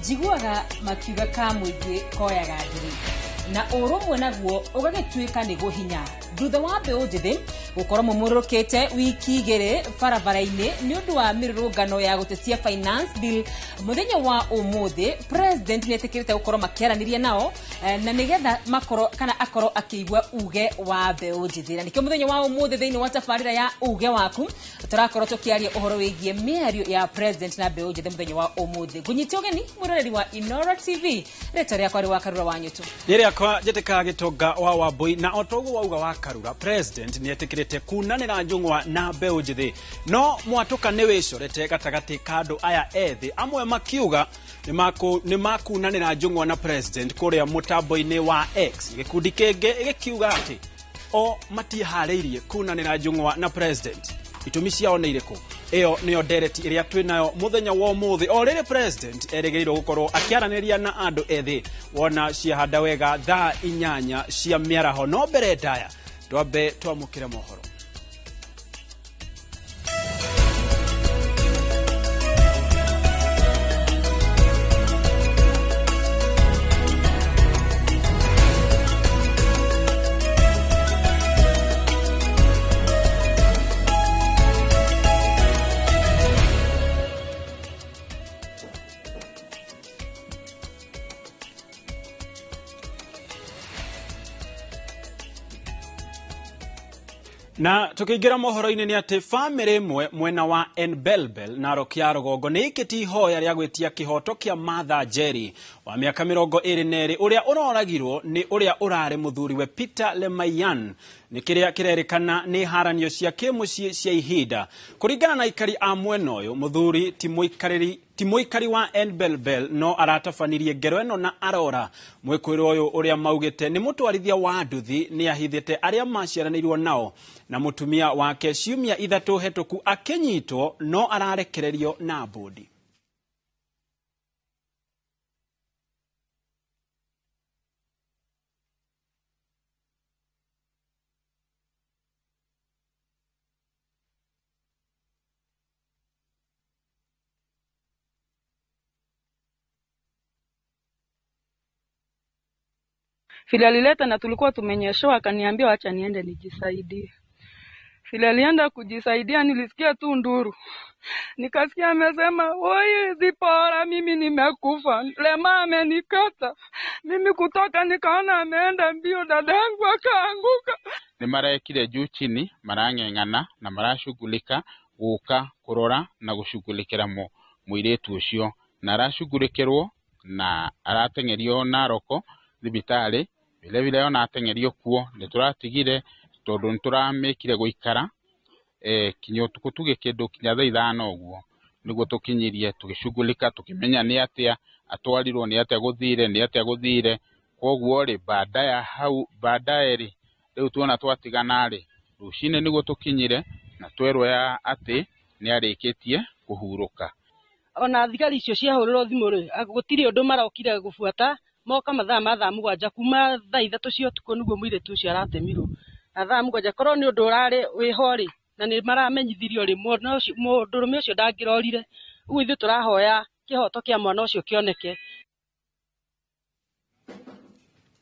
Njiguaga makiuga ka mũingĩ koyaga ndĩrĩ na ũrũmwe naguo ũgagĩtuĩka nĩguo hinya thutha wa mbeũ njĩthĩ gũkorwo mũmũrũrũkĩte wiki igĩrĩ barabara-inĩ nĩ ũndũ wa mĩrũrũngano ya gũtetia finance bill. Mũthenya wa ũmũthĩ president nĩ etĩkĩrĩte gũkorwo makĩaranĩria nao na nĩgetha makorwo kana akorwo akĩigua uge wa mbeũ njĩthĩ, na nĩkĩo mũthenya wa ũmũthĩ thĩinĩ wa tabarĩra ya uge waku tũrakorwo tũkĩaria ũhoro wĩgiĩ mĩario ya president na mbeũ njĩthĩ mũthenya wa ũmũthĩ. Ngũnyite ũgeni mwĩroreri wa Inoro TV, rĩtwa rĩakwa rĩ wa Karura wa Nyũtũ. Rĩrĩa njĩtĩkaga gĩtonga wa Wambui, na o toguo wauga wa Karura, president nĩ etĩkĩrĩte kunanĩra njũng'wa na mbeũ njĩthĩ, no mwatũka nĩ wĩcorete gatagatĩ ka andũ aya ethĩ, amwe makiuga nĩ makunanĩra njũng'wa na president kũrĩa mũtambo-inĩ wa X, gĩkundi kĩngĩ gĩkiuga atĩ o matiharĩirie kunanĩra njũng'wa na president. Itũmi ciao nĩ irĩkũ? Ĩyo nĩyo ndereti ĩrĩa twĩ nayo mũthenya wa ũmũthĩ, o rĩrĩ president erĩgĩrĩirwo gũkorwo akĩaranĩria na andũ ethĩ wona ciahanda wega thaa 8 cia mĩaraho. No mbere ndaya twambe twamũkĩre mohoro. Na tukiingira mohoro-inĩ nĩ atĩ bamĩrĩ ĩmwe mwena wa Enbelbel Narok ya rũgongo nĩ ĩikĩtie ihoya rĩa gwĩtia kĩhoto kĩa Martha Njeri wa mĩaka 22 ũrĩa ũroragirwo nĩ ũrĩa ũrarĩ mũthuriwe Peter Lemayian nĩ kĩrĩa kĩrerĩkana nĩ haranio cia kĩmũciĩ cia ihinda. Kũringana na aikari a mwena ũyũ, mũthuri ti mũikari wa Enbelbel no aratabanirie ngero ĩno na arora. Mwĩkũĩrwo ũyũ ũrĩa maugĩte nĩ mũtwarithia wa nduthi nĩ ahithĩte arĩa maciaranĩirwo nao na mũtumia wake ciumia 3 hetũku akĩnyitwo no ararekererio na mbũndi. Vile alileta na tulikuwa tumenyeshewa, akaniambia acha niende nijisaidie. Vile alienda kujisaidia nilisikia tu nduru. Nikasikia amesema, "Oi Zipora, mimi nimekufa. Lema amenikata." Mimi kutoka nikaona ameenda mbio, dadangu akaanguka. Ni marekire juu chini, marang'eng'ana na marashughulika guka kurora na gushughulikira muiretu ucio, na arashughulikirwo na arateng'erio Naroko thibitari. Vile vile ona ateng'erio kuo nĩ tũratigire tondũ nĩ tũramĩkire gũikara kinya ũtukũ tuge kĩndũ kinya thaa 5 ũguo nĩguo tũkinyirie tũgĩcugulika tũkĩmenya nĩ atĩa atwarirwo, nĩ atĩa gũthire, nĩ atĩa gũthire. Koguo rĩ, baada ya hau baadaye rĩ, rĩu tuona twatigana rĩ, rũcinĩ nĩguo tũkinyire na twerwo ya atĩ nĩ arĩkĩtie kũhurũka. Ona thigari icio ciahũrĩrwo thimũ rĩ, gũtirĩ ũndũ marokire gũbuata. Moka mathaa ma thaa 7 kuma thaa 3 cia ũtukũ nĩguo mũirĩtu ũcio aratemirwo. Na thaa 7 korwo nĩ ũndũ ũrarĩ wĩho rĩ, na nĩ maramenyithirio rĩ, mũndũrũme ũcio ndangĩrorire. Ũguo ithuĩ tũrahoya kĩhoto kĩa mwana ũcio kĩoneke.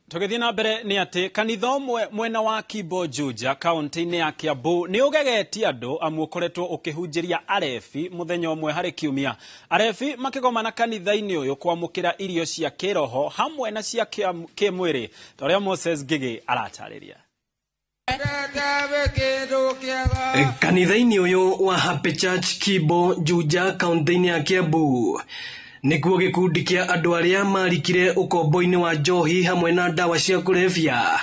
Tũgĩthiĩ na mbere nĩ atĩ kanitha ũmwe mwena wa Kimbo Juja kaunti-inĩ ya Kiambu nĩ ũgegetie andũ amu ũkoretwo ũkĩhunjĩria arebi mũthenya ũmwe harĩ kiumia. Arebi makĩgomana kanitha-inĩ ũyũ kwamũkĩra irio cia kĩroho hamwe na cia kĩmwĩrĩ, ta ũrĩa Moses Ngigĩ aratarĩria. Kanitha-inĩ ũyũ wa Happy Church Kimbo Juja kaunti-inĩ ya Kiambu nĩkuo gĩkundi kĩa andũ arĩa marikire ũkombo-inĩ wa njohi hamwe na ndawa cia kũrebia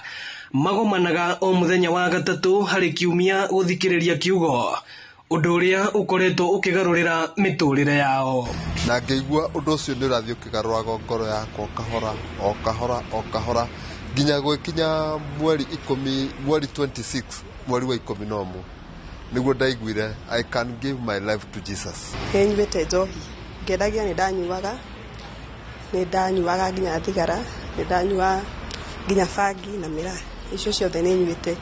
magomanaga o mũthenya wa gatatũ harĩ kiumia gũthikĩrĩria kiugo, ũndũ ũrĩa ũkoretwo ũkĩgarũrĩra mĩtũrĩre yao. Na ngĩigua ũndũ ũcio nĩ ũrathiĩ ũkĩgarũraga ngoro yakwa o kahora, o kahora, o kahora, nginya gwĩkinya mweri ikũmi, mweri 26, mweri wa 11, nĩguo ndaiguire I can give my life to Jesus. Nĩnyuĩte njohi, ngendagia nĩ ndanyuaga, nĩ ndanyuaga nginya thigara, nĩ ndanyuaga nginya bangi na mĩraa, icio ciothe nĩ nyuĩte.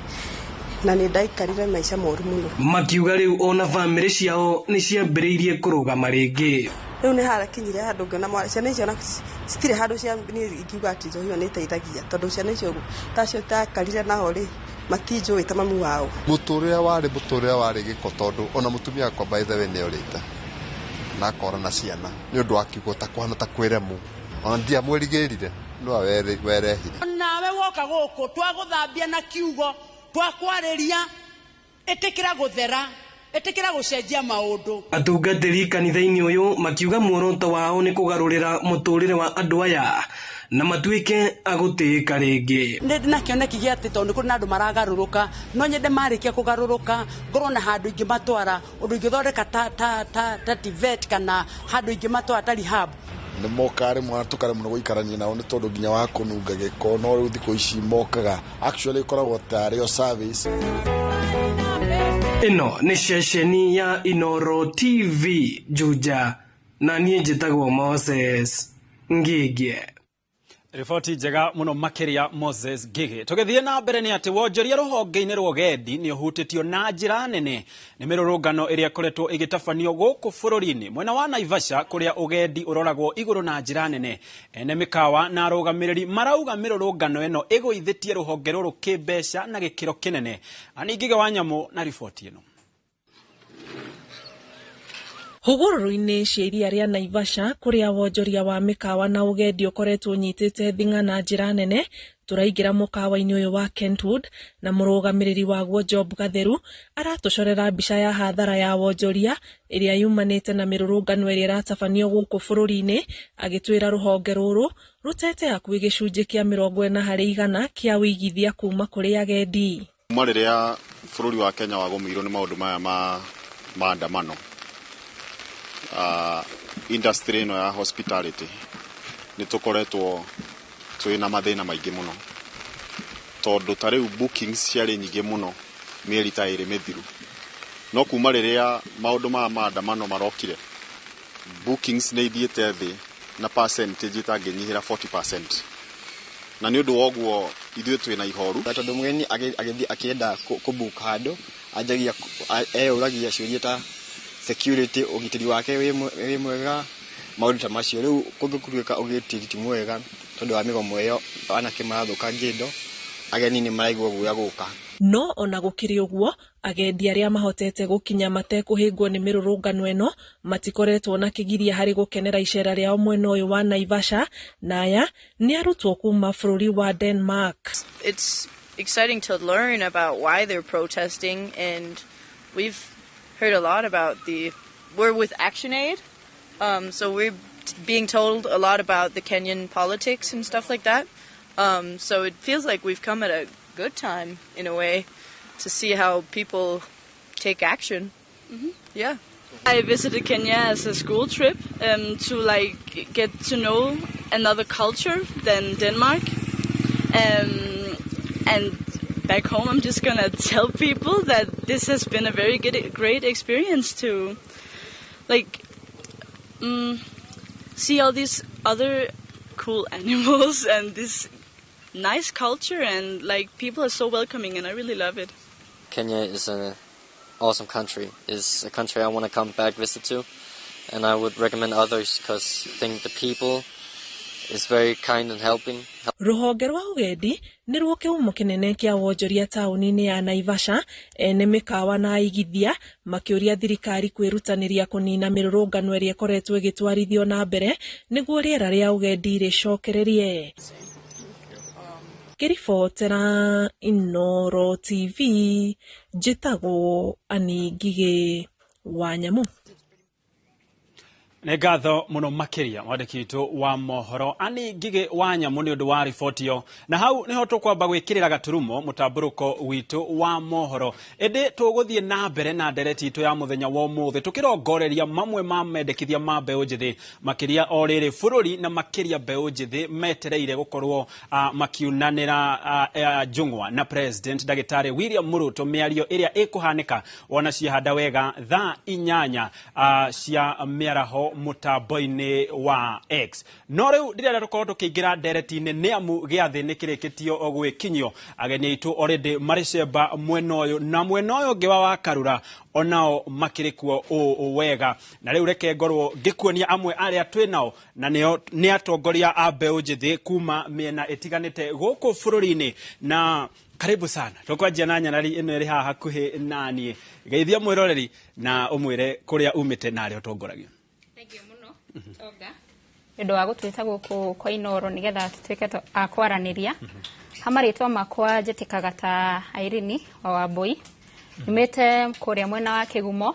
Na nĩ ndaikarire maica moru mũno. Makiuga rĩu ona bamĩrĩ ciao nĩ ciambĩrĩirie kũrũgama rĩngĩ. Rĩu nĩ harakinyire handũ ngĩona ciana icio citirĩ handũ cia niĩ ingiuga atĩ njohi ĩyo nĩ ĩteithagia, tondũ ciana icio tacio ndakarire nao rĩ, matinjũĩ ta mamu wao. Mũtũrĩre warĩ gĩko, tondũ ona mũtumia wakwa by the way nĩ orĩte na akora na ciana nĩ ũndũ wa kiugo ta kũhana ta kwĩremwo, ona ndiamwĩrigĩrire no werehire. Nawe woka gũkũ twagũthambia na kiugo, twakwarĩria, ĩtĩkĩra gũthera, ĩtĩkĩra gũcenjia maũndũ. Atungatĩri kanitha-inĩ ũyũ makiuga muoroto wao nĩ kũgarũrĩra mũtũrĩre wa andũ aya na matuĩke a gũtĩĩka rĩngĩ. Nĩ ndĩ na kĩoneki gĩa atĩ tondũ nĩ kũrĩ na andũ maragarũrũka, no nyende marĩkia kũgarũrũka ngorwo na handũ ingĩmatwara, ũndũ ingĩthondeka ta TVET kana handũ ingĩmatwara ta rehab. Nĩ mokaga rĩmwe tũkaremwo nĩ gũikarania nao nĩ tondũ nginya wa kũnunga gĩko, no rĩu thikũ ici mokaga actually ĩkoragwo tarĩ o service. Ĩno nĩ ceceni ya Inoro TV Juja, na niĩ njĩtagwo Moses Ngigie. Riboti njega mũno makĩria Moses Ngige. Tũgĩthiĩ na mbere nĩ atĩ wonjoria rũhonge-inĩ rwa ũgendi nĩ ũhutĩtio na njĩra nene nĩ mĩrũrũngano ĩrĩa ĩkoretwo ĩgĩtabanio gũkũ bũrũri-inĩ. Mwena wa Naivasha kũrĩa ũgendi ũroragwo igũrũ na njĩra nene, ene mĩkawa na arũgamĩrĩri marauga mĩrũrũngano ĩno ĩgũithĩtie rũhonge rũrũ kĩmbeca na gĩkĩro kĩnene. Ani Ngige wa Nyamũ na riboti ĩno. Hũgũrũrũ-inĩ cia iria rĩa Naivasha kũrĩa wonjoria wa mĩkawa na ũgendi ũkoretwo ũnyitĩte thing'a na njĩra nene, tũraingĩra mũkawa-inĩ ũyũ wa Kentwood na mũrũgamĩrĩri waguo Job Gatheru aratũcorera mbica ya hathara ya wonjoria ĩrĩa yumanĩte na mĩrũrũngano ĩrĩa ĩratabanio gũkũ bũrũri-inĩ, agĩtwĩra rũhonge rũrũ rũtete hakuhĩ gĩcunjĩ kĩa 40% kĩa wĩigithia kuma kũrĩ agendi. Kuma rĩrĩa bũrũri wa Kenya wagũmĩirwo nĩ maũndũ maya ma maandamano, industry ĩno ya hospitality nĩ tũkoretwo twĩna mathĩna maingĩ mũno, tondũ ta rĩu bookings ciarĩ nyingĩ mũno mĩeri ta ĩrĩ mĩthiru, no kuma rĩrĩa maũndũ maya maandamano marokire, bookings nĩ ithiĩte thĩ na percentage ĩtangĩnyihĩra 40%, na nĩ ũndũ wa ũguo ithuĩ twĩna ihoru. Tondũ mũgeni agĩthiĩ akĩenda kũbook handũ, anjagia eyũragia ciũria ta security, ũgitĩri wake wĩ mwega, maũndũ ta macio. Rĩu kũngĩtuĩka ũgitĩri ti mwega tondũ wa mĩgomo ĩyo, anake marathũkangia indo, ageni nĩ maraigua guoya gũka. No ona gũkĩrĩ ũguo, agendi arĩa mahotete gũkinya matekũhĩngwo nĩ mĩrũrũngano ĩno matikoretwo na kĩgiria harĩ gũkenera icera rĩao mwena ũyũ wa Naivasha, na aya nĩ arutwo kuma bũrũri wa Denmark. It's exciting to learn about why they're protesting, and we've heard a lot about we're with ActionAid, so we're being told a lot about the Kenyan politics and stuff like that. So it feels like we've come at a good time in a way to see how people take action. Mm-hmm. Yeah. I visited Kenya as a school trip to like get to know another culture than Denmark. And back home, I'm just gonna tell people that this has been a very great experience to, like, see all these other cool animals and this nice culture, and like people are so welcoming, and I really love it. Kenya is an awesome country. It's a country I want to come back visit to, and I would recommend others because I think the people is very kind and helping. Rũhonge rwa ũgendi nĩ ruo kĩhumo kĩnene kĩa wonjoria taũni-inĩ ya Naivasha, ene mĩkawa na aigithia makĩũria thirikari kwĩrutanĩria kũnina mĩrũrũngano ĩrĩa ĩkoretwo ĩgĩtwarithio na mbere nĩguo rĩera rĩa ũgendi rĩcokererie. Ngĩribotera Inoro TV, njĩtagwo Annie Ngigĩ wa Nyamũ. Nĩ ngatho mũno makĩria mwandĩki witũ wa mohoro Annie Ngigĩ wa Nyamũ nĩ ũndũ wa riboti ĩyo. Na hau nĩho tũkwamba gwĩkĩrĩra gaturumo mũtambũrũko witũ wa mohoro, ĩndĩ tũgũthiĩ na mbere na ndereti itũ ya mũthenya wa ũmũthĩ tũkĩrongoreria mamwe ma mendekithia ma mbeũ njĩthĩ, makĩria o rĩrĩ bũrũri na makĩria mbeũ njĩthĩ metereire gũkorwo makiunanĩra njũng'wa na President Ndagĩtarĩ William Ruto mĩario ĩrĩa ĩkũhanĩka wona ciahanda wega thaa 8 cia mĩaraho mũtambo-inĩ wa X. No rĩu ndĩrenda tũkorwo tũkĩingĩra ndereti-inĩ nĩ amu gĩathĩ nĩ kĩrĩkĩtio gwĩkinyio. Ageni aitũ already marĩ cemba mwena ũyũ na mwena ũyũ ũngĩ wa Wakarura onao makĩrĩ kuo ũũ wega. Na rĩu reke ngorwo ngĩkuonia amwe arĩa twĩ nao na nĩo nĩ atongoria a mbeũ njĩthĩ kuma mĩena ĩtiganĩte gũkũ bũrũri-inĩ. Na karibu sana, tũkwanjia na nyarari ĩno ĩrĩ haha hakuhĩ naniĩ. Geithia mwĩroreri na ũmwĩre kũrĩa umĩte na arĩa ũtongoragia. Thank you mũno Tonga nĩ ũndũ wa gũtwĩta gũkũ kwa Inooro nĩgetha tũtuĩke a kwaranĩria. Ha marĩtwa makwa njĩtĩkaga ta Irene wa Wambui, nyumĩte kũrĩa mwena wa Kĩgumo,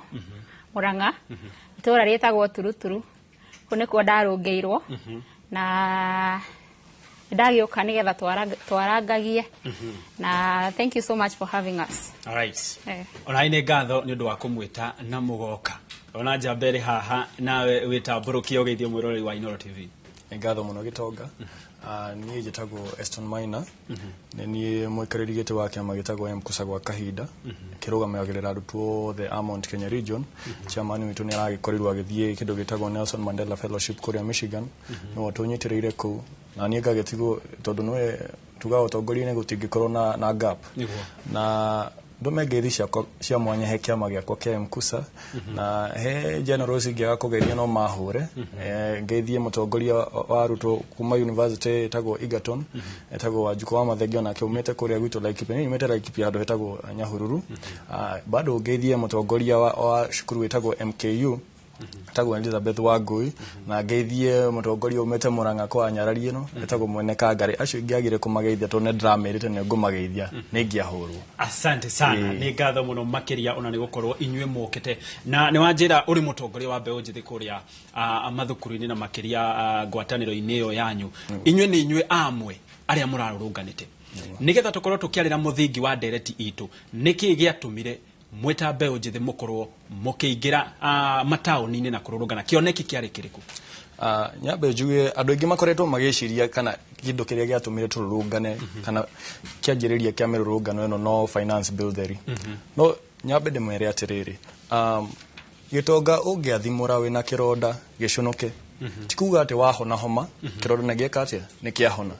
Mũrang'a, itũũra rĩtagwo Turuturu. Kũu nĩkuo ndarũngĩirwo na ndagĩũka nĩgetha twarangagie, na thank you so much for having us. All right. Ona nĩ ngatho nĩ ũndũ wa kũmwĩta na mũgoka. Ona njamba ĩrĩ haha nawe wĩtambũrũkie ũgeithie mwĩroreri wa Inooro TV. Nĩ ngatho mũno Gĩtonga. Niĩ njĩtagwo Eston Maina. Nĩ niĩ mũikarĩri gĩtĩ wa kĩama gĩtagwo M-Kusa gwa kahinda, kĩrũgamagĩrĩra arutwo othe a Mount Kenya Region. Chairman witũ nĩ aragĩkorirwo agĩthiĩ kĩndũ gĩtagwo Nelson Mandela Fellowship kũrĩa Michigan, nĩwe tũnyitĩrĩire kũu na niĩ ngagĩtigwo tondũ nĩwe tugaga ũtongoria-inĩ gũtingĩkorwo na gap. Na ndũme ngeithi ciakwa cia mwanya he kĩama gĩakwa kĩa M-Kusa, na he generals ingĩaga kũgeria no mahũre. Ngeithie mũtongoria wa arutwo kuma university ĩtagwo Egerton, ĩtagwo Wanjikũ wa Mathenge, onake umĩte kũrĩa gwitũ Laikipia. Niĩ nyumĩte Laikipia handũ hetagwo Nyahururu. Bado ngeithie mũtongoria wa cukuru ĩtagwo MKU, etagwo Elizabeth Wangui, na ngeithie mũtongoria umĩte Murang'a kwa nyarari ĩno etagwo Mwene Kangari. Acio ingĩagire kũmageithia tondũ nĩ ndĩramerĩte nĩ ngũmageithia nĩ ingĩahũrwo. Asante sana. Nĩ ngatho mũno makĩria ona nĩ gũkorwo inyuĩ mũkĩte na nĩ wanjĩra ũrĩ mũtongoria wa mbeũ njĩthĩ kũrĩa mathukuru-inĩ na makĩria ngwatanĩro-inĩ ĩyo yanyu. Inyuĩ nĩ inyuĩ amwe arĩa mũrarũrũnganĩte nĩgetha tũkorwo tũkĩarĩra mũthingi wa ndereti itũ. Nĩkĩ gĩatũmire mwĩta mbeũ njĩthĩ mũkorwo mũkĩingĩra mataũni-inĩ na kũrũrũngana? Kĩoneki kĩarĩ kĩrĩkũ? Nyambe njuge andũ aingĩ makoretwo magĩciria kana kĩndũ kĩrĩa gĩatũmire tũrũrũngane kana kĩanjĩrĩria kĩa mĩrũrũngano ĩno no finance bill theri. No nyambe ndĩmwĩre atĩrĩrĩ, gĩtonga ũngĩathimũra wĩna kĩronda gĩcũnũke, ti kuga atĩ wahona homa kĩronda nĩ gĩeka atĩa nĩ kĩahona.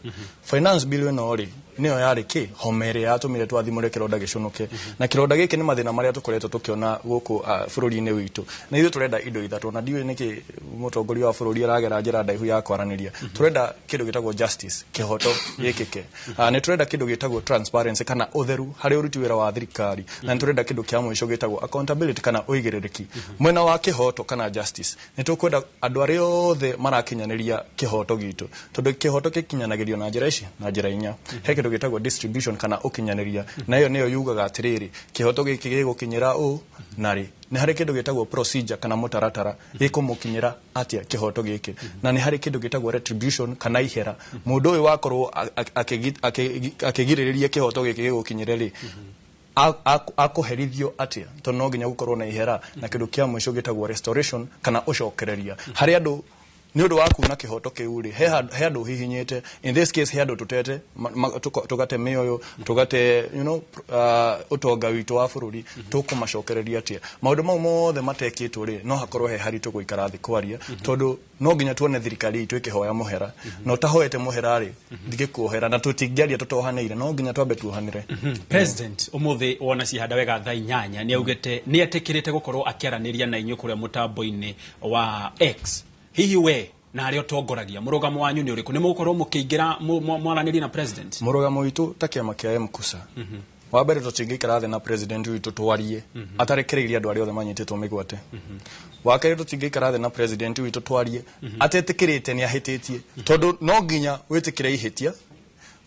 Finance bill ĩno rĩ nĩyo yarĩ kĩ homa ĩrĩa yatũmire twathimũre kĩronda gĩcũnũke, na kĩronda gĩkĩ nĩ mathĩna marĩa tũkoretwo tũkĩona gũkũ bũrũri-inĩ witũ. Na ithuĩ tũrenda indo ithatũ, na ndiũĩ nĩkĩ mũtongoria wa bũrũri aragera njĩra ndaihu ya kwaranĩria. Tũrenda kĩndũ gĩtagwo justice, kĩhoto gĩkĩke. Nĩ tũrenda kĩndũ gĩtagwo transparency kana ũtheru harĩ ũruti wĩra wa thirikari, na nĩ tũrenda kĩndũ kĩa mũico gĩtagwo accountability kana ũigĩrĩrĩki. Mwena wa kĩhoto kana justice, nĩ tũkwenda andũ arĩa othe marakinyanĩria kĩhoto gitũ, tondũ kĩhoto gĩkinyanagĩrio na njĩra ici na njĩra inya. He kĩndũ gĩtagwo distribution kana ũkinyanĩria, na ĩyo nĩyo yugaga atĩrĩrĩ kĩhoto gĩkĩ gĩgũkinyĩra ũ na rĩ. Nĩ harĩ kĩndũ gĩtagwo procedure kana mũtaratara gĩkũmũkinyĩra atĩa kĩhoto gĩkĩ, na nĩ harĩ kĩndũ gĩtagwo retribution kana ihera. Mũndũ ũyũ wakorwo akĩgirĩrĩria kĩhoto gĩkĩ gĩgũkinyĩre rĩ, akũherithio atĩa, tondũ no nginya gũkorwo na ihera. Na kĩndũ kĩa mũico gĩtagwo restoration kana ũcokereria harĩ andũ nĩ ũndũ wa kuna kĩhoto kĩu rĩ, he handũ hihinyĩte, in this case he handũ tũtete tũgate mĩoyo, tũgate ũtonga witũ wa bũrũri, tũkũmacokereria atĩa? Maũndũ mau mothe matekĩtwo rĩ, no hakorwo he haritũ gũikara thĩ kwaria, tondũ no nginya tuone thirikari itũ ĩkĩhoya mũhera, na ũtahoete mũhera rĩ, ndingĩkuohera, na tũtingĩaria tũtohanĩire, no nginya twambe tuohanĩre. President ũmũthĩ wona cihanda wega thaa 8 nĩ augĩte nĩ etĩkĩrĩte gũkorwo akĩaranĩria na inyuĩ kũrĩa mũtambo-inĩ wa X. Hihi we na arĩa ũtongoragia mũrũgamo wanyu nĩ ũrĩkũ? Nĩ mũgũkorwo mũkĩingĩra mwaranĩrie na president? Mũrũgamo witũ ta kĩama kĩa M-Kusa, wa mbere tũtingĩikara thĩ na president witũ twarie atarekereirie andũ arĩa othe manyitĩtwo mĩgwate. Wa kerĩ tũtingĩikara thĩ na president witũ twarie atetĩkĩrĩte nĩ ahĩtĩtie, tondũ no nginya wĩtĩkĩre ihĩtia,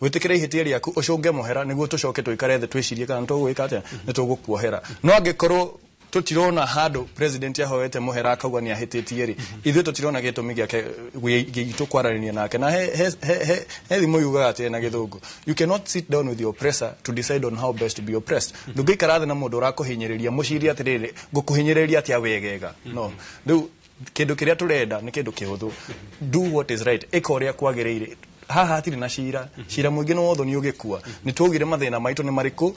wĩtĩkĩre ihĩtia rĩaku ũcũnge mũhera nĩguo tũcoke tũikare thĩ twĩcirie kana tũgwĩka atĩa, nĩ tũgũkuohera. No angĩkorwo tũtirona handũ president ahoete mũhera akauga nĩ ahĩtĩtie rĩ, ithuĩ tũtirona gĩtũmi gĩake gitũ kwaranĩria nake. Na he thimo yugaga atĩ na gĩthũngũ, you cannot sit down with your oppressor to decide on how best to be oppressed. Ndũngĩikara thĩ na mũndũ ũrakũhinyĩrĩria mũcirie atĩrĩrĩ ngũkũhinyĩrĩria atĩa wegega. No rĩu kĩndũ kĩrĩa tũrenda nĩ kĩndũ kĩhũthũ, do what is right, ĩka ũrĩa kwagĩrĩire. Haha hatirĩ na cira, cira mũingĩ nĩ wotho nĩ ũgĩkua. Nĩ twaugire mathĩna maitũ nĩ marĩkũ,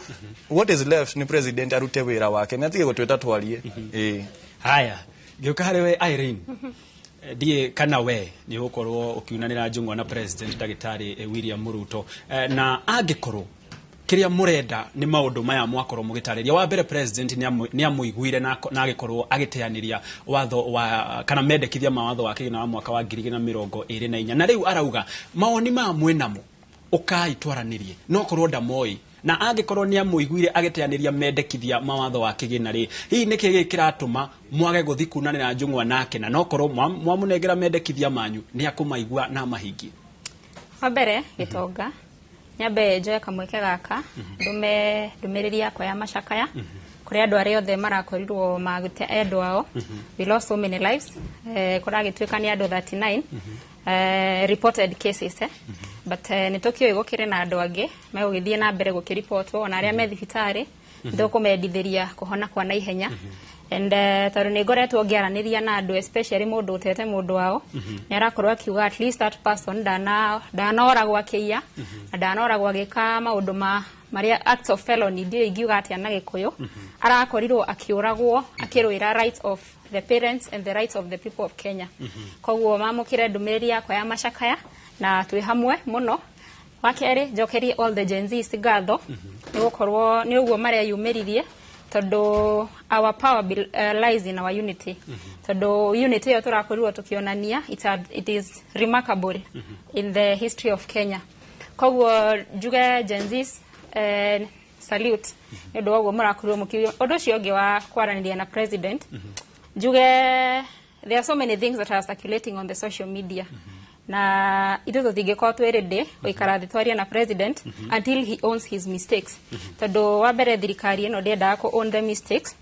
what is left nĩ president arute wĩra wake, nĩ atige gũtwĩta twarie. Haya, ngĩũka harĩ we Irene, Ndiĩ kana we nĩ ũgũkorwo ũkiunanĩra njũng'wa na president ndagĩtarĩ William Ruto, na angĩkorwo kĩrĩa mũrenda nĩ maũndũ maya mwakorwo mũgĩtarĩria. Wa mbere, president nĩ amũiguire na agĩkorwo agĩteanĩria watho wa kana mendekithia ma watho wa kĩgĩna wa mwaka wa 2024, na rĩu arauga mawoni maya mwĩnamo ũkai twaranĩrie, no korwo ndamoĩ, na angĩkorwo nĩ amũiguire agĩteanĩria mendekithia ma watho wa kĩgĩna rĩ, hihi nĩkĩ gĩkĩ kĩratũma mwage gũthi kunanĩra njũng'wa nake, na nokorwo mwamũnengera mendekithia manyu nĩ akũmaigua na amahingie? Wa mbere, Gĩtonga, nyambe njoe kamweke gaka ndume ndũmĩrĩri yakwa ya macakaya kũrĩ andũ arĩa othe marakorirwo magĩte endwa ao. We lost so many lives. Kũragĩtuĩka nĩ andũ 39 reported cases, but nĩ tũkĩũĩ gũkĩrĩ na andũ angĩ megũgĩthiĩ na mbere gũkĩripotwo, ona arĩa me thibitarĩ nĩtũkũmendithĩria kũhona kwa naihenya. And tondũ nĩ ngoretwo ngĩaranĩria na andũ, especially mũndũ ũtete mũndũ wao, nĩ arakorwo akiuga at least that person ndanoragwo akĩiya na ndanoragwo agĩka maũndũ ma marĩa acts of felony, ndiũĩ ingiuga atĩa na Gĩkũyũ. Arakorirwo akĩũragwo akĩrũĩra rights of the parents and the rights of the people of Kenya. Koguo mamũkĩre ndũmĩrĩri yakwa ya macakaya na twĩ hamwe mũno. Wa kerĩ, njokerie all the Gen Zs ngatho nĩ gũkorwo nĩ ũguo mareyumĩririe, tondũ our power lies in our unity, tondũ unity ĩyo tũrakorirwo tũkĩonania, it is remarkable in the history of Kenya. Koguo njuge Gen Zs, salute nĩ ũndũ wa ũguo mũrakorirwo mũkiuga. Ũndũ ũcio ũngĩ wa kwaranĩria na president, njuge there are so many things that are circulating on the social media, na ithuĩ tũtingĩkorwo twĩ ready gũikara thĩ twarie na president until he owns his mistakes, tondũ wa mbere thirikari ĩno ndĩendaga kũ own the mistakes.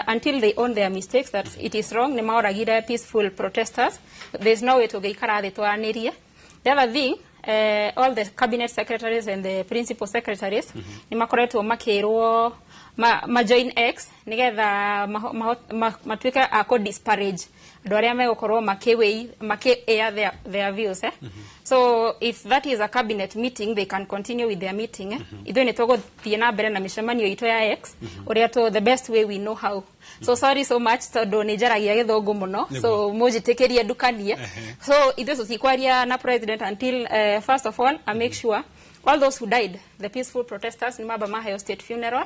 Until they own their mistakes that it is wrong, nĩ maoragire peaceful protesters, there is no way tũngĩikara thĩ twaranĩrie. The other thing, all the cabinet secretaries and the principal secretaries nĩ makoretwo makĩrwo ma join X nigetha matuĩke a kũ disparage andũ arĩa megũkorwo makĩ air their views, eh? So if that is a cabinet meeting, they can continue with their meeting, eh? Ithuĩ nĩ tũgũthiĩ na mbere na mĩcemanio itũ ya X ũrĩa the best way we know how. So sorry so much, tondũ nĩ njaragia Gĩthũngũ mũno, so mũnjĩtĩkĩrie ndukanie. So ithuĩ tũtikwaria na president until first of all I make sure all those who died, the peaceful protesters, ni maba maheo state funeral.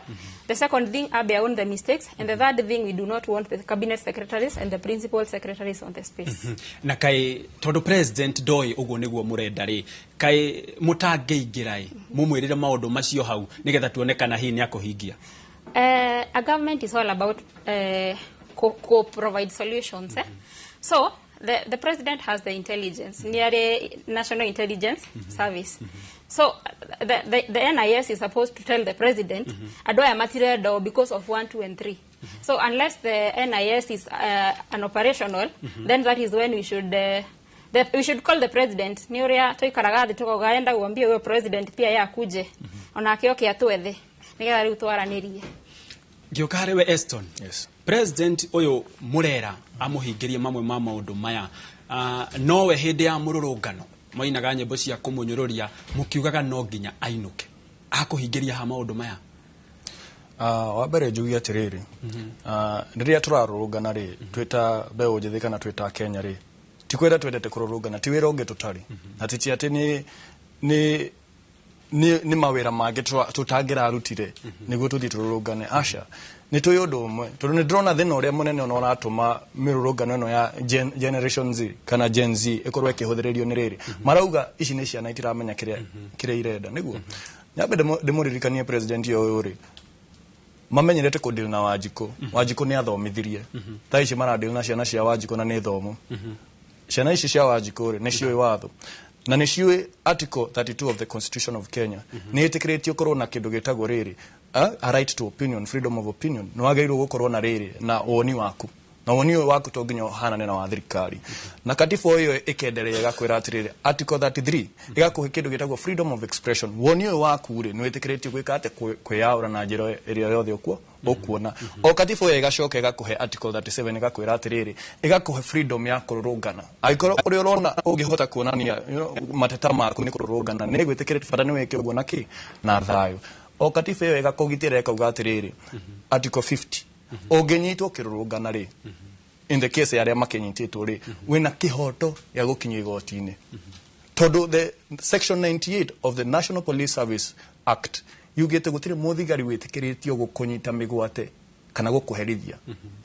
The second thing, abe own the mistakes. And the third thing, we do not want the cabinet secretaries and the principal secretaries on the space. Na kaĩ tondũ president ndoĩ ũguo nĩguo mũrenda rĩ, kaĩ mũtangĩingĩra ĩ mũmwĩrĩre maũndũ macio hau nĩgetha tuone kana hihi nĩ akũhingia? A government is all about co-provide solutions. Eh? So the president has the intelligence, nearly National Intelligence Service. So the NIS is supposed to tell the president, andũ aya matirenda because of one, two, and three. So unless the NIS is an operational, then that is when we should call the president. Nĩ ũrĩa tũikaraga thĩ tũkauga enda uambie huyo president pia ye akuje onake oke atwethe nĩgetha rĩu twaranĩrie. Ngĩũka harĩ we Eston. Yes. President ũyũ mũrera amũhingĩrie mamwe ma maũndũ maya, nowe hĩndĩ ya mũrũrũngano mainaga nyĩmbo cia kũmũnyũrũria mũkiugaga no nginya ainũke, akũhingĩria ha maũndũ maya? Wa mbere njuge atĩrĩrĩ, rĩrĩa tũrarũrũngana rĩ, twĩta mbeũ njĩthĩ kana twĩta Kenya rĩ, ti kwenda twendete kũrũrũngana, ti wĩra ũngĩ tũtarĩ na ti atĩ nĩ mawĩra mangĩ tũtangĩrarutire nĩguo tũthiĩ tũrũrũngane. Aca, nĩ tũĩ ũndũ ũmwe, tondũ nĩ ndĩrona thĩna ũrĩa mũnene ona ũratũma mĩrũrũngano ĩno ya Generation Z kana Gen Z ĩkorwo ĩkĩhũthĩrĩrio nĩ rĩrĩ marauga ici nĩ ciana itiramenya kĩrĩa irenda. Nĩguo nyambe ndĩmũririkanie president ũyũ rĩ, mamenyerete kũdeal na Wanjikũ. Wanjikũ nĩ athomithirie. Thaa ici maradeal na ciana cia Wanjikũ na nĩ thomu. Ciana ici cia Wanjikũ rĩ, nĩ ciũĩ watho na nĩ ciũĩ Article 32 of the Constitution of Kenya nĩ ĩtĩkĩrĩtio ũkorwo na kĩndũ gĩtagwo rĩrĩ a right to opinion, freedom of opinion. Nĩ wagĩrĩirwo gũkorwo na rĩrĩ na woni waku, na woni ũyũ waku to nginya ũhanane na wa thirikari. Na katiba ĩyo ĩkenderea ĩgakwĩra atĩrĩrĩ, Article 33 ĩgakũhe kĩndũ gĩtagwo freedom of expression. Woni ũyũ waku rĩ, nĩ wĩtĩkĩrĩtio gwĩka atĩ kwĩyaũra na njĩra ĩrĩa yothe ũkuona. O katiba ĩyo ĩgacoka ĩgakũhe Article 37, ĩgakwĩra atĩrĩrĩ, ĩgakũhe freedom ya kũrũrũngana angĩkorwo ũrĩa ũrona ũngĩhota kuonania mateta maku nĩ kũrũrũngana, nĩ gwĩtĩkĩrĩtio, bata nĩ wĩke ũguo na kĩ na thayũ. O katiba ĩyo ĩgakũgitĩra ĩkauga atĩrĩrĩ, Article 50, ũngĩnyitwo ũkĩrũrũngana rĩ, In the case ya arĩa makĩnyitĩtwo rĩ, wĩna kĩhoto gĩa gũkinyio igoti-inĩ, tondũ the section 98 of the National Police Service Act yugĩte gũtirĩ mũthigari wĩtĩkĩrĩtio gũkũnyita mĩgwate kana gũkũherithia.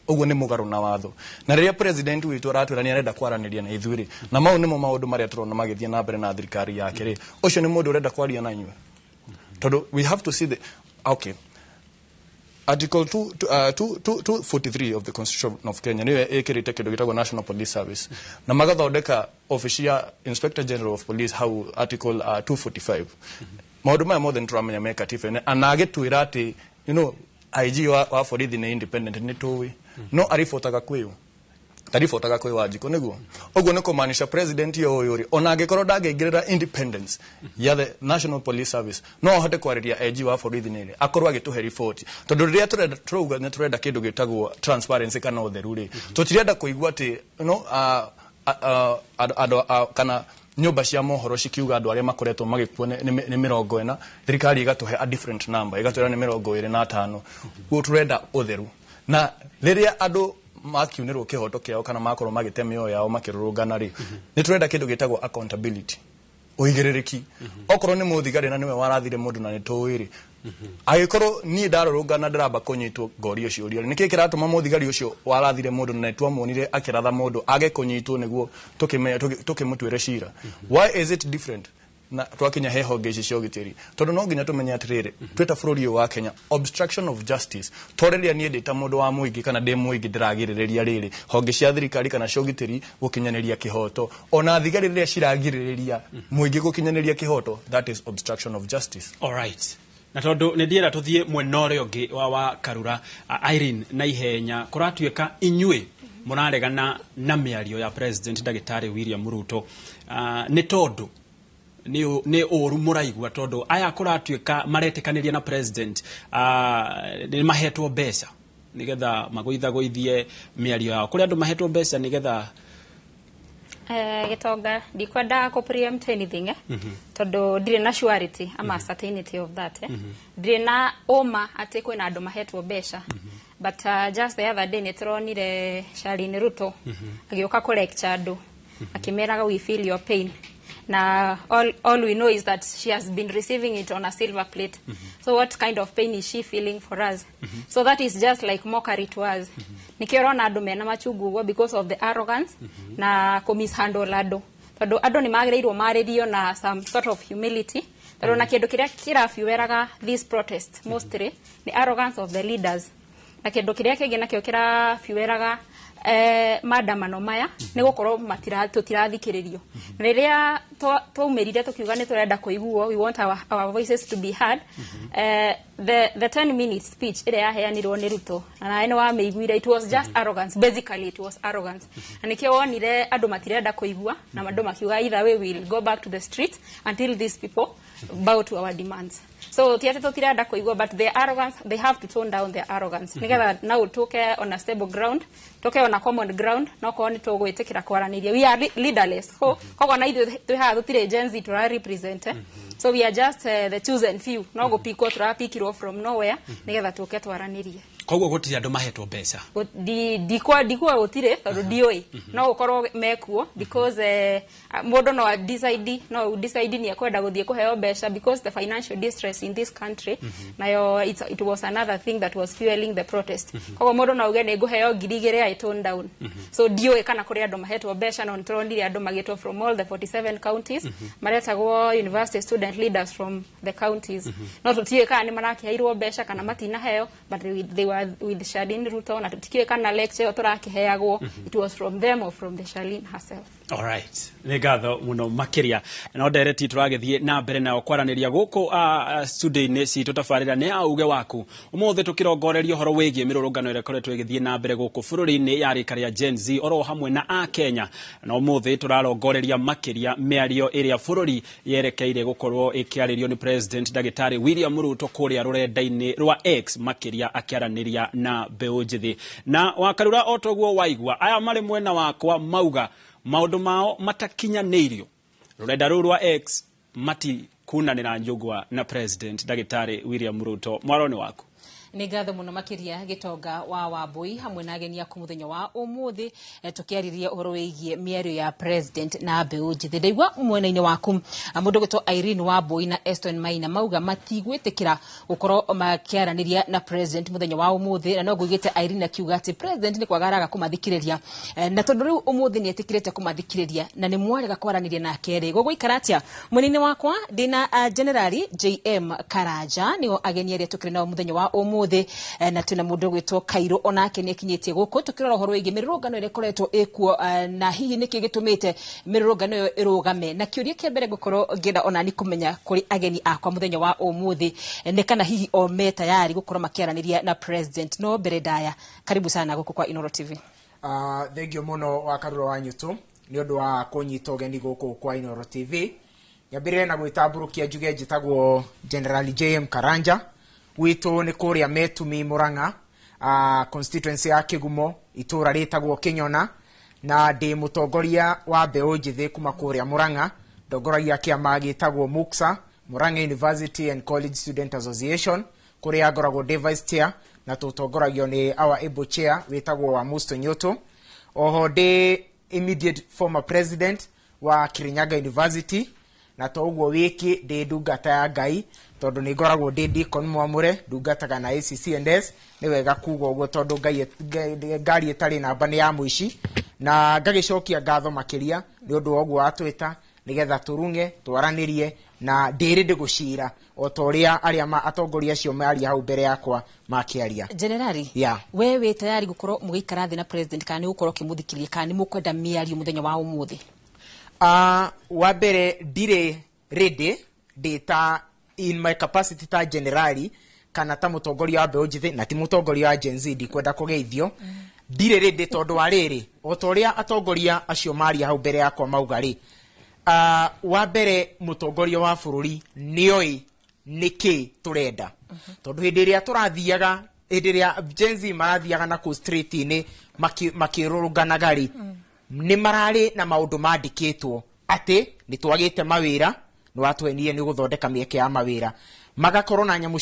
Ũguo nĩ mũgarũ na watho. Na rĩrĩa president witũ aratwĩra nĩ arenda kwaranĩria na ithuĩ rĩ, na mau nĩmo maũndũ marĩa tũrona magĩthiĩ na mbere na thirikari yake rĩ, ũcio nĩ mũndũ ũrenda kwaria na inyuĩ? Tondũ we have to see the, okay, Article 2, 2, 2, 243 of the Constitution of Kenya nĩyo ĩkĩrĩte kĩndũ gĩtagwo National Police Service, na magathondeka ofici ya Inspector General of Police hau Article 245. Maũndũ maya mothe nĩ tũramenya me katiba-inĩ, na agĩtwĩra atĩ IG wa borithi nĩ independent, nĩ tũĩ, no aribotaga kwĩũ? Taribotaga kwĩ Wanjikũ. Nĩguo ũguo nĩ kũmaanisha president yo ũyũ rĩ, ona angĩkorwo ndangĩingĩrĩra independence ya the National Police Service, no ahote kwarĩria IG wa borithi nĩrĩ akorwo agĩtũhe riboti, tondũ rĩrĩa tũrenda tũrauga nĩ tũrenda kĩndũ gĩtagwo transparency kana ũtheru rĩ, tũtirenda kũigua atĩ andũ kana nyũmba cia mohoro cikiuga andũ arĩa makoretwo magĩkua nĩ 40, thirikari ĩgatũhe a different number, ĩgatwĩra nĩ 25. Guo tũrenda ũtheru, na rĩrĩa andũ makiunĩrwo kĩhoto kĩao kana makorwo magĩte mĩoyo yao makĩrũrũngana rĩ, nĩ tũrenda kĩndũ gĩtagwo accountability, ũigĩrĩrĩki. Okorwo nĩ mũthigari na nĩwe warathire mũndũ na nĩ tũĩ rĩ, angĩkorwo niĩ ndarũrũngana ndĩramba kũnyitwo ngorio ciũria, nĩkĩ kĩratũma mũthigari ũcio warathire mũndũ na nĩtwamuonire akĩratha mũndũ age kũnyitwo nĩguo tũkĩmũtuĩre cira? Why is it different na twakinya he honge ici cia ũgitĩri? Tondũ no nginya tũmenye atĩrĩrĩ, twĩta bũrũri ũyũ wa Kenya, obstruction of justice, to rĩrĩa niĩ ndĩ ta mũndũ wa mũingĩ kana ndĩ mũingĩ ndĩragirĩrĩria rĩrĩ honge cia thirikari kana cia ũgitĩri gũkinyanĩria kĩhoto, ona thigari rĩrĩa ciragirĩrĩria mũingĩ gũkinyanĩria kĩhoto, that is obstruction of justice. Alright, na tondũ nĩ ndienda tũthiĩ mwena ũrĩa ũngĩ wa Karura, Irene, na ihenya, kũratuĩka inyuĩ mũraregana na mĩario ya President Ndagĩtarĩ William Ruto, nĩ tondũ nĩ ũru mũraigua, tondũ aya kũratuĩka maretĩkanĩria na president nĩ mahetwo mbeca nĩgetha magũithagũithie mĩario yao? Kũrĩ andũ mahetwo mbeca nĩgetha Gĩtonga, ndikwenda kũ preempt anything, tondũ ndirĩ na surety ama certainty of that. Ndirĩ na ũma atĩ kwĩna andũ mahetwo mbeca, but just the other day nĩ tũronire Charlene Ruto agĩũka kũ lecture andũ akĩmeraga, "We feel your pain," na all we know is that she has been receiving it on a silver plate. So what kind of pain is she feeling for us? So that is just like mockery to us. Nikĩo ũrona andũ mena machungu ũguo, because of the arrogance na kũ mishandle andũ, tondũ andũ nĩ magĩrĩirwo marĩrio na some sort of humility, tondũ na kĩndũ kĩrĩa kĩrafueraga this protest mostly nĩ arrogance of the leaders, na kĩndũ kĩrĩa kĩngĩ nakĩo kĩrafueraga maandamano maya nĩ gũkorwo tũtirathikĩrĩrio. Rĩrĩa twaumĩrire tũkiuga nĩ tũrenda kũiguo, we want our voices to be heard, the 10-minute speech ĩrĩa yaheanirwo nĩ Ruto, na nawe nĩ wamĩiguire, it was just arrogance. Basically it was arrogance, na nĩkĩo wonire andũ matirenda kũigua na andũ makiuga either way we'll go back to the street until these people bow to our demands. So ti atĩ tũtirenda kũigua, but their arrogance, they have to tone down their arrogance nĩgetha now tũke on a stable ground, tũke on a common ground, no korwo nĩ tũgwĩtĩkĩra kwaranĩria. We are leaderless. Koguo na ithuĩ twĩ haha tũtirĩ Gen Z tũra represent, eh? So we are just the chosen few, no gũpikwo tũrapikirwo from nowhere nĩgetha tũke twaranĩrie. Koguo gũtirĩ andũ mahetwo mbeca? Ndikuga gũtirĩ, tondũ ndiũĩ, no gũkorwo mekuo, because mũndũ no decide, no decide nĩ ekwenda gũthiĩ kũheo mbeca, because the financial distress in this country nayo it was another thing that was fueling the protest. Koguo mũndũ no auge nĩ ngũheo 2,000, I tone down. So ndiũĩ kana kũrĩ andũ mahetwo mbeca, no nĩtũronire andũ magĩtwo from all the 47 counties, maretagwo university student leaders from the counties, no tũtiũĩ kana nĩ marakĩheirwo mbeca kana matinaheo, but they were with Charlene Ruto, na tũtikĩũĩ kana lecture ĩyo tũrakĩheagwo, it was from them or from the Charlene herself. Alright, nĩ ngatho mũno makĩria. No ndereti tũragĩthiĩ na mbere nayo kwaranĩria gũkũ studio-inĩ citũ. Tabarĩra nĩ ya uge waku. Ũmũthĩ tũkĩrongoreria ũhoro wĩgiĩ mĩrũrũngano ĩrĩa ĩkoretwo ĩgĩthiĩ na mbere gũkũ bũrũri-inĩ ya rĩka rĩa Gen Z oro hamwe na a Kenya, na ũmũthĩ tũrarongoreria makĩria mĩario ĩrĩa bũrũri yerekeire gũkorwo ĩkĩarĩrio nĩ President Ndagĩtarĩ William Ruto kũrĩa rũrenda-inĩ rwa X, makĩria akĩaranĩria na mbeũ njĩthĩ. Na Wakarura, o toguo waigua aya marĩ mwena wakwa mauga maũndũ mao matakinyanĩirio rũrenda rũu rwa X, matikunanĩra njũng'wa na President Ndagĩtarĩ William Ruto. Mwaro nĩ waku. Nĩ ngatho mũno makĩria Gĩtonga wa Wambui hamwe na ageni aku mũthenya wa ũmũthĩ, tũkĩarĩria ũhoro wĩgiĩ mĩario ya president na mbeũ njĩthĩ. Ndaigua mwena-inĩ waku mũndũ ũgwĩtwo Irene Wambui na Eston Maina mauga matigwĩtĩkĩra gũkorwo makĩaranĩria na president mũthenya wa ũmũthĩ, na no nguigĩte Irene akiuga atĩ president nĩ kwaga araga kũmathikĩrĩria, na tondũ rĩu ũmũthĩ nĩ etĩkĩrĩte kũmathikĩrĩria na nĩ mwarega kwaranĩria nake rĩ, gũgũikara atĩa? Mwena-inĩ wakwa ndĩna Generali JM Karanja, nĩo ageni arĩa tũkĩrĩ nao mũthenya wa ũmũthĩ, na twĩna mũndũ ũgwĩtwo Kairũ onake nĩ akinyĩtie gũkũ tũkĩrora ũhoro wĩgiĩ mĩrũrũngano ĩrĩa ĩkoretwo ĩkuo, na hihi nĩkĩ gĩtũmĩte mĩrũrũngano ĩyo ĩrũgame. Na kĩũria kĩa mbere ngũkorwo ngĩenda onani kũmenya kũrĩ ageni akwa mũthenya wa ũmũthĩ nĩ kana hihi o me tayari gũkorwo makĩaranĩria na president. No mbere ndaya, karibu sana gũkũ kwa Inooro TV. Thengio mũno wa Karura wa Nyutu nĩ ũndũ wa kũnyita ũgeni gũkũ kwa Inooro TV. Nyambĩrĩre na gwĩtambũrũkia njuge njĩtagwo General JM Karanja, gwitũ nĩ kũrĩa Metumi Murang'a, constituency ya Kĩgumo, itũra rĩtagwo Kĩnyona, na ndĩ mũtongoria wa mbeũ njĩthĩ kuma kũrĩa Murang'a. Ndongoragia kĩama gĩtagwo MUCSA, Murang'a University and College Student Association, kũrĩa ngoragwo ndĩ vice chair, na tũtongoragio nĩ our able chair wĩtagwo wa Musto Nyoto. Oho ndĩ immediate former president wa Kirinyaga University, na to ũguo wiki ndĩ ndungata ya Ngai tondũ nĩ ngoragwo ndĩ deacon mwamũre, ndungataga na ACC&S. Nĩ wega kuga ũguo tondũ ngari ĩtarĩ namba nĩ ya mũici, na ngagĩcokia ngatho makĩria nĩ ũndũ wa ũguo watwĩta nĩgetha tũrung'e twaranĩrie, na ndĩrĩ ndĩgũcira o ta ũrĩa arĩa atongoria acio maria hau mbere yakwa makĩaria. Generali, yeah. We wĩ tayari gũkorwo mũgĩikara thĩ na president kana nĩ gũkorwo ũkĩmũthikĩrĩria kana nĩ mũkwenda mĩario mũthenya wa ũmũthĩ? Wa mbere ndirĩ ready ndĩ ta in my capacity ta generali kana ta mũtongoria wa mbeũ njĩthĩ, na ti mũtongoria wa Gen Z, ndikwenda kũgeithio. Ndirĩ ready tondũ wa rĩrĩ, o ta ũrĩa atongoria acio maria hau mbere yakwa mauga rĩ, wa mbere mũtongoria wa bũrũri nĩoĩ nĩkĩ tũrenda, tondũ hĩndĩ ĩrĩa tũrathiaga, hĩndĩ ĩrĩa Gen Z marathiaga na kũu street-inĩ makĩrũrũnganaga rĩ, nĩ mararĩ na maũndũ mandĩkĩtwo atĩ nĩ twagĩte mawĩra, nĩ watwenire nĩ gũthondeka mĩeke ya mawĩra, magakorwo na nyamũ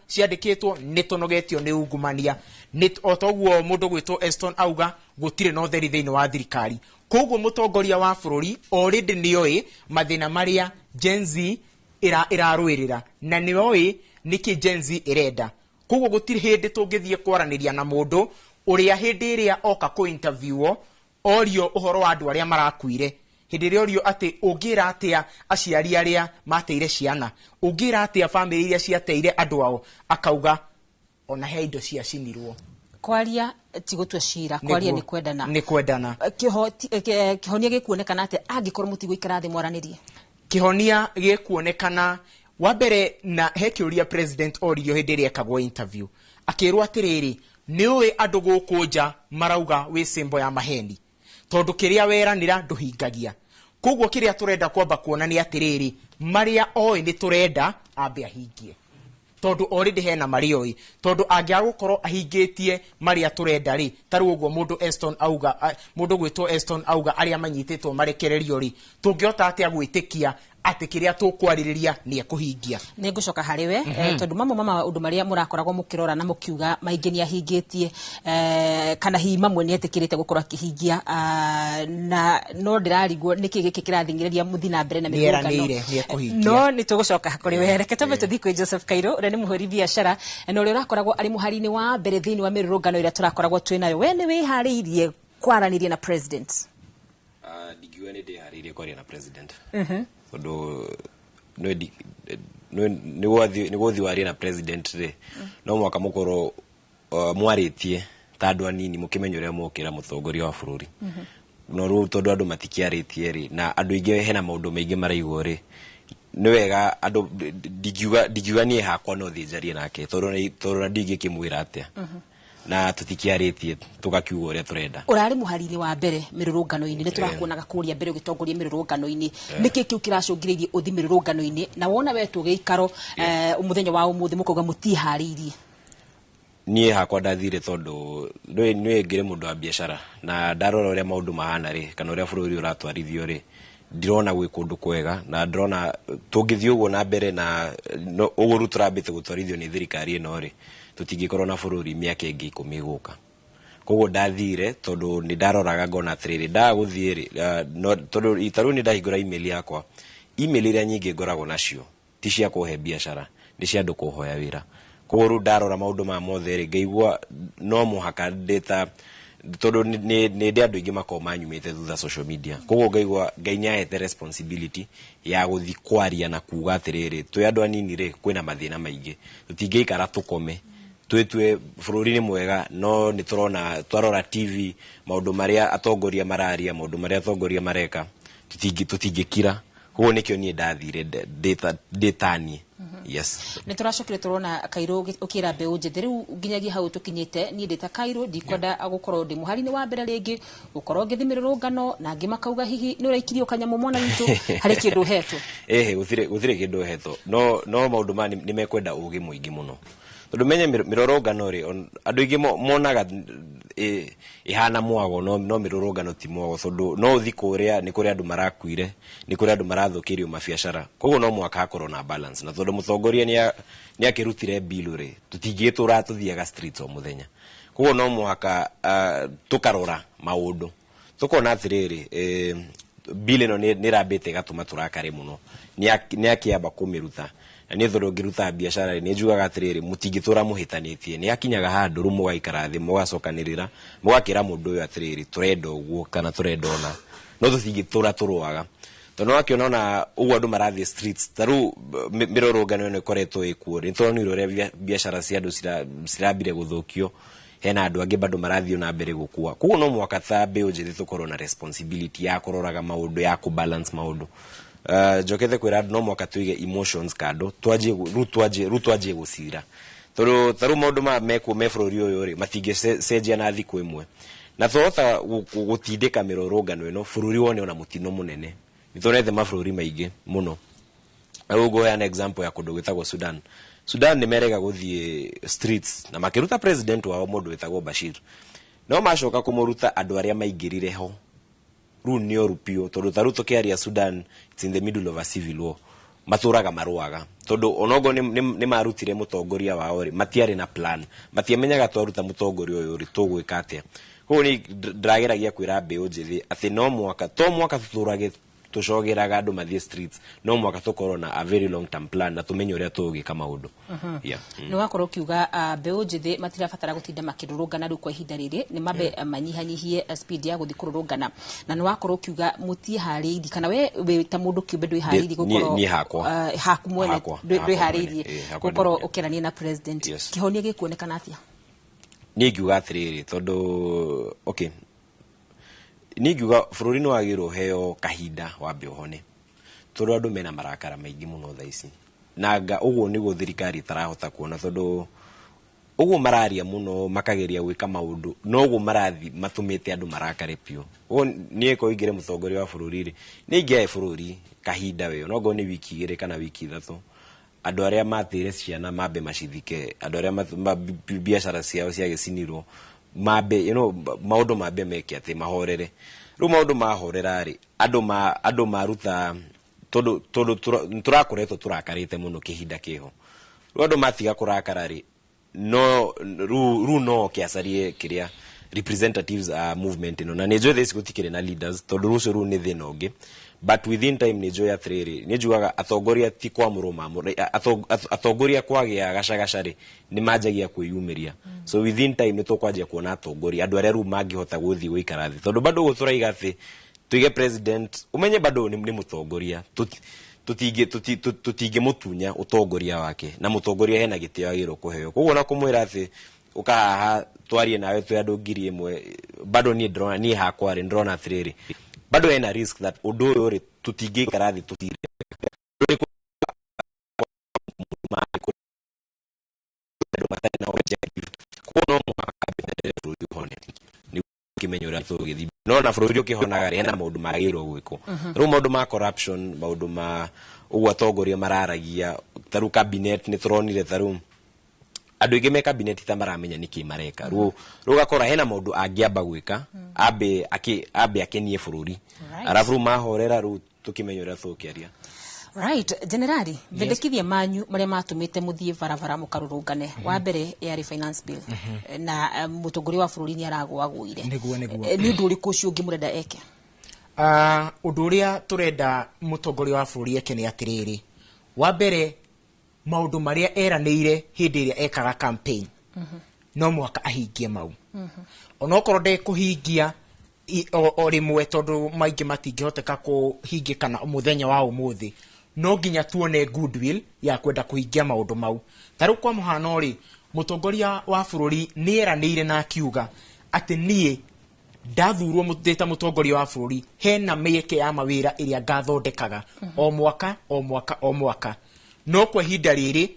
ciandĩkĩtwo nĩ tũnogetio nĩ ungumania, nĩ o toguo mũndũ gwĩtwo Eston auga gũtirĩ na ũtheri thĩinĩ wa thirikari. Koguo mũtongoria wa bũrũri already nĩoĩ mathĩna marĩa Gen Z ĩrarũĩrĩra, na nĩoĩ nĩkĩ Gen Z ĩrenda. Koguo gũtirĩ hĩndĩ tũngĩthiĩ kwaranĩria na mũndũ ũrĩa hĩndĩ ĩrĩa oka kũ-interview orio ũhoro wa andũ arĩa marakuire, hĩndĩ ĩrĩa orio atĩ ũngĩra atĩa aciari arĩa mateire ciana, ũngĩra atĩa bamĩrĩ iria ciateire andũ ao, akauga ona he indo ciacinirwo. Kwaria ti gũtua cira, kwaria nĩ kwendana. Nĩ kwendana. Kĩhonia gĩkuonekana atĩa angĩkorwo mũtigũikara thĩ mwaranĩrie? Kĩhonia gĩkuonekana wa mbere, na he kĩũria president oririo hĩndĩ ĩrĩa ekagwo interview, akĩrwo atĩrĩrĩ, nĩũĩ andũ gũkũ nja marauga wĩ symbol ya maheni tondũ kĩrĩa weranĩra ndũhingagia. Koguo kĩrĩa tũrenda kwamba kuona nĩ atĩrĩrĩ, marĩa oĩ nĩ tũrenda ambe ahingie, tondũ already hena marĩa oĩ, tondũ angĩaga gũkorwo ahingĩtie marĩa tũrenda rĩ, ta rĩu ũguo mũndũ Eston auga, mũndũ gwĩtwo Eston auga arĩa manyitĩtwo marekererio rĩ, tũngĩhota atĩa gwĩtĩkia atĩ kĩrĩa tũkwarĩrĩria nĩ ekũhingia? Nĩ ngũcoka harĩ we, tondũ mamwe ma maũndũ marĩa mũrakoragwo mũkĩrora na mũkiuga maingĩ nĩ ahingĩtie, kana hihi mamwe nĩ etĩkĩrĩte gũkorwo akĩhingia, na no ndĩrarigwo nĩkĩ gĩkĩ kĩrathing'ĩrĩria mũthiĩ na mbere na mĩrũrũngano. Nĩeranĩire nĩ ekũhingia. No nĩ tũgũcoka kũrĩ we. Reke twambe tũthiĩ kwĩ Joseph Kairũ ũrĩa nĩ mũhũri biacara na ũrĩa ũrakoragwo arĩ mũhari-inĩ wa mbere thĩinĩ wa mĩrũrũngano ĩrĩa tũrakoragwo twĩ nayo. We nĩ wĩharĩirie kwaranĩria na president? Ndingiuga nĩ ndĩharĩirie kwaria na president, tondũ nĩguo warie na president rĩ, no mũhaka mũkorwo mwarĩtie ta andũ anini mũkĩmenya ũrĩa mũkĩra mũtongoria wa bũrũri. No rĩu tondũ andũ matikĩarĩtie rĩ, na andũ aingĩ hena maũndũ maingĩ maraigwo rĩ, nĩ wega andũ ndingiuga niĩ hakwa no thiĩ njarie nake, tondũ na ndingĩkĩmwĩra atĩa, na tũtikĩarĩtie tũgakiuga ũrĩa tũrenda. Ũrarĩ mũhari-inĩ wa mbere mĩrũrũngano-inĩ, nĩ tũrakuonaga kũrĩa mbere ũgĩtongoria mĩrũrũngano-inĩ. Nĩkĩ kĩu kĩracũngĩrĩirie ũthiĩ mĩrũrũngano-inĩ na wona wetwo gĩikaro mũthenya wa ũmũthĩ mũkauga mũtiharĩirie? Niĩ hakwa ndathire tondũ nĩ ngĩrĩ mũndũ wa biacara, na ndarora ũrĩa maũndũ mahana rĩ, kana ũrĩa bũrũri ũratwarithio rĩ, Ndirona gwĩ kũndũ kwega, na ndĩrona tũngĩthiĩ ũguo na mbere na ũguo rĩu tũrambĩte gũtwarithio nĩ thirikari ĩno rĩ, tũtingĩkorwo na bũrũri mĩaka ĩngĩ 10 ĩgũka. Koguo ndathire tondũ nĩ ndaroraga ngona atĩrĩrĩ, ndaga gũthiĩ rĩ, tondũ ta rĩu nĩ ndahingũra email yakwa, email iria nyingĩ ngoragwo nacio ti cia kũhe biacara, nĩ cia andũ kũhoya wĩra. Koguo rĩu ndarora maũndũ maya mothe rĩ, ngaigua no mũhaka ndĩta, tondũ nĩ ndĩ andũ aingĩ makoragwo manyumĩte thutha social media. Koguo ngaigua Ngai nĩ ahete responsibility ya gũthiĩ kwaria na kuga atĩrĩrĩ, twĩ andũ anini rĩ, kwĩna mathĩna maingĩ, tũtingĩikara tũkome twĩtue bũrũri nĩ mwega, no nĩ tũrona twarora TV maũndũ marĩa atongoria mararia, maũndũ marĩa atongoria mareka, tũtingĩkira. Koguo nĩkĩo niĩ ndathire ndĩtanie. Yes. Nĩ tũracokire tũrona Kairũ ũkĩra mbeũ njĩthĩ rĩu nginyagia hau tũkinyĩte, niĩ ndĩ ta Kairũ ndikwenda gũkorwo ndĩ mũhari-inĩ wa mbere rĩngĩ, gũkorwo ngĩthiĩ mĩrũrũngano, na angĩ makauga hihi nĩ ũraikirio kanyamũ mwana witũ harĩ kĩndũ ũhetwo. Ĩhĩ, gũtirĩ kĩndũ ũhetwo. No maũndũ maya nĩ mekwenda ũgĩ mũingĩ mũno. Tondũ menye mĩrũrũngano rĩ, andũ aingĩ monaga ĩhana mwago, no mĩrũrũngano ti mwago, tondũ no ũthiĩ kũrĩa nĩ kũrĩa andũ marakuire, nĩ kũrĩa andũ marathũkĩrio mabiacara. Koguo no mũhaka hakorwo na balance, na tondũ mũtongoria nĩ akĩrutire bill rĩ, tũtingĩtũra tũthiaga streets o mũthenya. Koguo no mũhaka tũkarora maũndũ, tũkona atĩrĩrĩ, bill ĩno nĩ ĩrambĩte ĩgatũma tũrakare mũno, nĩ akĩamba kũmĩruta. Na niĩ tondũ ngĩruta biacara rĩ, nĩ njugaga atĩrĩrĩ, mũtingĩtũra mũhĩtanĩtie, nĩ hakinyaga handũ rĩu mũgaikara thĩ, mũgacokanĩrĩra, mũgakĩra mũndũ ũyũ atĩrĩrĩ, tũrenda ũguo kana tũrenda ũna, no tũtingĩtũra tũrũaga. Tondũ wakĩona ona ũguo andũ marathiĩ streets, ta rĩu mĩrũrũngano ĩno ĩkoretwo ĩkuo, nĩ tuonire ũrĩa biacara cia andũ cirambire gũthũkio, hena andũ angĩ bado marathiĩ na mbere gũkua. Koguo no mũhaka ta mbeũ njĩthĩ tũkorwo na responsibility ya kũroraga maũndũ, ya kũbalance maũndũ. Njokete kwĩra andũ no mũhaka tũige emotions kando, rĩu twanjie gũcira. Tondũ ta rĩu maũndũ maya mekuo me bũrũri ũyũ rĩ, matingĩcenjia na thikũ ĩmwe. Na twahota gũtindĩka mĩrũrũngano ĩno, bũrũri wone ona mũtino mũnene. Nĩ tuonete mabũrũri maingĩ mũno. Rĩu ngũheana example ya kũndũ gwĩtagwo Sudan. Sudan nĩ merega gũthiĩ streets na makĩruta president wao mũndũ wĩtagwo Bashir. No macoka kũmũruta andũ arĩa maingĩrire ho. Rĩu nĩ ũru biũ, tondũ ta rĩu tũkĩaria Sudan, it's in the middle of a civil war. Matũraga marũaga. Tondũ onogo nĩ marutire mũtongoria wao rĩ, matiarĩ na plan. Matiamenyaga twaruta mũtongoria ũyũ rĩ, tũgwĩka atĩa. Koguo nĩ ndĩrageragia kwĩra mbeũ njĩthĩ atĩ no mũhaka, to mũhaka tũtũrage tũcogeraga andũ mathiĩ streets, no mũhaka tũkorwo na a very long term plan na tũmenye ũrĩa tũgũgĩka maũndũ. Yeah. Nĩ wakorwo ũkiuga mbeũ njĩthĩ matirabatara gũtinda makĩrũrũngana rĩu kwa ihinda rĩrĩ, nĩ mambe manyihanyihie speed ya gũthiĩ kũrũrũngana. Na nĩ wakorwo ũkiuga mũtiĩharĩirie, kana we wĩ ta mũndũ kĩũmbe ndwĩharĩirie gũkorwo, Niĩ hakwa. Haku mwene, ndwĩharĩirie Hakwa gũkorwo nĩ- ũkĩarania na president. Yes. Kĩhonia gĩkuonekana atĩa? Niĩ ngiuga atĩrĩrĩ, tondũ okay, niĩ ngiuga bũrũri nĩ wagĩrĩirwo ũheo kahinda wambe ũhone, tondũ andũ mena marakara maingĩ mũno thaa ici, na anga ũguo nĩguo thirikari ĩtarahota kuona, tondũ ũguo mararia mũno makageria gwĩka maũndũ, no ũguo marathi matũmĩte andũ marakare biũ. Ũguo niĩ korwo ingĩrĩ mũtongoria wa bũrũri rĩ, nĩ ingĩahe bũrũri kahinda weo, no ngorwo nĩ wiki 2 kana wiki 3, andũ arĩa matĩire ciana mambe macithike, andũ arĩa biacara ciao ciagĩcinirwo mambe, maũndũ mambe meke atĩ mahorere. Rĩu maũndũ mahorera rĩ, andũ maruta, tondũ tũrakoretwo tũrakarĩte mũno kĩhinda kĩho. Rĩu andũ matiga kũrakara rĩ, no rĩu no oke acarie kĩrĩa representatives a movement ĩno, na nĩ njũĩ thaa ici gũtikĩrĩ na leaders, tondũ rũcio rũu nĩ thĩna ũngĩ. But within time nĩ njũĩ atĩrĩrĩ, nĩ njugaga atongoria ti kwamũrwo mamũrwo, atongoria kwagĩa gacagaca rĩ, nĩ manjagia kwĩyumĩria. So within time nĩ tũkwanjia kuona atongoria, andũ arĩa rĩu mangĩhota gũthiĩ gũikara thĩ, tondũ bado ũguo tũraiga atĩ tuige president, umenye bado nĩ mũtongoria, tũtingĩmũtunya ũtongoria wake, na mũtongoria hena gĩtĩo agĩrĩirwo kũheo. Koguo na kũmwĩra atĩ ũka haha twarie nawe twĩ andũ 1000, bado niĩ ndĩrona, niĩ hakwa rĩ, ndĩrona atĩrĩrĩ, bado hena risk that ũndũ ũyũ rĩ, tũtingĩikara thĩ tũtire. Koguo no mũhaka bũrũri ũhone, nĩguo ũkĩmenye ũrĩa tũgũgĩthiĩ. No na bũrũri ũkĩhonaga rĩ, hena maũndũ magĩrĩirwo gwĩkwo. Rĩu maũndũ ma corruption, maũndũ ma ũguo atongoria mararagia, ta rĩu cabinet nĩ tũronire, ta rĩu andũ aingĩ me cabinet ta maramenya nĩkĩ mareka. Rĩu ũgakora hena maũndũ angĩamba gwĩka, ambe akenie bũrũri. Arabu rĩu mahorera, rĩu Tũkĩmenye ũrĩa tũgũkĩaria. Right, generali, mendekithia manyu maria matumite muthie barabara mukarurungane, wa mbere yari finance bill, na mutongoria wa bururi ni aragwagwire. Niguo. Ni undu uriku ucio ungi murenda eke? Undu uria turenda mutongoria wa bururi eke ni atiriri, wa mbere maundu maria eranĩire hĩndĩ ĩrĩa ekaga campaign, no mwaka ahingie mau, onokorwo ndekũhingia o rĩmwe, tondũ maingĩ matingĩhoteka kũhingĩka na mũthenya wa ũmũthĩ, no nginya tuone goodwill ya kwenda kũhingia maũndũ mau. Ta rĩu kwa mũhano rĩ, mũtongoria wa bũrũri nĩ eranĩire na akiuga atĩ niĩ ndathurwo ndĩ ta mũtongoria wa bũrũri, hena mĩeke ya mawĩra ĩrĩa ngathondekaga o mwaka o mwaka o mwaka. No kwa ihinda rĩrĩ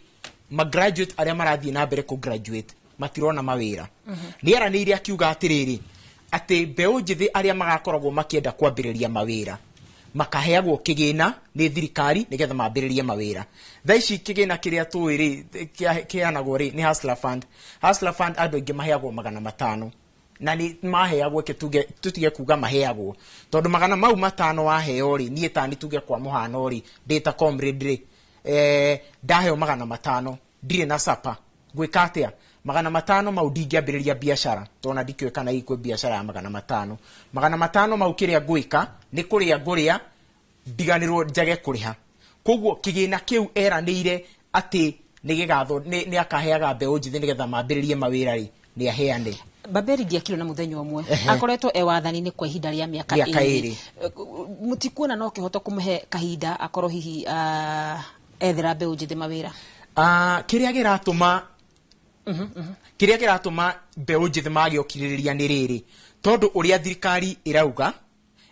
magraduate arĩa marathiĩ na mbere kũ graduate matirona mawĩra. Nĩ eranĩire akiuga atĩrĩrĩ, atĩ mbeũ njĩthĩ arĩa magakoragwo makĩenda kwambĩrĩria mawĩra makaheagwo kĩgĩna nĩ thirikari nĩgetha mambĩrĩrie mawĩra. Thaa ici kĩgĩna kĩrĩa tũĩ rĩ kĩheanagwo rĩ nĩ Hustler Fund. Hustler Fund andũ aingĩ maheagwo 500, na nĩ maheagwo, ke tuge tutige kuga maheagwo, tondũ 500 waheo rĩ, niĩ tani tuge kwa mũhano rĩ, ndĩ ta comrade rĩ, ndaheo 500, ndirĩ na sapa, ngwĩka atĩa? 500 mau ndingĩambĩrĩria biacara, tondũ ndikĩũĩ kana ikwĩ biacara ya 500. 500 mau kĩrĩa ngwĩka nĩ kũrĩa ngũrĩa, ndiganĩrwo njage kũrĩha. Koguo kĩgĩna kĩu eranĩire atĩ nĩ akaheaga mbeũ njĩthĩ nĩgetha mambĩrĩrie mawĩra rĩ, nĩ aheane. Baberi ndiakirwo na muthenya ũmwe, akoretwo e wathani-inĩ kwa ihinda rĩa mĩaka Mĩaka 2. 2. Mũtikuona no kĩhoto kũmũhe kahinda akorwo hihi ethera mbeũ njĩthĩ mawĩra? Kĩrĩa kĩratũma mbeũ njĩthĩ mage ũkirĩrĩria nĩ rĩrĩ, tondũ ũrĩa thirikari ĩrauga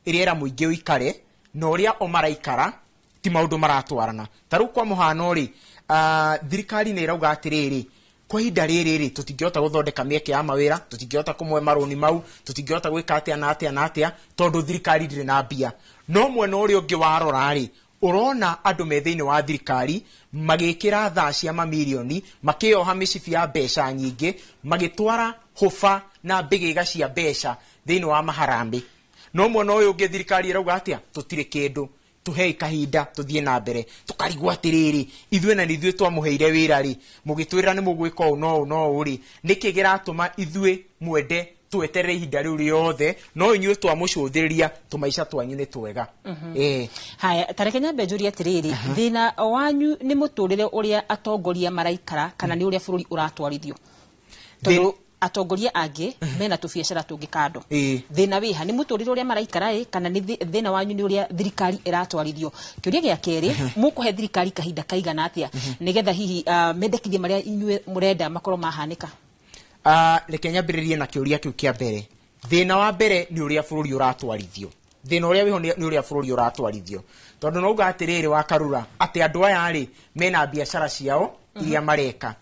ĩrĩa ĩra mũingĩ ũikare na ũrĩa o maraikara ti maũndũ maratwarana. Ta rĩu kwa mũhano rĩ, thirikari nĩ ĩrauga atĩrĩrĩ, kwa ihinda rĩrĩ rĩ, tũtingĩhota gũthondeka mĩeke ya mawĩra, tũtingĩhota kũmwe marũni mau, tũtingĩhota gwĩka atĩa na atĩa na atĩa, tondũ thirikari ndĩrĩ na mbia. No mwena ũrĩa ũngĩ warora rĩ, ũrona andũ me thĩinĩ wa thirikari magĩkĩra thaa cia mamirioni, makĩoha mĩcibi ya mbeca nyingĩ, magĩtwara hũba na mbĩgĩga cia mbeca thĩinĩ wa maharambĩ. No mwena ũyũ ũngĩ thirikari ĩrauga atĩa? Tũtirĩ kĩndũ, tũhei kahinda tũthiĩ na mbere. Tũkarigwo atĩrĩrĩ, ithuĩ na nĩ ithuĩ twamũheire wĩra rĩ, mũgĩtwĩra nĩ mũgwĩka ũũ no ũũ no ũũ rĩ, nĩkĩ kĩratũma ithuĩ mwende tweterere ihinda rĩu rĩothe, no inyuĩ twamũcũthĩrĩria tũmaica twanyu nĩ twega. Haya, tareke nyambe njũrie atĩrĩrĩ, thĩna wanyu nĩ mũtũrĩre ũrĩa atongoria maraikara kana nĩ ũrĩa bũrũri ũratwarithio? Tondũ atongoria angĩ mena tũbiacara tũngĩ kando. Thĩna wĩha nĩ mũtũrĩre ũrĩa maraikara ĩ, kana nĩ thĩna wanyu nĩ ũrĩa thirikari ĩratwarithio? Kĩũria gĩa kerĩ, mũkũhe thirikari kahinda kaigana atĩa nĩgetha hihi mendekithia marĩa inyuĩ mũrenda makorwo mahanĩka? Reke nyambĩrĩrie na kĩũria kĩu kĩa mbere. Thĩna wa mbere nĩ ũrĩa bũrũri ũratwarithio. Thĩna ũrĩa wĩho nĩ ũrĩa bũrũri ũratwarithio, tondũ no uga atĩrĩrĩ wa Karura atĩ andũ aya rĩ mena biacara ciao iria mareka,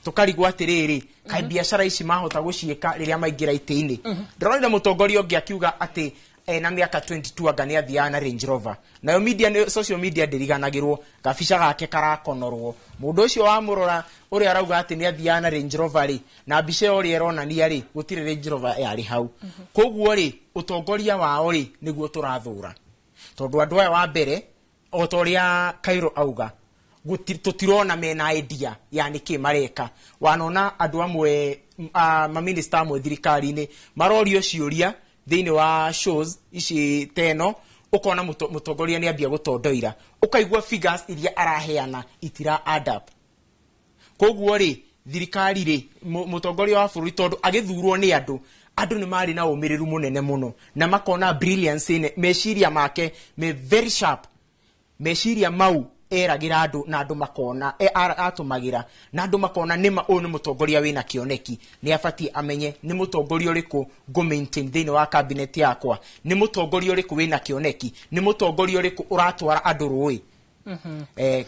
tũkarigwo atĩrĩrĩ, kaĩ biacara ici mahota gũciĩka rĩrĩa maingĩra itĩ-inĩ? Ndĩronire mũtongoria ũngĩ akiuga atĩ ena mĩaka 22 anga nĩ athiaga na Range Rover, nayo media nĩ social media ndĩriganagĩrwo, gabica gake karakonorwo. Mũndũ ũcio wamũrora ũrĩa arauga atĩ nĩ athiaga na Range Rover rĩ, na mbica ĩyo ũrĩa ĩronania rĩ, gũtirĩ Range Rover yarĩ hau. Koguo rĩ, ũtongoria wao rĩ nĩguo tũrathũra, tondũ andũ aya wa mbere o ta ũrĩa Cairo auga, tũtirona mena idea ya nĩkĩ mareka. Wanona andũ amwe, maminista amwe thirikari-inĩ marorio ciũria thĩinĩ wa shows ici teno, ũkona mũtongoria nĩ ambia gũtondoira, ũkaigua figures iria araheana itira add up. Koguo rĩ, thirikari rĩ, mũtongoria wa bũrũri tondũ agĩthurwo nĩ andũ, andũ nĩ marĩ na ũmĩrĩru mũnene mũno na makona brilliance ĩne, meciria make me very sharp, meciria mau eragĩra andũ na andũ makona, atũmagĩra na andũ makona nĩma ũyũ nĩ mũtongoria wĩna kĩoneki, nĩ abatiĩ amenye nĩ mũtongoria ũrĩkũ ngũ maintain thĩinĩ wa cabinet yakwa, nĩ mũtongoria ũrĩkũ wĩna kĩoneki, nĩ mũtongoria ũrĩkũ ũratwara andũ rũĩ.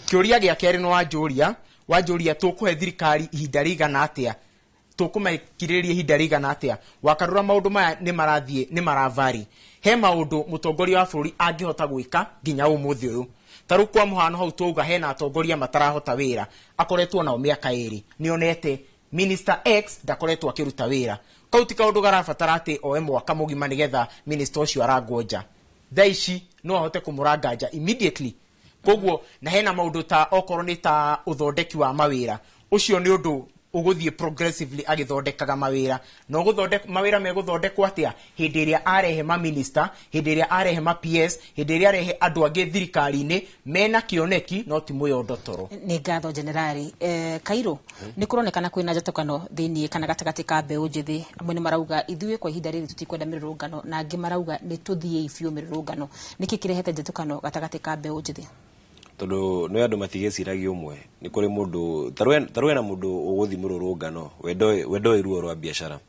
Kĩũria gĩa kerĩ nĩ wanjũria tũkũhe thirikari ihinda rĩigana atĩa, tũkũmekirĩrĩria ihinda rĩigana atĩa. Wakarura maũndũ maya nĩ marathiĩ, nĩ maravari. He maũndũ mũtongoria wa bũrũri angĩhota gwĩka nginya ũmũthĩ ũyũ. Ta rĩu kwa mũhano hau twauga hena atongoria matarahota wĩra, akoretwo nao mĩaka 2, nĩonete Minister X ndakoretwo akĩruta wĩra. Kau ti kaũndũ garabatara atĩ oe mwaka mũgima nĩgetha minister ũcio arangwo nja. Thaa ici No ahote kũmũranga nja immediately. Koguo na hena maũndũ ta okorwo nĩ ta ũthondeki wa mawĩra, ũcio nĩ ũndũ ũgũthiĩ progressively agĩthondekaga mawĩra. Na ũgũthondeka mawĩra megũthondekwo atĩa hĩndĩ ĩrĩa arehe ma minister, hĩndĩ ĩrĩa arehe ma PS, hĩndĩ ĩrĩa arehe andũ angĩ thirikari-inĩ mena kĩoneki, no ti mũyondo toro. Nĩ ngatho, generali. Kairũ, nĩ kũronekana kwĩna njatũkano thĩiniĩ kana gatagatĩ ka mbeũ njĩthĩ. Amwe nĩ marauga ithuĩ kwa ihinda rĩrĩ tũtikwenda mĩrũrũngano, na angĩ marauga nĩ tũthiĩi biũ mĩrũrũngano. Nĩkĩ kĩrehete njatũkano gatagatĩ ka mbeũ njĩthĩ? Tondũ nĩ andũ matigĩciragia ũmwe. Nĩ kũrĩ mũndũ tarũ hena mũndũ ũgũthiĩ mũrũrũngano we ndoĩ ruo rwa biacara,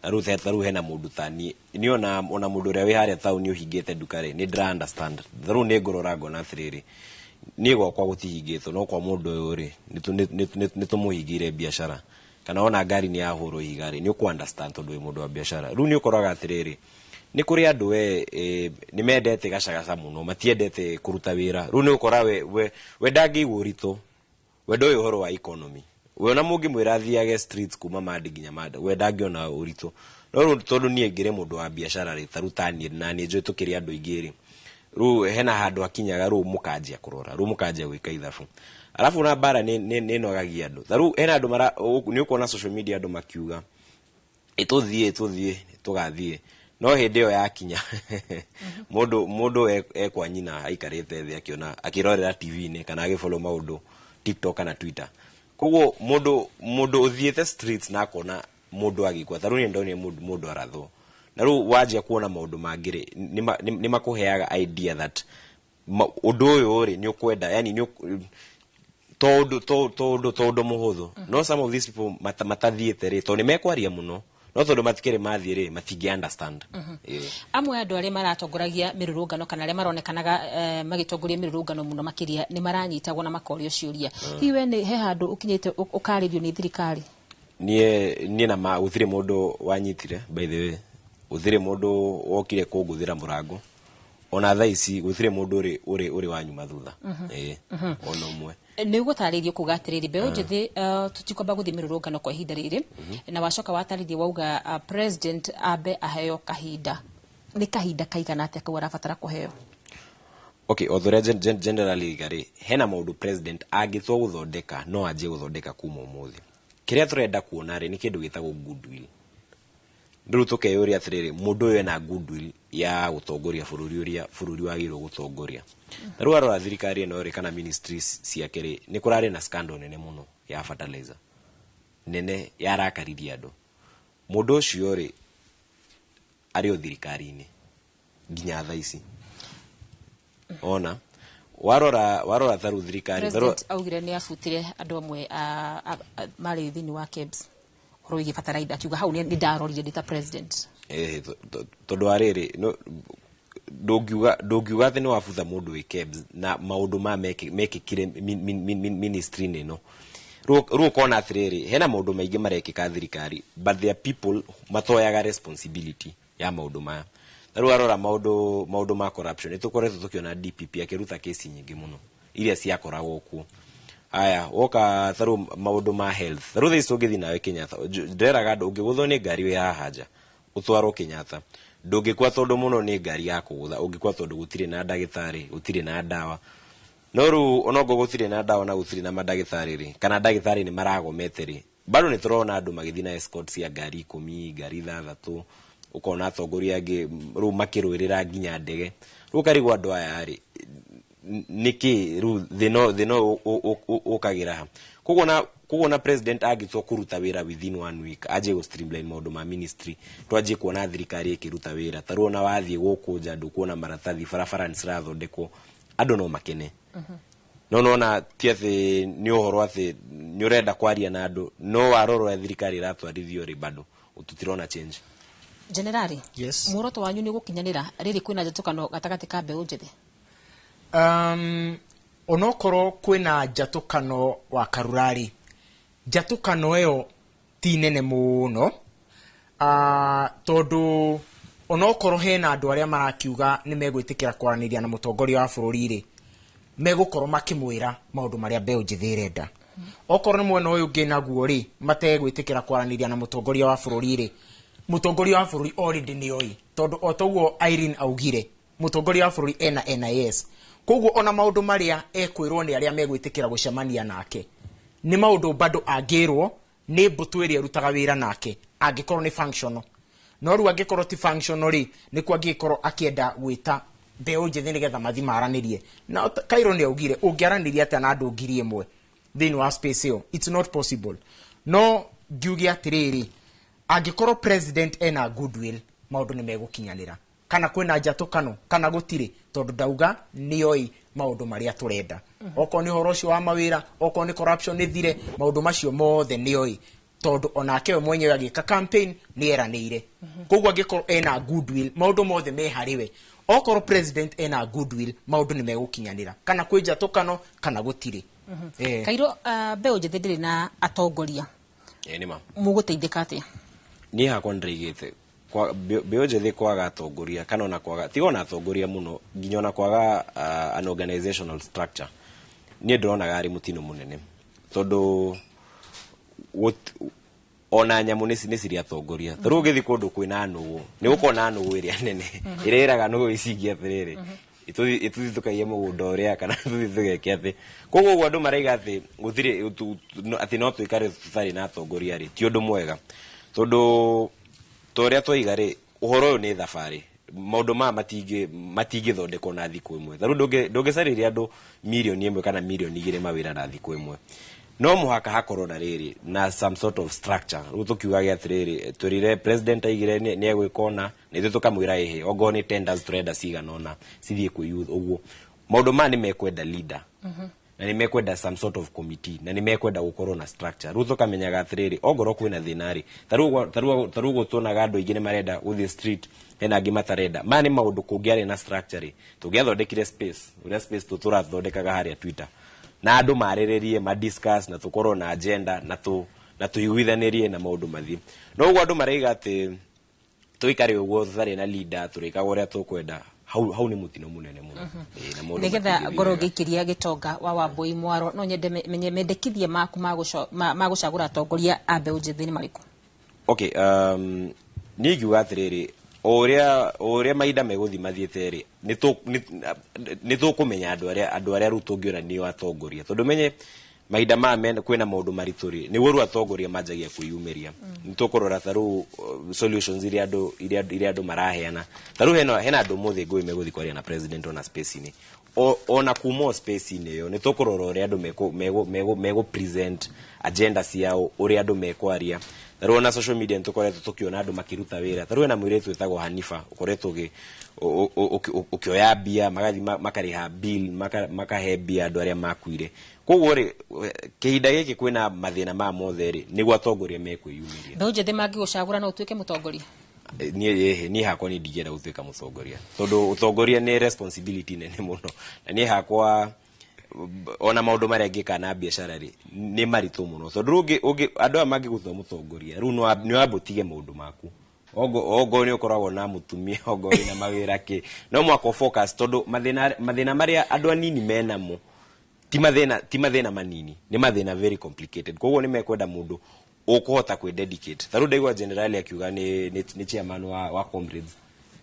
na rĩu tarĩu hena mũndũ ta niĩ, niĩ ona mũndũ ũrĩa wĩ harĩa taũni ũhingĩte nduka rĩ, nĩ ndĩra understand. Tarĩu nĩ ngũrora ngona atĩrĩrĩ, niĩ gwakwa gũtihingĩtwo, no kwa mũndũ ũyũ rĩ, nĩ tũmũhingĩire biacara, kana ona ngari nĩ yahũrwo ihiga rĩ, nĩ ũkũ understand tondũ wĩ mũndũ wa biacara. Rĩu nĩ ũkoraga atĩrĩrĩ, nĩ kũrĩ andũ we nĩ mendete gacagaca mũno, matiendete kũruta wĩra. Rĩu nĩ ũkora we ndangĩigua ũritũ, we ndoĩ ũhoro wa economy, we ona mũngĩmwĩra athiage streets kuma Monday nginya Monday, we ndangĩona ũritũ. No rĩu tondũ niĩ ngĩrĩ mũndũ wa biacara rĩ, tarĩu ta niĩ na niĩ njũĩ tũkĩrĩ andũ aingĩ rĩ, rĩu hena handũ akinyaga, rĩu mũkanjia kũrora, rĩu mũkanjia gwĩka ithabu. Arabu na mbara nĩ ĩnogagia andũ. Tarĩu hena andũ mara nĩ ũkuona social media andũ makiuga ĩtũthiĩ tũgathiĩ, no hĩndĩ ĩyo yakinya mũndũ ekwa nyina aikarĩte thĩ akĩona, akĩrorera TV-inĩ kana agĩfollow maũndũ TikTok kana Twitter. Koguo mũndũ ũthiĩte streets na akona mũndũ agĩkua, tarĩu niĩ ndonire mũndũ arathwo, na rĩu wanjia kuona maũndũ mangĩ rĩ, nĩ makũheaga idea that ũndũ ũyũ rĩ, nĩ ũkwenda, yani nĩ to ũndũ mũhũthũ. No some of these people matathiĩte rĩ, tondũ nĩ mekwaria mũno, no tondũ matikĩrĩ mathiĩ rĩ, matingĩ understand. Amwe andũ arĩa maratongoragia mĩrũrũngano kana arĩa maronekanaga magĩtongoria mĩrũrũngano mũno makĩria nĩ maranyitagwo na makorio ciũria. Hihi we nĩ he handũ ũkinyĩte ũkarĩrio nĩ thirikari? Niĩ na ma gũtirĩ mũndũ wanyitire, by the way. Gũtirĩ mũndũ wokire kũngũthĩra mũrango. Ona thaa ici gũtirĩ mũndũ ũrĩ wanyuma thutha. Ona ũmwe. Nĩ ũgũtarĩrio kuga atĩrĩrĩ, mbeũ njĩthĩ tũtikwamba gũthiĩ mĩrũrũngano kwa ihinda rĩrĩ, na wacoka watarĩria wauga president ambe aheo kahinda. Nĩ kahinda kaigana atĩa kau arabatara kũheo? Okay, o ũrĩa generally rĩ, hena maũndũ president angĩtua gũthondeka, no anjie gũthondeka kuma ũmũthĩ. Kĩrĩa tũrenda kuona rĩ, nĩ kĩndũ gĩtagwo goodwill. Rĩu tũkeyũria atĩrĩrĩ, mũndũ ũyũ ena goodwill ya gũtongoria bũrũri ũrĩa bũrũri wagĩrĩirwo gũtongoria. Na rĩu warora thirikari ĩno rĩ, kana ministries ciake rĩ, nĩ kũrarĩ na scandal nene mũno ya fertilizer nene yarakaririe andũ. Mũndũ ũcio rĩ, arĩ o thirikari-inĩ nginya thaa ici. Ona warora tarĩu thirikari President augire nĩ abutire andũ amwe marĩ thĩinĩ wa KEBS ũhoro wĩgiĩ bataraitha, akiuga hau nĩ ndarorire ndĩ ta president. Tondũ wa rĩrĩ, ndũngiuga atĩ nĩ wabutha mũndũ wĩ KEBS na maũndũ ma mekĩkire ministry-inĩ ĩno. Rĩu ũkona atĩrĩrĩ, hena maũndũ maingĩ marekĩka thirikari, but there are people matoyaga responsibility ya maũndũ maya. Na rĩu warora maũndũ ma corruption, nĩ tũkoretwo tũkĩona DPP akĩruta kesi nyingĩ mũno iria ciakoragwo kuo. Aya, woka tarĩu maũndũ ma health, tarĩu thaa ici tũngĩthiĩ nawe Kenyatta, ndĩreraga andũ ũngĩgũthwo nĩ ngari wĩ haha nja ũtwarwo Kenyatta, ndũngĩkua tondũ mũno nĩ ngari ya kũgũtha, ũngĩkua tondũ gũtirĩ na ndagĩtarĩ, gũtirĩ na ndawa. No rĩu onokorwo gũtirĩ na ndawa na gũtirĩ na mandagĩtarĩ rĩ, kana ndagĩtarĩ nĩ maragomete rĩ, bado nĩ tũrona andũ magĩthiĩ na escort cia ngari 10, ngari 6, ũkona atongoria angĩ rĩu makĩrũĩrĩra nginya ndege. Rĩu ũkarigwo andũ aya rĩ, nĩkĩ rĩu thĩna ũkagĩra ha? Koguo na president angĩtua kũruta wĩra within 1 week, anjie gũ streamline maũndũ ma ministry, twanjie kuona thirikari ĩkĩruta wĩra. Ta rĩu ona wathiĩ gũkũ nja ndũkuona maratathi, barabara nĩ cirathondekwo, andũ no makene. No nona ti atĩ nĩ ũhoro atĩ nĩ ũrenda kwaria na andũ, no warora ũrĩa thirikari ĩratwarithio rĩ, bado tũtirona change. Generali, Yes. muoroto wanyu nĩ gũkinyanĩra rĩrĩ kwĩna njatũkano gatagatĩ ka mbeũ njĩthĩ? Onokorwo kwĩna njatũkano wa karurari, njatũkano ĩyo ti nene mũno, tondũ onokorwo hena andũ arĩa marakiuga nĩ megwĩtĩkĩra kwaranĩria na mũtongoria wa bũrũri rĩ, megũkorwo makĩmwĩra maũndũ marĩa mbeũ njĩthĩ ĩrenda. Okorwo nĩ mwena ũyũ ũngĩ naguo rĩ, mategwĩtĩkĩra kwaranĩria na mũtongoria wa bũrũri rĩ, mũtongoria wa bũrũri already nĩ oĩ, tondũ o toguo Irene augire, Mũtongoria wa bũrũri ena NIS, koguo ona maũndũ marĩa ekwĩrwo nĩ arĩa megwĩtĩkĩra gũcemania nake nĩ maũndũ bado angĩrwo nĩ mbũtũ ĩrĩa ĩrutaga wĩra nake, angĩkorwo nĩ functional. No rĩu angĩkorwo ti functional rĩ, nĩkuo angĩkorwo akĩenda gwĩta mbeũ njĩthĩ nĩgetha mathi maranĩrie na Kairo. Nĩ augire ũngĩaranĩria atĩa na andũ 1,000 thĩinĩ wa space ĩyo? It's not possible. No ngiuge atĩrĩrĩ, angĩkorwo president ena goodwill, maũndũ nĩ megũkinyanĩra, kana kwĩna njatũkano kana gũtirĩ, tondũ ndauga nĩoĩ maũndũ marĩa tũrenda. Okorwo nĩ ũhoro ũcio wa mawĩra, okorwo nĩ corruption ĩthire, maũndũ macio mothe nĩoĩ, tondũ onake we mwenyewe agĩka campaign nĩ eranĩire. Koguo angĩkorwo ena goodwill, maũndũ mothe me harĩ we. Okorwo president ena goodwill, maũndũ nĩ megũkinyanĩra, kana kwĩ njatũkano kana gũtirĩ. Kairo, mbeũ njĩthĩ ndĩrĩ na atongoria. Ĩ nĩ ma. Mũgũteithĩka atĩa? Niĩ hakwa nĩndĩraigĩte mbeũ njĩthĩ kwaga atongoria, kana ona kwaga, tiga ona atongoria mũno, nginya ona kwaga an organizational structure, niĩ ndĩronaga arĩ mũtino mũnene, tondũ ona nyamũ nĩ cirĩ atongoria. Ta rĩu ũngĩthiĩ kũndũ kwĩna nũgũ, nĩ gũkorwo na nũgũ ĩrĩa nene ĩrĩa ĩraga nũgũ ici ingĩ atĩrĩrĩ, itũthiĩ tũkaiye mũgũnda ũrĩa, kana tũthiĩ tũgeke atĩ. Koguo ũguo andũ maraiga atĩ gũtirĩ atĩ no tũikare tũtarĩ na atongoria rĩ, ti ũndũ mwega, tondũ ta ũrĩa twaiga rĩ, ũhoro ũyũ nĩ thabarĩ. Maũndũ maya matingĩthondekwo na thikũ ĩmwe. Ta rĩu ndũngĩcarĩria andũ 1 million kana 2 million mawĩra na thikũ ĩmwe. No mũhaka hakorwo na rĩrĩ na some sort of structure. Rĩu tũkiugage atĩrĩrĩ, twĩrire president aigire nĩ egwĩka ũna, na ithuĩ tũkamwĩra ĩhĩ, ongorwo nĩ tenders tũrenda cigana ũna cithiĩ kwĩ youth. Ũguo maũndũ maya nĩ mekwenda leader, na nĩ mekwenda some sort of committee, na nĩ mekwenda gũkorwo na structure. Rĩu tũkamenyaga atĩrĩrĩ, ongorwo kwĩna thĩna rĩ, ta rĩu ũguo tuonaga andũ aingĩ nĩ marenda gũthiĩ street, hena angĩ matarenda. Maya nĩ maũndũ kũngĩarĩ na structure rĩ, tũngĩathondekire space, ũrĩa space tũrathondekaga harĩa Twitter, na andũ marĩrĩrie, madiscuss, na tũkorwo na agenda, na tũiguithanĩrie na maũndũ mathiĩ. No ũguo andũ maraiga atĩ tũikare ũguo tũtarĩ na leader, tũrĩkaga ũrĩa tũkwenda, hau nĩ mũtino mũnene mũno. Ĩĩ, na maũndũ Nĩgetha matingĩthiĩ ngorwo wega. Ngĩikĩria Gĩtonga wa Wambui mwaro, no nyende menye mendekithia maku ma gũcagũra atongoria a mbeũ njĩthĩ nĩ marĩkũ? Okay, niĩ ingiuga atĩrĩrĩ, o ũrĩa mahinda megũthiĩ mathiĩte rĩ, nĩ tũkũmenya andũ arĩa rĩu tũngĩona nĩo atongoria, tondũ menye mahinda maya kwĩna maũndũ maritũ rĩ, nĩguo rĩu atongoria manjagia kwĩyumĩria. Nĩ tũkũrora ta rĩu solutions iria andũ maraheana. Ta rĩu hena andũ mũthĩ ngũĩ megũthiĩ kwaria na president ona space-inĩ. Ona kuma o space-inĩ ĩyo, nĩ tũkũrora ũrĩa andũ megũ present agenda ciao, ũrĩa andũ mekwaria. Ta rĩu ona social media nĩ tũkoretwo tũkĩona andũ makĩruta wĩra. Ta rĩu hena mũirĩtu wĩtagwo Hanifa ũkoretwo ũkĩoya mbia, magathiĩ makarĩha bill, makahe mbia andũ arĩa makuire. Koguo rĩ, kĩhinda gĩkĩ kwĩna mathĩna maya mothe rĩ, nĩguo atongoria mekwĩyumĩria. Mbeũ njĩthĩ mangĩgũcagũra, no ũtuĩke mũtongoria? Niĩ hakwa niĩ ndingĩenda gũtuĩka mũtongoria, tondũ ũtongoria nĩ responsibility nene mũno, na niĩ hakwa ona maũndũ marĩa ngĩka na biacara rĩ, nĩ maritũ mũno, tondũ rĩu andũ aya mangĩgũtua mũtongoria rĩu nĩ wambe ũtige maũndũ maku. Ongo nĩ ũkoragwo na mũtumia, ongo wĩna mawĩra kĩ, no mwaka focus, tondũ mathĩna marĩa andũ anini menamo ti mathĩna manini, nĩ mathĩna very complicated. Koguo nĩ mekwenda mũndũ ũkũhota kwĩ dedicate. Ta rĩu ndaigua generali akiuga nĩ chairman wa comrades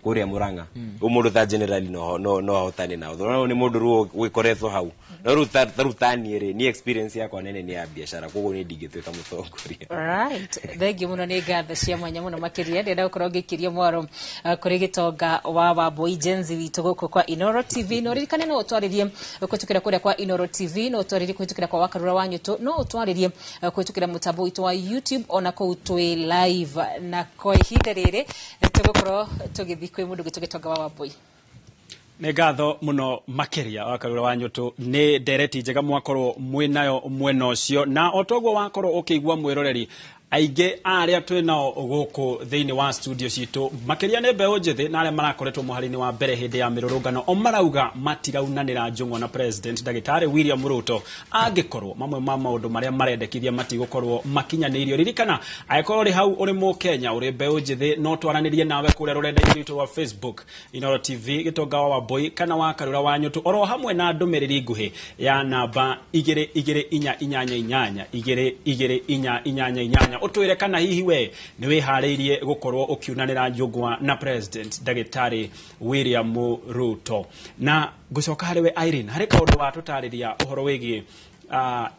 kũrĩa Murang'a. Rĩu mũndũ ta generali no ahotane nao, tondũ nĩ mũndũ rĩu wĩkoretwo hau. No rĩu ta rĩu ta niĩ rĩ, niĩ experience yakwa nene nĩ ya biacara, koguo niĩ ndingĩtuĩka mũtongoria. Right, thengiũ mũno, nĩ ngatho cia mwanya mũno makĩria. Ndĩrenda gũkorwo ngĩikĩria mwaro kũrĩ Gĩtonga wa Wambui, Gen Z witũ gũkũ kwa Inoro TV. No ririkane no ũtwarĩrie kũhĩtũkĩra kũrĩa kwa Inoro TV, no ũtwarĩrie kũhĩtũkĩra kwa Wakarura wa Nyũtũ, no ũtwarĩrie kũhĩtũkĩra mũtambo witũ wa YouTube, ona kũu twĩ live. Na kwa ihinda rĩrĩ tũgũkorwo tũgĩthiĩ kwĩ mũndũ gwĩtwo Gĩtonga wa Wambui. Nĩ ngatho mũno makĩria, Wakarura wa Nyũtũ. Nĩ ndereti njega mwakorwo mwĩnayo mwena ũcio, na o toguo wakorwo ũkĩigua mwĩroreri, aingĩ arĩa twĩ nao gũkũ thĩinĩ wa studio citũ makĩria nĩ mbeũ njĩthĩ na arĩa marakoretwo mũhari-inĩ wa mbere hĩndĩ ya mĩrũrũngano, o marauga matiraunanĩra njũng'wa na president ndagĩtarĩ William Ruto angĩkorwo mamwe ma maũndũ marĩa marendekithia matigũkorwo makinyanĩirio. Ririkana, angĩkorwo ũrĩ hau ũrĩ mũkenya, ũrĩ mbeũ njĩthĩ, no twaranĩrie nawe kũrĩa rũrenda-inĩ rwitũ rwa Facebook, Inoro TV, Gĩtonga wa Wambui kana wa Karura wa Nyũtũ, oro hamwe na ndũmĩrĩri nguhĩ ya namba 22488, 22488. Kenya. Ũtwĩre kana hihi we nĩ wĩharĩirie gũkorwo ũkiunanĩra njũng'wa na President Ndagĩtarĩ William Ruto. Na ngũcoka harĩ we Irene, harĩ kaũndũ watũtarĩria ũhoro wĩgiĩ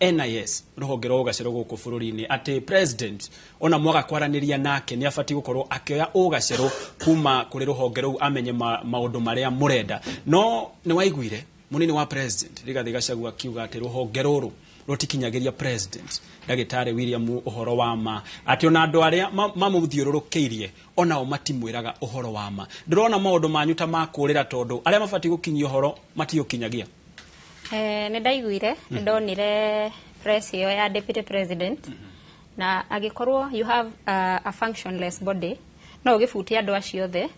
NIS, rũhonge rwa ũgacerũ gũkũ bũrũri-inĩ, atĩ president ona mwaga kwaranĩria nake nĩ abatiĩ gũkorwo akĩoya ũgacerũ kuma kũrĩ rũhonge rũu amenye maũndũ marĩa mũrenda. No nĩ waiguire mũnini wa president Rigathĩ Gachagua akiuga atĩ rũhonge rũrũ rũtikinyagĩria president Ndagĩtarĩ William ũhoro wa ma, atĩ ona andũ arĩa mamũthiũrũrũkĩirie onao matimwĩraga ũhoro wa ma. Ndĩrona maũndũ manyu ta makũrĩra tondũ arĩa mabatiĩ gũkinyia ũhoro matiũkinyagia. Nĩ ndaiguire, nĩ ndonire press ĩyo ya deputy president, na angĩkorwo you have a functionless body, no ũgĩbutie andũ acio othe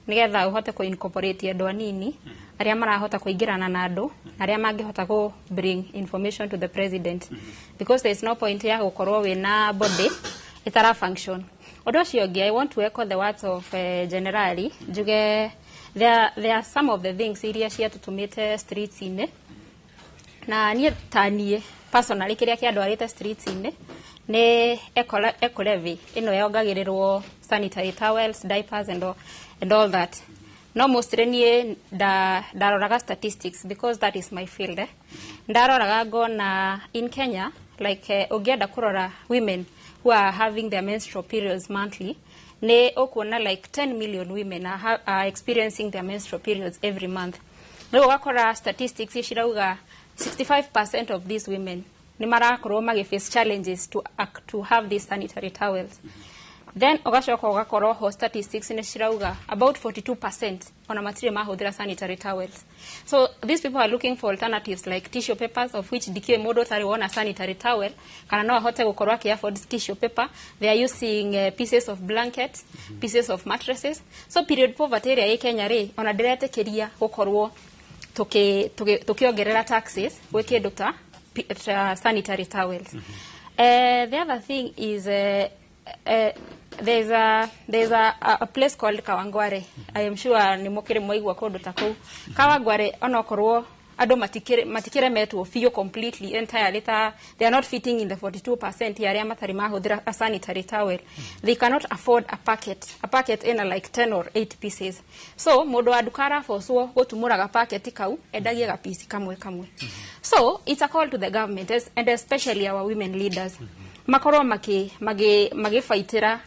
nĩgetha ũhote kũ incorporate andũ anini arĩa marahota kũingĩrana na andũ na arĩa mangĩhota kũ bring information to the president, because there is no point ya gũkorwo wĩna body ĩtara function. Ũndũ ũcio ũngĩ, I want to echo the words of generali, njuge there are some of the things iria ciatũtũmĩte streets-inĩ, na niĩ ta niĩ personally kĩrĩa kĩandwarĩte streets-inĩ nĩ eco levy ĩno yongagĩrĩrwo sanitary towels, diapers and all that. No mostly niĩ ndaroraga statistics because that is my field. Ndaroraga ngona in Kenya, like ũngĩenda kũrora women who are having their menstrual periods monthly, nĩ ũkuona like 10 million women are experiencing their menstrual periods every month. Rĩu ũgakora statistics cirauga 65% of these women nĩ marakorwo magĩ face challenges to have these sanitary towels. Then ũgacoka ũgakorwo ho statistics nĩ cirauga about 42% ona matirĩ mahũthĩra sanitary towels. So these people are looking for alternatives like tissue papers, of which ndikĩũĩ mũndũ ũtarĩ wona sanitary towel kana no ahote gũkorwo akĩ afford tissue paper. They are using pieces of blankets, pieces of mattresses. So period poverty ĩrĩa ĩ Kenya rĩ, ona ndĩretĩkĩria gũkorwo tukiongerera taxes gwĩ kĩndũ ta sanitary towels. The other thing is there's a place called Kawangware. I am sure nĩ mũkĩrĩ mwaigua kũndũ ta kũu. Kawangware, onokorwo andũ matikiremetwo biũ completely, entirely, ta they are not fitting in the 42% ya arĩa matarĩ mahũthĩra a sanitary towel, they cannot afford a packet. A packet ina like 10 or 8 pieces, so mũndũ wa nduka arabocwo gũtumũra gapaketi kau endagie gapici kamwe kamwe. So it's a call to the government and especially our women leaders makorwo magĩbaitĩra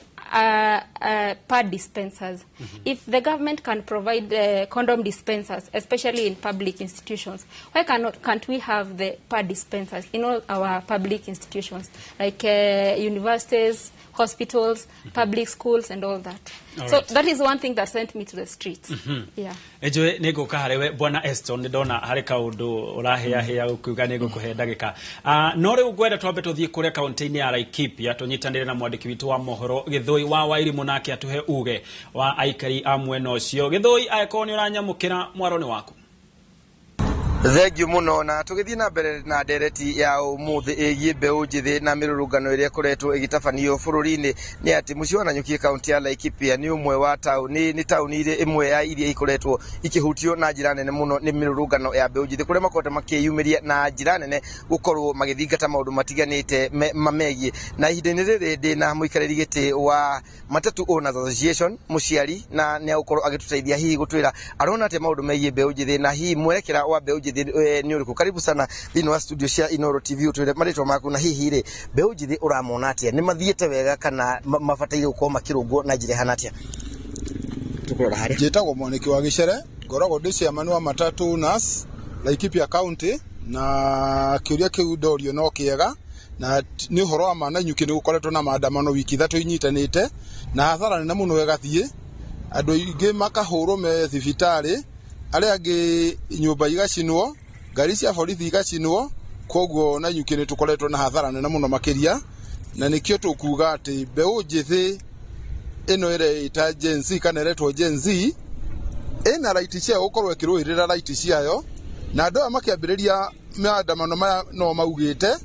pad dispensers. If the government can provide condom dispensers, especially in public institutions, why can't we have the pad dispensers in all our public institutions, like universities, hospitals, public schools, and all that? All So right. that is one thing that sent me to the streets. Yeah. Njũĩ nĩ ngũka harĩ we bwana Eston, nĩ ndona harĩ kaũndũ ũrahĩahĩa ũkiuga nĩ ngũkũhe ndagĩka. No rĩu ngwenda twambe tũthiĩ kũrĩa kaũntĩ-inĩ ya Laikipia tũnyitanĩre na mwandĩki witũ wa mohoro Gĩthũi wa Wairimũ, nake atũhe uge wa aikari a mwena ũcio. Gĩthũi, angĩkorwo nĩ ũranyamũkĩra, mwaro nĩ waku. Thengiũ mũno. Na tũgĩthiĩ na mbere na ndereti ya ũmũthĩ ĩgiĩ mbeũ njĩthĩ na mĩrũrũngano ĩrĩa ĩkoretwo ĩgĩtabanio bũrũri-inĩ, nĩ atĩ mũciĩ wa Nanyuki, kaũntĩ ya Laikipia, nĩ ũmwe wa taũni, nĩ taũni iria ĩmwe ya iria ikoretwo ikĩhutio na njĩra nene mũno nĩ mĩrũrũngano ya mbeũ njĩthĩ, kũrĩa makoretwo makĩyumĩria na njĩra nene gũkorwo magĩthingata maũndũ matiganĩte mamegiĩ. Na ihinda-inĩ rĩrĩ ndĩ na mũikarĩri gĩtĩ wa Matatu Owners Association, mũciari, na nĩ agũkorwo agĩtũteithia hihi gũtwĩra arona atĩa maũndũ megiĩ mbeũ njĩthĩ na hihi mwerekera wa mbeũ njĩthĩ nĩ ũrĩkũ. Karibu sana thĩinĩ wa studio cia Inoro TV. Ũtwĩre marĩtwa maku, na hihi rĩ, mbeũ njĩthĩ ũramona atĩa, nĩ mathiĩte wega kana mabataire gũkorwo makĩrũngwo na njĩra ĩhana atĩa? Tũkũrora harĩa. Njĩtagwo Mwaniki wa Gĩcere, ngoragwo ndĩ chairman wa Matatu Owners Laikipia County. Na kĩũria kĩu ndorio no kĩega, na nĩ ũhoro wa ma Nanyuki nĩ gũkoretwo na maandamano wiki 3 inyitanĩte, na hathara nene mũno ĩgathiĩ, andũ aingĩ makahũrwo me thibitarĩ, arĩa angĩ nyũmba igacinwo, ngari cia borithi igacinwo. Koguo Nanyuki nĩ tũkoretwo na hathara nene mũno makĩria, na nĩkĩo tũkuga atĩ mbeũ njĩthĩ ĩno ĩreĩta Gen Z kana ĩretwo Gen Z ĩna right ciayo gũkorwo ĩkĩrũĩrĩra right ciayo. Na andũ aya makĩambĩrĩria maandamano maya no maugĩte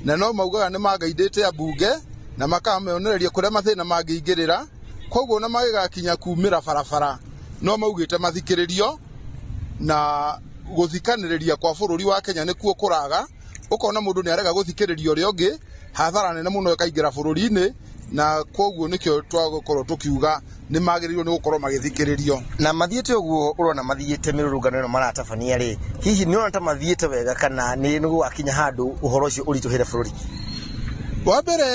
na no maugaga nĩ mangaindĩte ambunge na makameonereria kũrĩa mathĩna mangĩingĩrĩra. Koguo na magĩgakinya kumĩra barabara no maugĩte mathikĩrĩrio, na gũthikanĩrĩria kwa bũrũri wa Kenya nĩkuo kũraga. Ũkona mũndũ nĩ arega gũthikĩrĩria ũrĩa ũngĩ, hathara nene mũno ĩkaingĩra bũrũri-inĩ. Na koguo nikio twagokorwo tukiuga ni magĩrĩirwo nĩ gũkorwo magĩthikĩrĩrio. Na mathiĩte ũguo ũrona mathiĩte mĩrũrũngano ĩno maratabania rĩ, hihi nĩ ũrona ta mathiĩte wega kana nĩ gũgakinya handũ ũhoro ũcio ũritũhĩre bũrũri? Wa mbere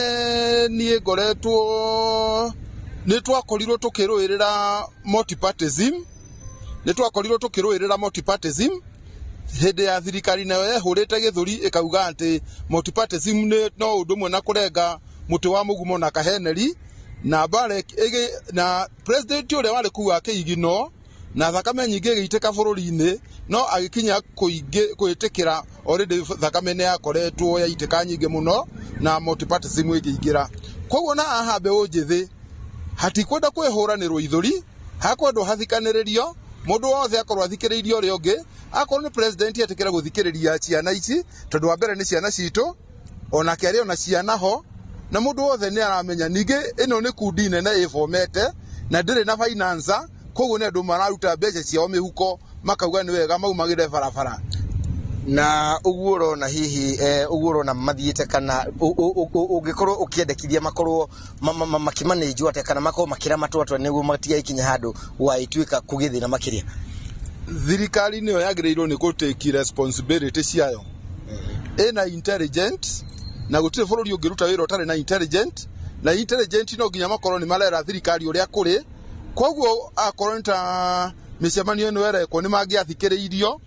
niĩ ngoretwo nĩ twakorirwo tũkĩrũĩrĩra multipartism, nĩ twakorirwo tũkĩrũĩrĩra multipartism hĩndĩ ya thirikari nayo yehũrĩte gĩthũri ĩkauga atĩ multipartism nĩ no ũndũ ũmwe na kũrenga mũtĩ wa mũgumo na kaheneri na mbara na president ũrĩa warĩ kũu akĩiginwo na thakame nyingĩ ĩgĩitĩka bũrũri-inĩ, no agĩkinya kwĩtĩkĩra already thakame nĩ yakoretwo yaitĩka nyingĩ mũno na multipartism ĩkĩingĩra. Koguo na haha mbeũ njĩthĩ hatikwenda kwĩhũranĩrwo ithũri, hakwendwo hathikanĩrĩrio, mũndũ wothe akorwo athikĩrĩirie ũrĩa ũngĩ. Akorwo nĩ president etĩkĩra gũthikĩrĩria ciana ici, tondũ wa mbere nĩ ciana citũ, onake arĩ ona ciana ho, na mũndũ wothe nĩ aramenya. Ningĩ ĩno nĩ kundi nene ĩbomete na ndĩrĩ na finance, koguo nĩ andũ mararuta mbeca ciao mĩhuko makauga nĩ wega maumagĩre barabara. Na ũguo ũrona hihi ũguo ũrona mathiĩte kana ũngĩkorwo ũkĩendekithia makorwo makĩmanĩnjwo atĩa kana makorwo makĩramatwo atĩa nĩguo matigagĩkinye handũ gũgagĩtuĩka kũgĩthĩna makĩria? Thirikari nĩyo yagĩrĩirwo nĩ gũtake responsibility ciayo. Ĩna intelligent, na gũtirĩ bũrũri ũngĩruta wĩra ũtarĩ na intelligent, na intelligent no nginya makorwo nĩ marera thirikari ũrĩa kũrĩ. Koguo akorwo nĩ ta mĩcemanio ĩno ĩrekwo nĩ mangĩathikĩrĩirio,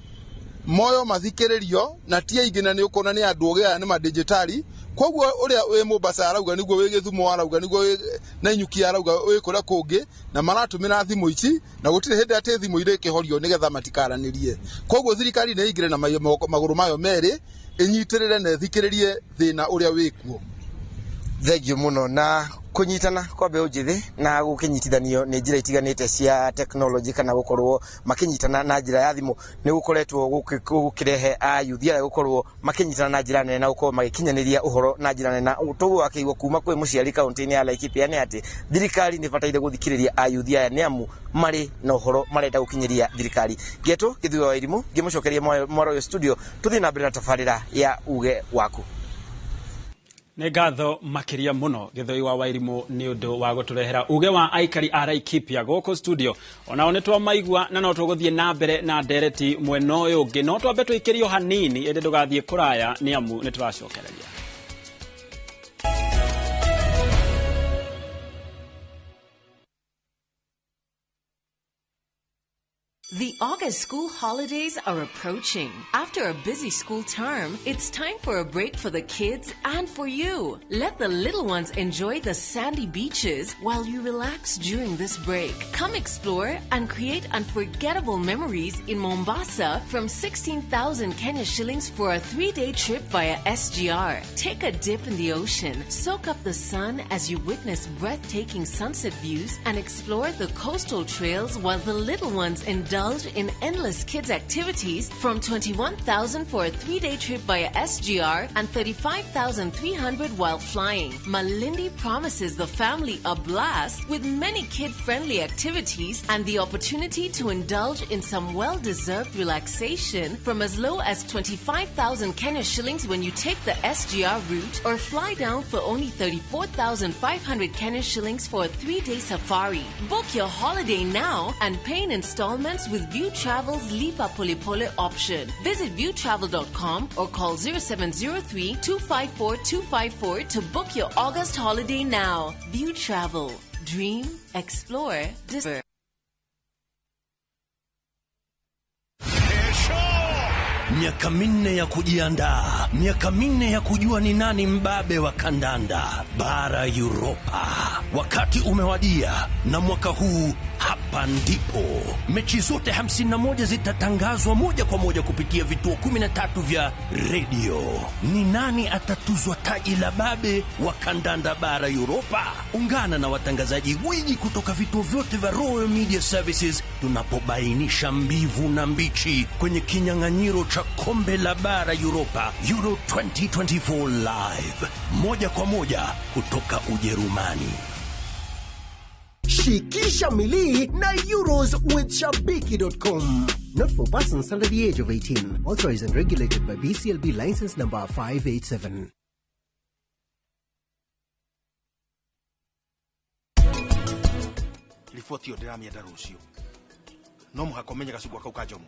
moyo mathikĩrĩrio, na ti aingĩ, na nĩ ũkuona nĩ andũ ogĩ aya nĩ madijitali. Koguo ũrĩa wĩ Mombasa arauga nĩguo wĩ Gĩthumo arauga nĩguo wĩ Nanyuki arauga wĩ kũrĩa kũngĩ, na maratũmĩra thimũ ici, na gũtirĩ hĩndĩ atĩ thimũ irĩkĩhorio nĩgetha matikaranĩrie. Koguo thirikari nĩ ĩingĩre na magũrũ mayo merĩ, ĩnyitĩrĩre na ĩthikĩrĩrie thĩna ũrĩa wĩkuo. Thengiũ mũno. Na kũnyitana kwa mbeũ njĩthĩ na gũkĩnyitithanio nĩ njĩra itiganĩte cia technology kana gũkorwo makĩnyitana na njĩra ya thimũ nĩ gũkoretwo gũkĩrehe ayuthi aya gũkorwo makĩnyitana na njĩra nene na gũkorwo magĩkinyanĩria ũhoro na njĩra nene. Na ũguo wakĩigua kuma kwĩ mũciari kaunti-inĩ ya Laikipia nĩ atĩ thirikari nĩ ĩbataire gũthikĩrĩria ayuthi aya nĩ amu marĩ na ũhoro marenda gũkinyĩria thirikari. Ngetwo Gĩthuĩ wa Irimũ ngĩmũcokeria mwaro ũyũ studio, tũthiĩ na mbere na tabarĩra ya uge waku. Nĩ ngatho makĩria mũno Gĩthũi wa Wairimũ nĩ ũndũ wa gũtũrehera uge wa aikari a Laikipia gũkũ studio. Onao nĩ twamaigua na no tũgũthiĩ na mbere na ndereti mwena ũyũ ũngĩ, no twambe tũikĩrio hanini ĩndĩ ndũgathiĩ kũraya nĩ amu nĩ tũracokereria. The August school holidays are approaching. After a busy school term, it's time for a break for the kids and for you. Let the little ones enjoy the sandy beaches while you relax during this break. Come explore and create unforgettable memories in Mombasa from 16,000 Kenya shillings for a 3-day trip via SGR. Take a dip in the ocean, soak up the sun as you witness breathtaking sunset views, and explore the coastal trails while the little ones indulge in endless kids activities from 21,000 for a 3-day trip via SGR and 35,300 while flying. Malindi promises the family a blast with many kid-friendly activities and the opportunity to indulge in some well-deserved relaxation from as low as 25,000 Kenya shillings when you take the SGR route or fly down for only 34,500 Kenya shillings for a 3-day safari. Book your holiday now and pay in installments with View Travel's Lipa Pole Pole option. Visit viewtravel.com or call 0703 254 254 to book your August holiday now. View Travel. Dream, explore, discover. Miaka 4 ya kujiandaa, miaka 4 ya kujua ni nani mbabe wa kandanda bara Europa. Wakati umewadia, na mwaka huu hapa ndipo mechi zote 51 zitatangazwa moja kwa moja kupitia vituo 13 vya radio. Ni nani atatuzwa taji la babe wa kandanda bara Europa? Ungana na watangazaji gwiji kutoka vituo vyote vya Royal Media Services tunapobainisha mbivu na mbichi kwenye kinyang'anyiro cha kombe la bara Europa Euro 2024 live, moja kwa moja kutoka Ujerumani. Shikisha milii na Euros with Shabiki.com. Not for persons under the age of 18. Authorized and regulated by BCLB license number 587. Riboti ĩyo ndĩramĩenda rũciũ. No mũhaka ũmenye gacungwa kau ka Njomo.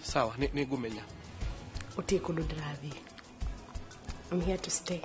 Sawa, nĩ ngũmenya. Gũtirĩ kũndũ ndĩrathiĩ. I'm here to stay.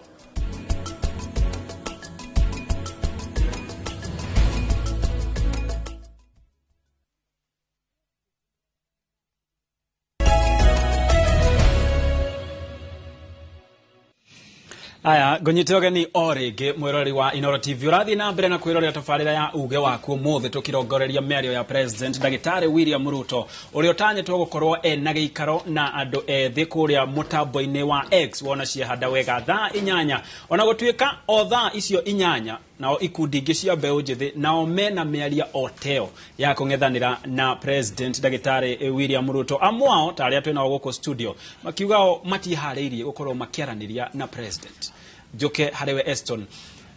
Aya, ngũnyite ũgeni o rĩngĩ mwĩroreri wa Inooro TV ũrathiĩ na mbere na kwĩrorera tabarĩra ya uge waku ũmũthĩ tũkĩrongoreria mĩario ya President Ndagĩtarĩ William Ruto ũrĩa ũtanyĩtwo gũkorwo ena gĩikaro na andũ ethĩ kũrĩa mũtambo-inĩ wa X wona ciehanda wega thaa 8 ona gũtuĩka o thaa icio 8 nao ikundi ingĩ cia mbeũ njĩthĩ nao mena mĩario o teo ya kũng'ethanĩra na President Ndagĩtarĩ William Ruto. Amwe ao ta arĩa twĩnao gũkũ studio makiuga o matiharĩirie gũkorwo makĩaranĩria na President. Njoke harĩ we Eston,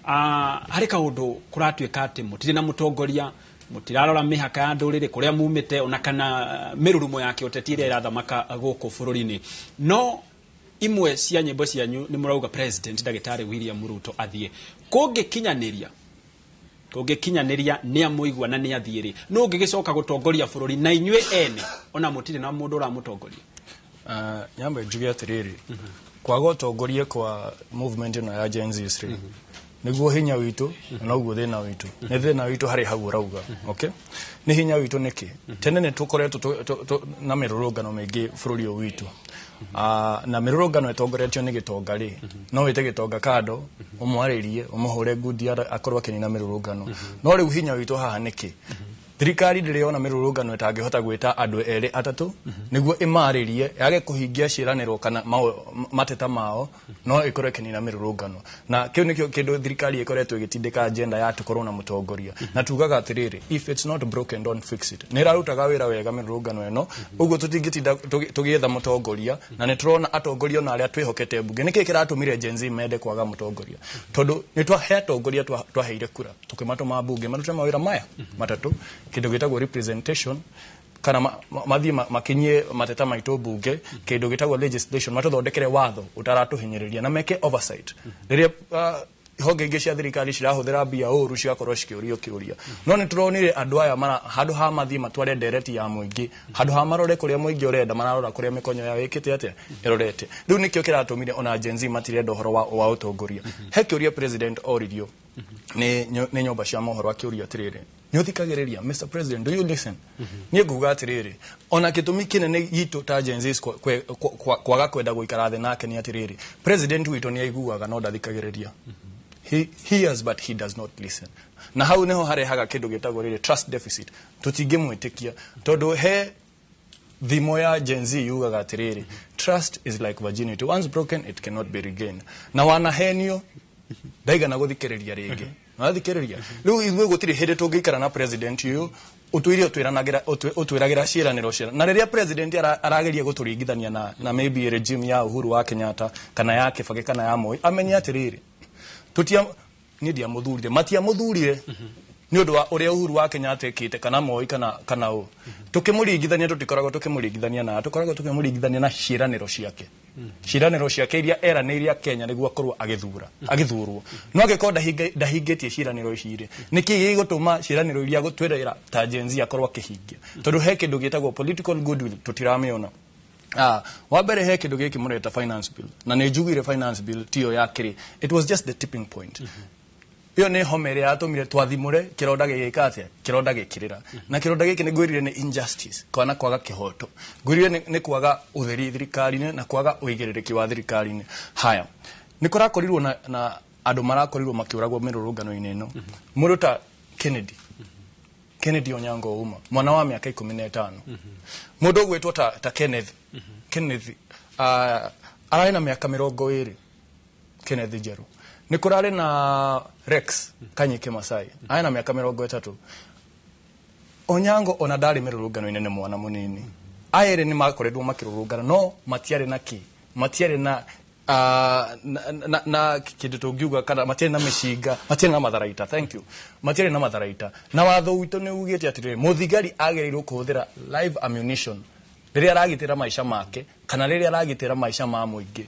harĩ kaũndũ kũratuĩka atĩ mũtirĩ na mũtongoria, mũtirarora mĩhaka ya ndũrĩrĩ kũrĩa mumĩte ona kana mĩrurumo ya kĩũteti ĩrĩa ĩrathamaka gũkũ bũrũri-inĩ, no imwe cia nyĩmbo cianyu nĩ mũrauga President Ndagĩtarĩ William Ruto athiĩ. Kũngĩkinyanĩria nĩ amũigua na nĩ athiĩ rĩ, nũ ũngĩgĩcoka gũtongoria bũrũri na inyuĩ ene ona mũtirĩ na mũndũ ũramũtongoria? Nyambe njuge atĩrĩrĩ, kwaga ũtongoria kwa movement ĩno ya Gen Z rĩ, nĩguo hinya witũ na noguo thĩna witũ. Nĩ thĩna witũ harĩ hau ũrauga, okay? Nĩ hinya witũ nĩkĩ? Tene nĩ tũkoretwo na mĩrũrũngano mĩingĩ bũrũri ũyũ witũ. Na mĩrũrũngano ĩtongoretio nĩ gĩtonga rĩ, no wĩte gĩtonga kando, ũmwarĩrie, ũmũhũre ngundi akorwo akĩnina mĩrũrũngano. No rĩu hinya witũ haha nĩkĩ? Thirikari ndĩrĩ yona mĩrũrũngano ĩtangĩhota gwĩta andũ erĩ atatũ nĩguo ĩmarĩrie yage kũhingia ciĩranĩro kana mateta mao, no ĩkorwo ĩkĩnina mĩrũrũngano. Na kĩu nĩkĩo kĩndũ thirikari ĩkoretwo ĩgĩtindĩka agenda ya tũkorwo na mũtongoria. Na tugaga atĩrĩrĩ, if it's not broken don't fix it. Nĩ ĩrarutaga wĩra wega mĩrũrũngano ĩno, ũguo tũtingĩtinda tũgĩetha mũtongoria, na nĩ tũrona atongoria ona arĩa twĩhokete mbunge. Nĩkĩ kĩratũmire Gen Z mende kwaga mũtongoria? Tondũ nĩ twahe atongoria twaheire kura, tũkĩmatũma mbunge marute mawĩra maya matatũ, kĩndũ gĩtagwo representation, kana mathiĩ makinyie mateta maitũ mbunge, kĩndũ gĩtagwo legislation, matũthondekere watho ũtaratũhinyĩrĩria na meke oversight. Rĩrĩa honge ingĩ cia thirikari cirahũthĩra mbia ũru cigakorwo cikĩũrio kĩũria. No nĩ tũronire andũ aya handũ ha mathiĩ matware ndereti ya mũingĩ, handũ ha marore kũrĩa mũingĩ ũrenda, mararora kũrĩa mĩkonyo yao ĩkĩte atĩa, ĩrorete. Rĩu nĩkĩo kĩratũmire ona Gen Z matirenda ũhoro wa ũtongoria. He kĩũria President oririo nĩ nyũmba cia mohoro akĩũria atĩrĩrĩ, nĩ ũthikagĩrĩria Mr President, do you listen? Niĩ nguga atĩrĩrĩ, ona gĩtũmi kĩnene gitũ ta Gen Z kwaga kwenda gũikara thĩ nake nĩ atĩrĩrĩ, President witũ nĩ aiguaga no ndathikagĩrĩria. He hears but he does not listen. Na hau niho harehaga kĩndũ gĩtagwo rĩrĩ trust deficit. Tũtingĩmwĩtĩkia tondũ he thimo ya Gen Z yugaga atĩrĩrĩ, trust is like virginity, once broken it cannot be regained. Na wanahenio ndaigana gũthikĩrĩria rĩngĩ. Wathikĩrĩria rĩu ithuĩ gũtirĩ hĩndĩ tũngĩikara na president ũyũ ũtwĩre ũtwĩragĩra ciĩranĩro cia, na rĩrĩa president arageria gũtũringithania na maybe regime ya Uhuru wa Kenyatta kana ya Kibaki kana ya Moi, amenye atĩrĩrĩ, tũtia niĩ ndiamũthurire, matiamũthurire nĩ ũndũ wa ũrĩa Uhuru wa Kenyatta ekĩte kana Moi kana ũ. Tũkĩmũringithania tũtikoragwo tũkĩmũringithania na, tũkoragwo tũkĩmũringithania na ciĩranĩro ciake. Ciĩranĩro ciake iria eranĩire Kenya nĩguo akorwo agĩthurwo. No angĩkorwo ndahingĩtie ciĩranĩro ici rĩ, nĩkĩ gĩgũtũma ciĩranĩro iria gũtwĩrĩra ta Gen Z akorwo akĩhingia? Tondũ he kĩndũ gĩtagwo political goodwill tũtiramĩona. Wa mbere he kĩndũ gĩkĩ mũreta finance bill, na nĩ njugire finance bill tiyo yakĩrĩ, it was just the tipping point. Iyo nĩ homa ĩrĩa yatũmire twathimũre kĩronda gĩgĩka atĩa, kĩronda gĩkĩrĩra. Na kĩronda gĩkĩ nĩ ngwĩrire nĩ injustice, kana kwaga kĩhoto. Ngwĩrire nĩ kwaga ũtheri thirikari-inĩ na kwaga ũigĩrĩrĩki wa thirikari-inĩ. Haya, nĩ kũrakorirwo na andũ marakorirwo makĩũragwo mĩrũrũngano-inĩ ĩno. Mũndũ ta Kennedy Onyango Ouma, mwana wa mĩaka 15. Mũndũ ũgwĩtwo ta Kenneth, ararĩ na mĩaka 20, Kenneth Njeru. Nĩ kũrarĩ na Rex Kanyike Masai, arĩ na mĩaka 30. Onyango ona ndarĩ mĩrũrũngano-inĩ, nĩ mwana mũnini. Aya erĩ nĩ makoretwo makĩrũrũngana, no matiarĩ na kĩ, matiarĩ na na kĩndũ tũngiuga kana matiarĩ na mĩcinga, matiarĩ na matharaita, thank you, matiarĩ na matharaita. Na watho witũ nĩ ugĩte atĩrĩrĩ, mũthigari agĩrĩirwo kũhũthĩra live ammunition rĩrĩa aragitĩra maica make kana rĩrĩa aragitĩra maica ma mũingĩ.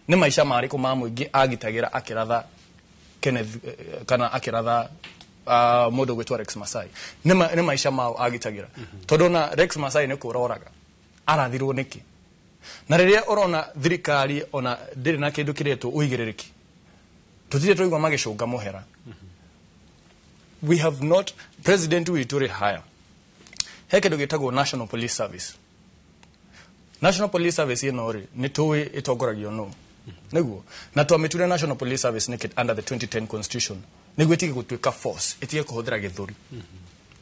Nĩ maica marĩkũ ma mũingĩ agitagĩra akĩratha Kenneth kana akĩratha Mũndũ gwĩtwo Rex Masai nĩ maica mao agitagĩra, tondũ ona Rex Masai nĩ kũra oraga arathirwo nĩkĩ? Na rĩrĩa ũrona thirikari ona ndĩrĩ na kĩndũ kĩretwo ũigĩrĩrĩki, tũtirĩ twaigua magĩcũnga mũhera. We have not president witũ rĩ, haya, he kĩndũ gĩtagwo National Police Service. National Police Service ĩno rĩ, nĩ tũĩ ĩtongoragio nũ nĩguo, na twamĩtuire National Police Service nĩkĩ under the 2010 constitution? Nĩguo ĩtige gũtuĩka force, ĩtige kũhũthĩra gĩthũri,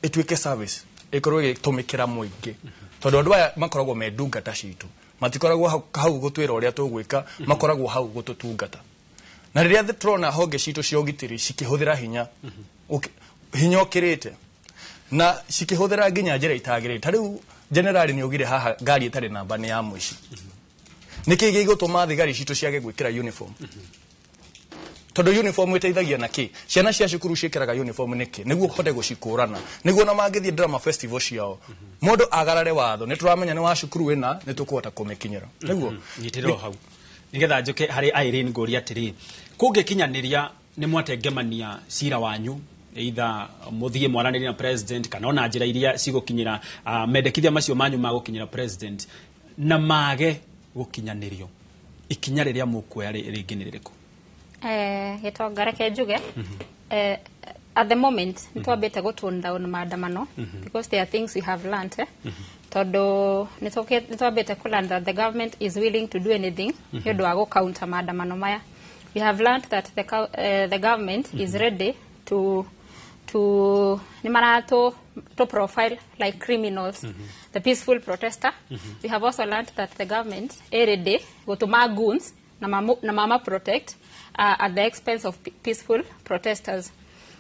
ĩtuĩke service, ĩkorwo ĩgĩtũmĩkĩra mũingĩ, tondũ andũ aya makoragwo me ndungata citũ, matikoragwo hau gũtwĩra ũrĩa tũgwĩka, makoragwo hau gũtũtungata. Na rĩrĩa tũrona honge citũ cia ũgitĩri cikĩhũthĩra hinya hinya ũkĩrĩte na cikĩhũthĩra nginya njĩra itagĩrĩire, ta rĩu generali nĩ augire haha ngari ĩtarĩ namba nĩ ya mũici. Nĩ kĩĩ gĩgũtũma thigari citũ ciage gwĩkĩra uniform? Tondũ uniform ĩteithagia na kĩ? Ciana cia cukuru ciĩkĩraga uniform nĩkĩ? Nĩguo ũhote gũcikũrana, nĩguo ona mangĩthiĩ drama festival ciao, mũndũ agarare watho, nĩ tũramenya nĩ wa cukuru ĩna, nĩ tũkũhota kũmĩkinyĩra nĩguo. Nyitĩrĩra o hau nigetha njoke harĩ Irene. Ngũria atĩrĩ, kũngĩkinyanĩria nĩ mwatengemania cira wanyu, either mũthiĩ mwaranĩrie na president kana ona njĩra iria cigũkinyĩra, mendekithia macio manyu magũkinyĩra president na mage gũkinyanĩrio, ikinya rĩrĩa mũkuoya rĩngĩ nĩ rĩrĩkũ? Gĩtonga, reke njuge, at the moment nĩ twambĩte gũ tone down maandamano because there are things we have learned, eh? Tondũ nĩ twambĩte kũ learn that the government is willing to do anything nĩ ũndũ wa gũ counter maandamano maya. We have learned that the government is ready to nĩ maratũ to profile like criminals the peaceful protester. We have also learned that the government ĩ ready gũtũma goons na mama protect at the expense of peaceful protesters.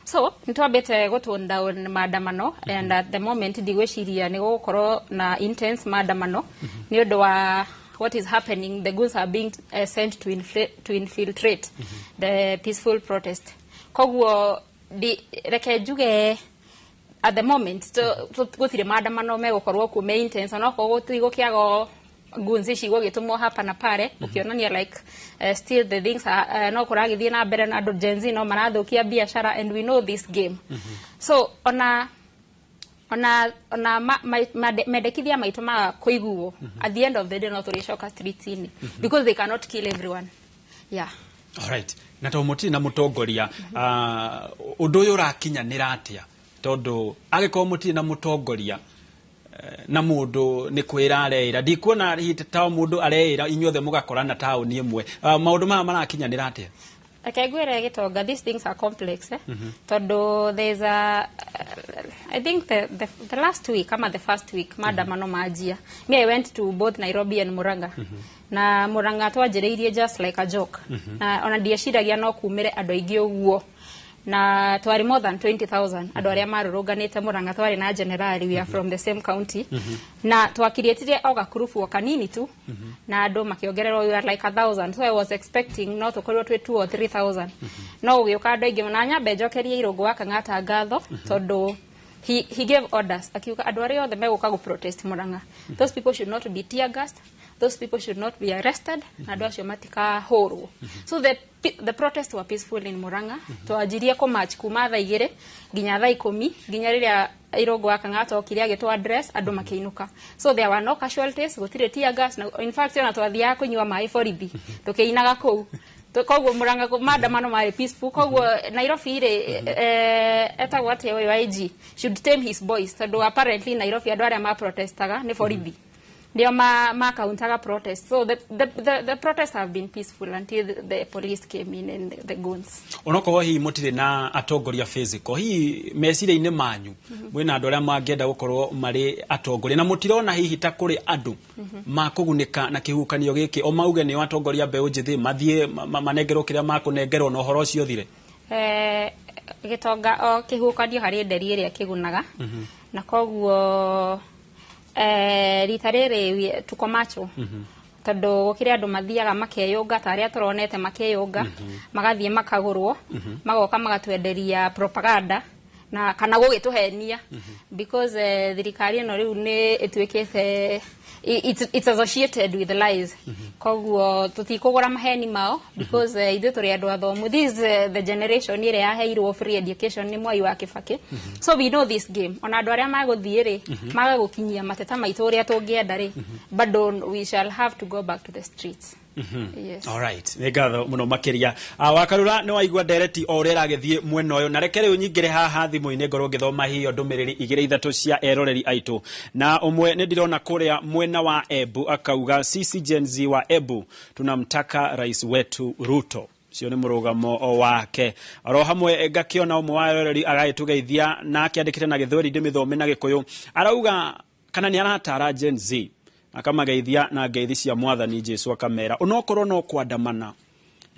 So nĩ twambĩte gũ tone down maandamano, and at the moment ndigwĩciria nĩ gũgũkorwo na intense maandamano nĩ ũndũ wa what is happening. The goons are being sent to infiltrate the peaceful protest. Koguo reke njuge, at the moment gũtirĩ maandamano megũkorwo kuo me intense, onokorwo gũtigũkĩaga goons ici gũgĩtũmwo hapa na pale, ũkĩonania like still the things are, no kũragĩthiĩ na mbere na andũ Gen Z no marathũkia biashara, and we know this game. So ona mendekithia maitũ maga kũiguo, at the end of the day no tũrĩcoka streets-inĩ because they cannot kill everyone, yeah. Alright. Na tondũ mũtirĩ na mũtongoria, ũndũ ũyũ ũrakinyanĩra atĩa? Tondũ angĩkorwo mũtirĩ na mũtongoria, na mũndũ nĩ kwĩra areĩra, ndikuona hihi ta mũndũ areĩra inyuothe mũgakorana taũni ĩmwe. Maũndũ maya marakinyanĩra atĩa? Reke ngwĩre, Gĩtonga, these things are complex, eh? Tondũ there's a I think the last week ama the first week maandamano manjia, me, I went to both Nairobi and Murang'a. Na Murang'a twanjĩrĩirie just like a joke, na ona ndieciragia no kumĩre andũ aingĩ ũguo, na twarĩ more than 20,000 andũ arĩa marũrũnganĩte Murang'a. Twarĩ na generali, we are from the same county, na twakiriĩtire o gakurubu o kanini tu na andũ makĩongererwo. We were like 1,000, so I was expecting no tũkorirwo twĩ 2 or 3000, no gũgĩũka andũ aingĩ. Na nyambe njokerie Irũngũ wa Kang'ata ngatho, tondũ he gave orders akiuga andũ arĩa othe megũka gũ protest Murang'a, those people should not be tear gassed, those people should not be arrested, na andũ acio matikahũrwo. So the protests were peaceful in Murang'a. Twanjirie kũ march kuma thaa 2 nginya thaa 10, nginya rĩrĩa Irũngũ wa Kang'ata okire agĩtũ address, andũ makĩinũka. So there were no casualties, gũtirĩ tear gas, na in fact ona twathiaga kũnyua maĩ borithi tũkĩinaga kũu. Koguo Murang'a maandamano marĩ peaceful. Koguo Nairobi rĩ, etagwo atĩa ũyũ, IG should tame his boys, tondũ apparently Nairobi andũ arĩa ma protestaga nĩ borithi ndio ma countaga protest. So the protests have been peaceful until the police came in and the guns. Onokorwo hihi mũtirĩ na atongoria physical, hihi meciria-inĩ manyu mwĩna andũ arĩa mangĩenda gũkorwo marĩ atongoria, na mũtirona hihi ta kũrĩ andũ makũgunĩka na kĩhuhũkanio gĩkĩ, o mauge nĩo atongoria mbeũ njĩthĩ, mathiĩ manengerwo kĩrĩa makũnengerwo na ũhoro ũcio ũthire? Gĩtonga, o kĩhuhũkanio harĩ nderi ĩrĩa kĩgunaga, na koguo rita rĩrĩ tuko macho, tondũ gũkĩrĩ andũ mathiaga makeyũnga ta arĩa tũronete makĩyũnga, magathiĩ makagũrwo, magoka magatwenderia propaganda. Na kana gũgĩtũhenia, because thirikari ĩno rĩu nĩ ĩtuĩkĩte it's associated with lies. Koguo tũtikũgũra maheni mao, because ithuĩ tũrĩ andũ athomu. This is the generation ĩrĩa yaheirwo free education nĩ Mwai wa Kibaki, so we know this game. Ona andũ arĩa magũthiĩ rĩ, maga gũkinyia mateta maitũ ũrĩa tũngĩenda rĩ, bado we shall have to go back to the streets. Yes. Alright, nĩ ngatho mũno makĩria. Wakarura, nĩ waigua ndereti o ũrĩa ĩragĩthiĩ mwena ũyũ, na reke rĩu nyingĩre haha thimũ-inĩ ngorwo ngĩthoma hiyo ndũmĩrĩri igĩrĩ ithatũ cia eroreri aitũ. Na ũmwe nĩ ndĩrona kũrĩa mwena wa Embu akauga, "Sisi Gen Z wa Embu tunamtaka rais wetu Ruto." Ũcio nĩ mũrũgamo wake. Oro hamwe ngakĩona ũmwe wa eroreri agagĩtũgeithia na akĩandĩkĩte na Gĩthweri, ndĩmĩthome na Gĩkũyũ. Arauga kana nĩ aratara Gen Z, akamageithia na ngeithi cia Mwathani Jesu, akamera onokorwo no kwandamana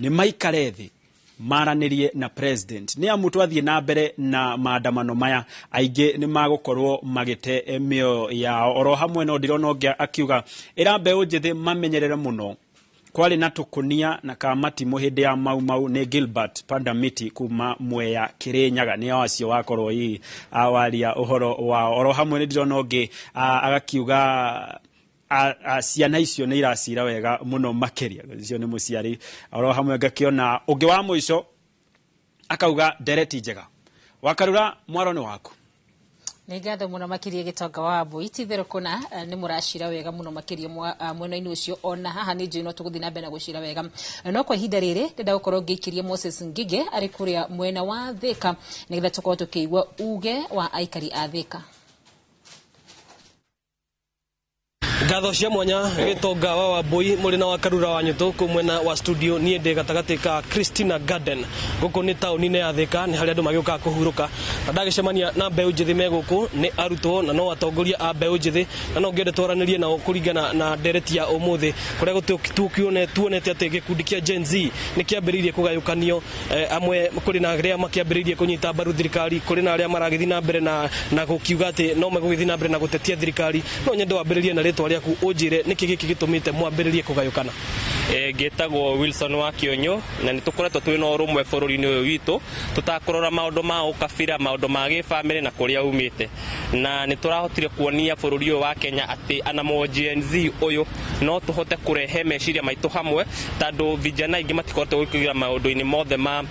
nĩ maikare thĩ maranĩrie na president, nĩ amu twathiĩ na mbere na maandamano maya aingĩ nĩ magũkorwo magĩte mĩoyo yao. Oro hamwe no ndĩrona ũngĩ akiuga ĩra mbeũ njĩthĩ mamenyerere mũno, kwarĩ na tũkũnia na kamatimũ hĩndĩ ya Mau Mau. Nĩ Gilbert Pandamiti kuma Mwea Kĩrĩnyaga, nĩo acio wakorwo hihi awaria ũhoro wao. Oro hamwe nĩ ndĩrona ũngĩ agakiuga ciana icio nĩ iracira wega mũno makĩria, icio nĩ mũciari. Oro hamwe ngakĩona ũngĩ wa mũico akauga ndereti njega. Wakarura, mwaro nĩ waku. Nĩ ngatho mũno makĩria, Gĩtonga wa Mbui. Ti itherũ kũna nĩ mũracira wega mũno makĩria mwena-inĩ ũcio. Ona haha nĩ njũĩ no tũgũthiĩ na mbere na gũcira wega, no kwa ihinda rĩrĩ ndĩrenda gũkorwo ngĩikĩria Moses Ngige arĩ kũrĩa mwena wa Thĩka, nĩgetha tũkorwo tũkĩigua uge wa aikari a Thĩka. Ngatho cia mwanya, Gĩtonga wa Wambui mũrĩ na Wakarura wa Nyũtũ kũ mwena wa studio. Niĩ ndĩ gatagatĩ ka Christina Garden, gũkũ nĩ taũni-inĩ ya Thĩka, nĩ harĩa andũ magĩũkaga kũhurũka, na ndagĩcemania na mbeũ njĩthĩ me gũkũ, nĩ arutwo na no atongoria a mbeũ njĩthĩ, na no ngĩende twaranĩrie nao kũringana na ndereti ya ũmũthĩ, kũrĩa tuonete atĩ gĩkundi kĩa Gen Z nĩ kĩambĩrĩirie kũgayũkanio. Amwe kũrĩ na arĩa makĩambĩrĩirie kũnyita mbaru thirikari, kũrĩ na arĩa maragĩthiĩ na mbere na gũkiuga atĩ no megũgĩthiĩ na mbere na gũtetia thirikari. No nyende wambĩrĩrie na rĩtwa rĩaku, ũnjĩre nĩkĩ gĩkĩ gĩtũmĩte mwambĩrĩrie kũgayũkana. Ngĩtagwo Wilson wa Kĩonyo, na nĩ tũkoretwo twĩ na ũrũmwe bũrũri-inĩ ũyũ witũ, tũtakũrora maũndũ ma ũkabira, maũndũ ma gĩbamĩrĩ na kũrĩa umĩte, na nĩ tũrahotire kuonia bũrũri ũyũ wa Kenya atĩ anamo Gen Z ũyũ no tũhote kũrehe meciria maitũ hamwe, tondũ vijana aingĩ matikoretwo gwĩkĩra maũndũ-inĩ mothe ma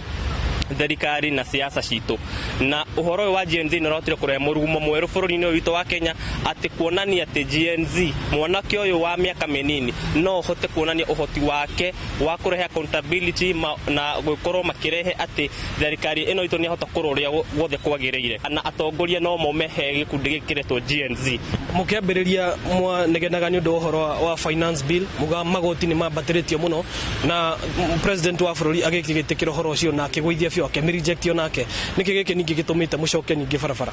thirikari na siasa citũ. Na ũhoro ũyũ wa Gen Z nĩ ũrahotire kũrehe mũrugumo mwerũ bũrũri-inĩ ũyũ witũ wa Kenya, atĩ kuonania atĩ Gen Z, mwanake ũyũ wa mĩaka mĩnini, no ũhote kuonania ũhoti wake wa kũrehe accountability na gũkorwo makĩrehe atĩ thirikari ĩno itũ nĩ yahota kũrora ũrĩa guothe kwagĩrĩire, na atongoria no mome he gĩkundi gĩkĩ kĩretwo Gen Z. Mũkĩambĩrĩria mwanegenaga nĩ ũndũ wa ũhoro wa finance bill, muga magoti nĩ mambatĩrĩtio mũno, na president wa bũrũri agĩgĩtĩkĩra ũhoro ũcio na akĩgũithia biũ, akĩmĩreject onake. Nĩkĩ gĩkĩ ningĩ gĩtũmĩte mũcoke ningĩ barabara?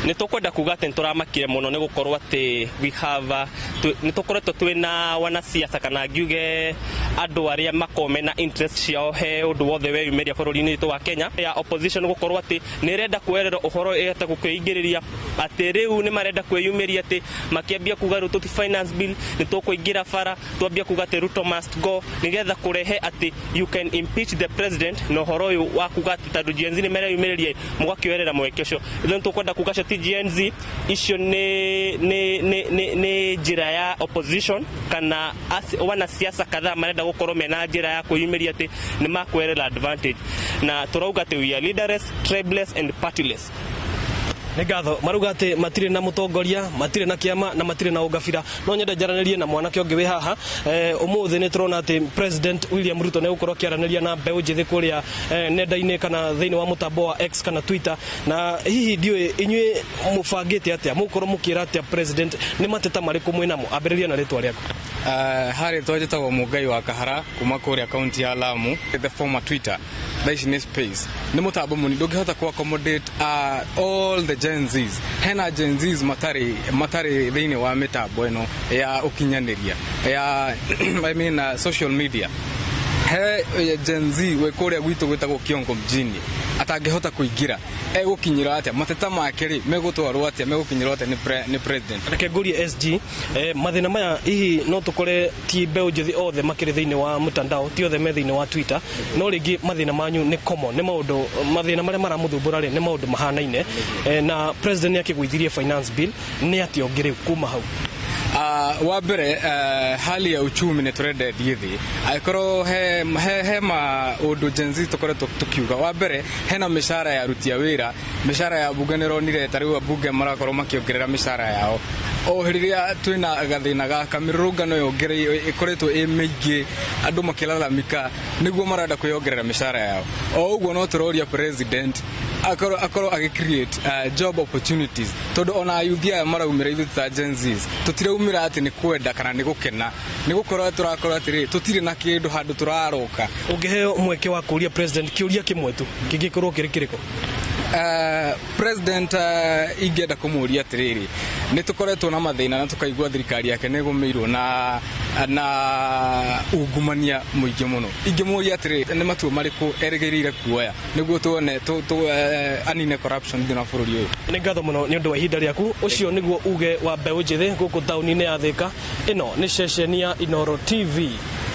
Nĩ tũkwenda kuga atĩ nĩ tũramakire mũno nĩ gũkorwo atĩ we have nĩ tũkoretwo twĩna wanasiasa, kana ngiuge andũ arĩa makoragwo mena interest ciao he ũndũ wothe weyumĩria bũrũri-inĩ witũ wa Kenya ya opposition, gũkorwo atĩ nĩ ĩrenda kuoerera ũhoro, ĩhota gũkwĩingĩrĩria atĩ rĩu nĩ marenda kwĩyumĩria, atĩ makĩambia kuga rĩu tũti finance bill nĩ tũkũingĩra bara, twambia kuga atĩ Ruto must go, nĩgetha kũrehe atĩ you can impeach the president, na ũhoro ũyũ wa kuga atĩ tondũ Gen Z nĩ mareyumĩrĩria mũgakĩoerera mweke ũcio. Ithuĩ nĩ tũkwenda kuga acio ti Gen Z, icio nĩ njĩra ya opposition kana wanasiasa kadhaa marenda gũkorwo mena njĩra ya kwĩyumĩria atĩ nĩ makwerera advantage, na tũrauga atĩ we are leaderless, tribeless and partyless. Nĩ ngatho. Marauga atĩ matirĩ na mũtongoria, matirĩ na kĩama na matirĩ na ũngabira. No nyende njaranĩrie na mwanake ũngĩ wĩ haha. Ũmũthĩ nĩ tũrona atĩ President William Ruto nĩ egũkorwo akĩaranĩria na mbeũ njĩthĩ kũrĩa nenda-inĩ kana thĩinĩ wa mũtambo wa X kana Twitter, na hihi ndiũĩ inyuĩ mũbangĩte atĩa, mũgũkorwo mũkĩra atĩa president, nĩ mateta marĩkũ mwĩnamo? Ambĩrĩria na rĩtwa rĩaku. Harĩ njĩtagwo Mũngai wa Kahara kuma kũrĩa kaunti ya Lamu. The former Twitter, thaa ici nĩ Space, nĩ mũtambo mũnini, ndũngĩhota ku accommodate all the Gen Zs. Hena Gen Zs matarĩ thĩinĩ wa mĩtambo ĩno ya ũkinyanĩria ya, I mean, social media. He Gen Z wĩ kũrĩa gwitũ gwĩtagwo Kiongo mjini atangĩhota kũingĩra, egũkinyĩra atĩa mateta make rĩ, megũtwarwo atĩa, megũkinyĩrwo atĩa nĩ president? Reke ngũrie SG, mathĩna maya hihi no tũkore ti mbeũ njĩthĩ othe makĩrĩ thĩinĩ wa mtandao, ti othe me thĩinĩ wa Twitter, no rĩngĩ mathĩna manyu nĩ common, nĩ maũndũ, mathĩna marĩa maramũthumbũra rĩ, nĩ maũndũ mahanaine, na president nĩ akĩgũithirie finance bill, nĩ atĩa ũngĩ rĩu kuma hau? Wa mbere, hali ya uchumi nĩ tũrenda ĩthiĩ thĩ. Angĩkorwo he maũndũ Gen Z tũkoretwo tũkiuga, wa mbere hena mĩcara ya aruti a wĩra, mĩcara ya mbunge nĩ ĩronire ta rĩu ambunge marakorwo makĩongerera mĩcara yao o rĩrĩa twĩna gathĩna gaka. Mĩrũrũngano ĩkoretwo ĩ mĩingĩ, andũ makĩlalamika nĩguo marenda kwĩyongerera mĩcara yao. O ũguo no tũroria president akorwo agĩ create job opportunities, tondũ ona ayuthi aya maraumĩra, ithuĩ ta Gen Zs tũtiraumĩra atĩ nĩ kwenda kana nĩ gũkena, nĩ gũkorwo tũrakorwo atĩrĩ tũtirĩ na kĩndũ handũ tũraroka. Ũngĩheo mweke wa kũria president kĩũria kĩmwe tu, kĩngĩkorwo kĩrĩ kĩrĩkũ? President, ingĩenda kũmũria atĩrĩrĩ, nĩ tũkoretwo na mathĩna na tũkaigua thirikari yake nĩ ĩgũmĩirwo na ungumania mũingĩ mũno. Ingĩmũria atĩrĩrĩ, nĩ matua marĩkũ erĩgĩrĩire kuoya nĩguo tuone anine corruption thĩinĩ wa bũrũri ũyũ? Nĩ ngatho mũno nĩ ũndũ wa ihinda rĩaku. Ũcio nĩguo uge wa mbeũ njĩthĩ gũkũ taũni-inĩ ya Thĩka. Ĩno nĩ ceceni ya Inoro TV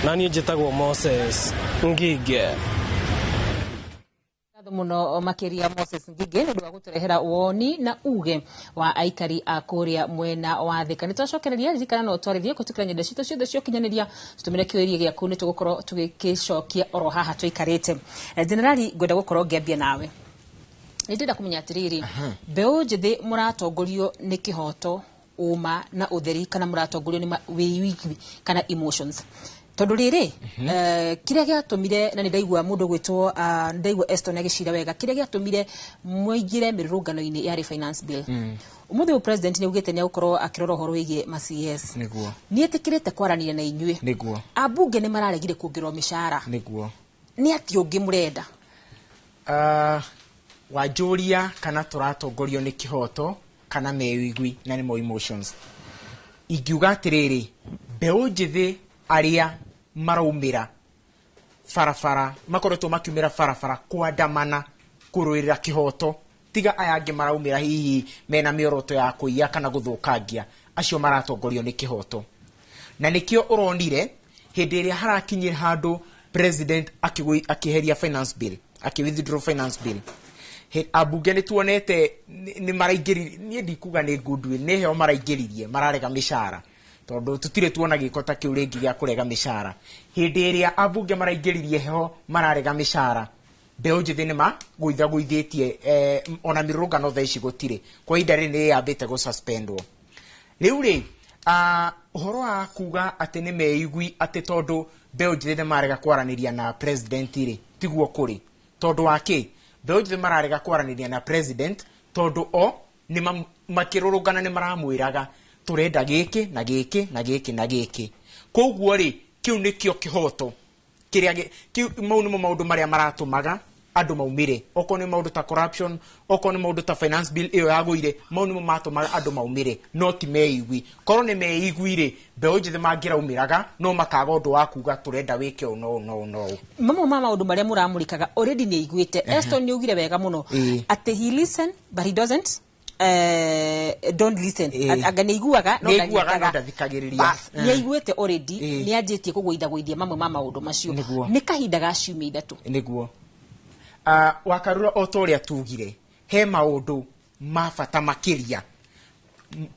na niĩ njĩtagwo Moses Ngige. Ngatho mũno makĩria Moses Ngige nĩ ũndũ wa gũtũrehera woni na uge wa aikari a kũrĩa mwena wa Thĩka. Nĩ twacokereria, ririkana no twarĩrie kũhĩtũkĩra nyenda citũ ciothe cia ũkinyanĩria, tũtũmĩre kĩũria gĩaku, nĩ tũgũkorwo tũgĩkĩcokia oro haha tũikarĩte. Generali, ngwenda gũkorwo ngĩambia nawe. Nĩ ndĩrenda kũmenya atĩrĩrĩ, mbeũ njĩthĩ mũratongorio nĩ kĩhoto, ũma na ũtheri, kana mũratongorio nĩ wĩigwi kana emotions? Tondũ rĩrĩ, kĩrĩa gĩatũmire, na nĩ ndaigua mũndũ gwĩtwo, nĩ ndaigua Eston agĩcira wega, kĩrĩa gĩatũmire mũingĩre mĩrũrũngano-inĩ yarĩ finance bill. Ũmũthĩ ũyũ president nĩ augĩte nĩ egũkorwo akĩrora ũhoro wĩgiĩ ma CS, nĩ etĩkĩrĩte kwaranĩria na inyuĩ. Ambunge nĩ mararegire kuongererwo mĩcara. Nĩ atĩa ũngĩ mũrenda? Wanjũria kana tũratongorio nĩ kĩhoto kana mewĩigwi na nĩmo emotions, ingiuga atĩrĩrĩ, mbeũ njĩthĩ arĩa maraumĩra barabara, makoretwo makiumĩra barabara kwandamana kũrũĩrĩra kĩhoto, tiga aya angĩ maraumĩra hihi mena mĩoroto ya kũiya kana gũthũkangia, acio maratongorio nĩ kĩhoto. Na nĩkĩo ũronire hĩndĩ ĩrĩa harakinyire handũ president akĩheria finance bill, akĩ withdraw finance bill, ambunge nĩ tuonete nĩ maraingĩririe, niĩ ndikuga nĩ goodwill, nĩ heo maraingĩririe, mararega mĩcara, tondũ tũtirĩ tuona gĩko ta kĩu rĩngĩ gĩa kũrega mĩcara. Hĩndĩ ĩrĩa ambunge maraingĩririe heho mararega mĩcara, mbeũ njĩthĩ nĩ magũithagũithĩtie, ona mĩrũrũngano thaa ici gũtirĩ, kwa ihinda rĩrĩ nĩ yambĩte gũsuspendwo. Rĩu rĩ, ũhoro wa kuga atĩ nĩ meigui atĩ tondũ mbeũ njĩthĩ nĩ marega kwaranĩria na president rĩ, tiguo kũrĩ. Tondũ wa kĩ mbeũ njĩthĩ mararega kwaranĩria na president? Tondũ o nĩ makĩrũrũngana nĩ maramwĩraga tũrenda gĩkĩ na gĩkĩ na gĩkĩ na gĩkĩ. Koguo rĩ, kĩu nĩkĩo kĩhoto kĩrĩa kĩu, mau nĩmo maũndũ marĩa maratũmaga andũ maumĩre. Okorwo nĩ maũndũ ta corruption, okorwo nĩ maũndũ ta finance bill ĩyo yagũire, mau nĩmo matũmaga andũ maumĩre, no ti meigui. Korwo nĩ meigui rĩ, mbeũ njĩthĩ mangĩraumĩraga no makaga ũndũ wa kuga tũrenda wĩke ũũ no ũũ no ũũ no ũũ. Mamwe ma maũndũ marĩa mũramũrĩkaga already nĩ aiguĩte. Eston nĩ augire wega mũno atĩ he listen but he doesn't don't listen. Anga nĩ aiguaga no Nĩ aiguaga no ndanyitaga. ndathikagĩrĩria. Bas, nĩ aiguĩte already, nĩ anjĩtie kũgũithagũithia mamwe ma maũndũ macio. Nĩ kahinda ga ciumia 3. Nĩguo, Wakarura, o ta ũrĩa tugire, he maũndũ ma bata makĩria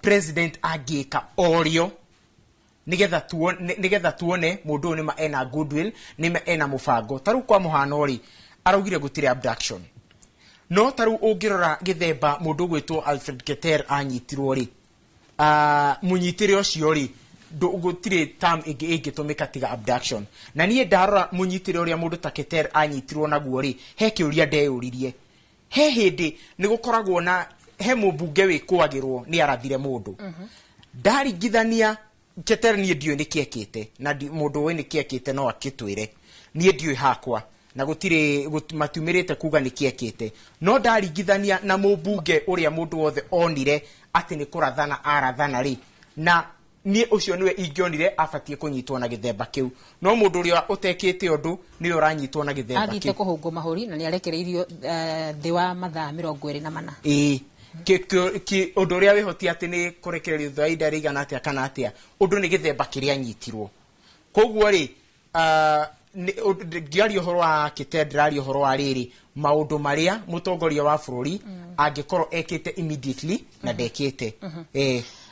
president angĩka orio nĩgetha tuone mũndũ ũyũ nĩma ena goodwill, nĩma ena mũbango. Ta rĩu kwa mũhano rĩ, araugire gũtirĩ abduction, no ta rĩu ũngĩrora gĩthemba mũndũ ũgwĩtwo Alfred Keter anyitirwo rĩ, mũnyitĩre ũcio rĩ, gũtirĩ term ĩngĩ ĩngĩtũmĩka tiga abduction. Na niĩ ndarora mũnyitĩre ũrĩa mũndũ ta Keter anyitirwo naguo rĩ, he kĩũria ndeyũririe. He hĩndĩ nĩ gũkoragwo na he mũmbunge wĩkũagĩrwo nĩ arathire mũndũ, ndaringithania Keter, niĩ ndiũĩ nĩkĩ ekĩte, na mũndũ ũĩ nĩkĩ ekĩte no akĩtwĩre, niĩ ndiũĩ hakwa na gũtirĩ matiumĩrĩte kuga nĩkĩ ekĩte, no ndaringithania na mũmbunge ũrĩa mũndũ wothe onire atĩ nĩ kũrathana arathana rĩ, na Niĩ ũcio nĩwe ingĩonire abatiĩ kũnyitwo na gĩthemba kĩu, no mũndũ ũrĩa ũtekĩte ũndũ nĩwe ũranyitwo na gĩthemba Athiĩte kĩu. Kũhũngwo mahũri na nĩ arekereirio thĩ wa mathaa 24. Ĩĩ, ũndũ ũrĩa wĩhotie atĩ nĩ kũrekererio thutha wa ihinda rĩigana atĩa kana atĩa, ũndũ nĩ gĩthemba kĩrĩa anyitirwo. Koguo rĩ, ndiaria ũhoro wa kĩte, ndĩraria ũhoro wa rĩrĩ, maũndũ marĩa mũtongoria wa bũrũri angĩkorwo ekĩte immediately na ndekĩte.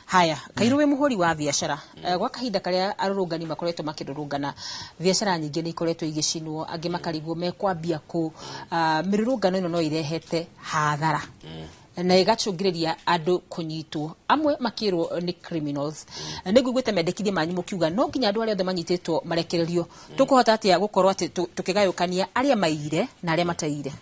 Haya, Kairũ, wĩ mũhũri wa biacara. Gwa kahinda karĩa arũrũngani makoretwo makĩrũrũngana, biacara nyingĩ nĩ ikoretwo igĩcinwo, angĩ makarigwo mekwambia kũ. Mĩrũrũngano ĩno no irehete hathara na ĩgacũngĩrĩria andũ kũnyitwo, amwe makĩrwo nĩ criminals. Nĩ nguiguĩte mendekithia manyu mũkiuga no nginya andũ arĩa othe manyitĩtwo marekererio. Tũkũhota atĩa gũkorwo atĩ tũkĩgayũkania arĩa maiyire na arĩa mataiyire?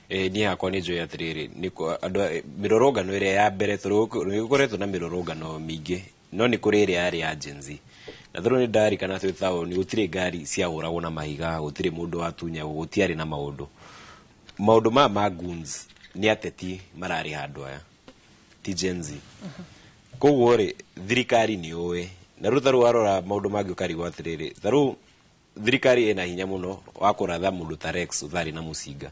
Niĩ hakwa nĩ njũĩ atĩrĩrĩ, nĩ andũ mĩrũrũngano ĩrĩa ya mbere, tondũ nĩ gũkoretwo na mĩrũrũngano mĩingĩ, no nĩ kũrĩ ĩrĩa yarĩ ya Gen Z, na tondũ nĩ ndarikana twĩ taũni gũtirĩ ngari ciahũragwo na mahiga, gũtirĩ mũndũ watunyagwo, gũtiarĩ na maũndũ maya ma goons. Nĩ ateti mararĩha andũ aya, ti Gen Z. Koguo rĩ, thirikari nĩ ũĩ, na rĩu tarĩu warora maũndũ mangĩ ũkarigwo atĩrĩrĩ, tarĩu thirikari ĩna hinya mũno wa kũratha mũndũ ta Rex ũtarĩ na mũcinga,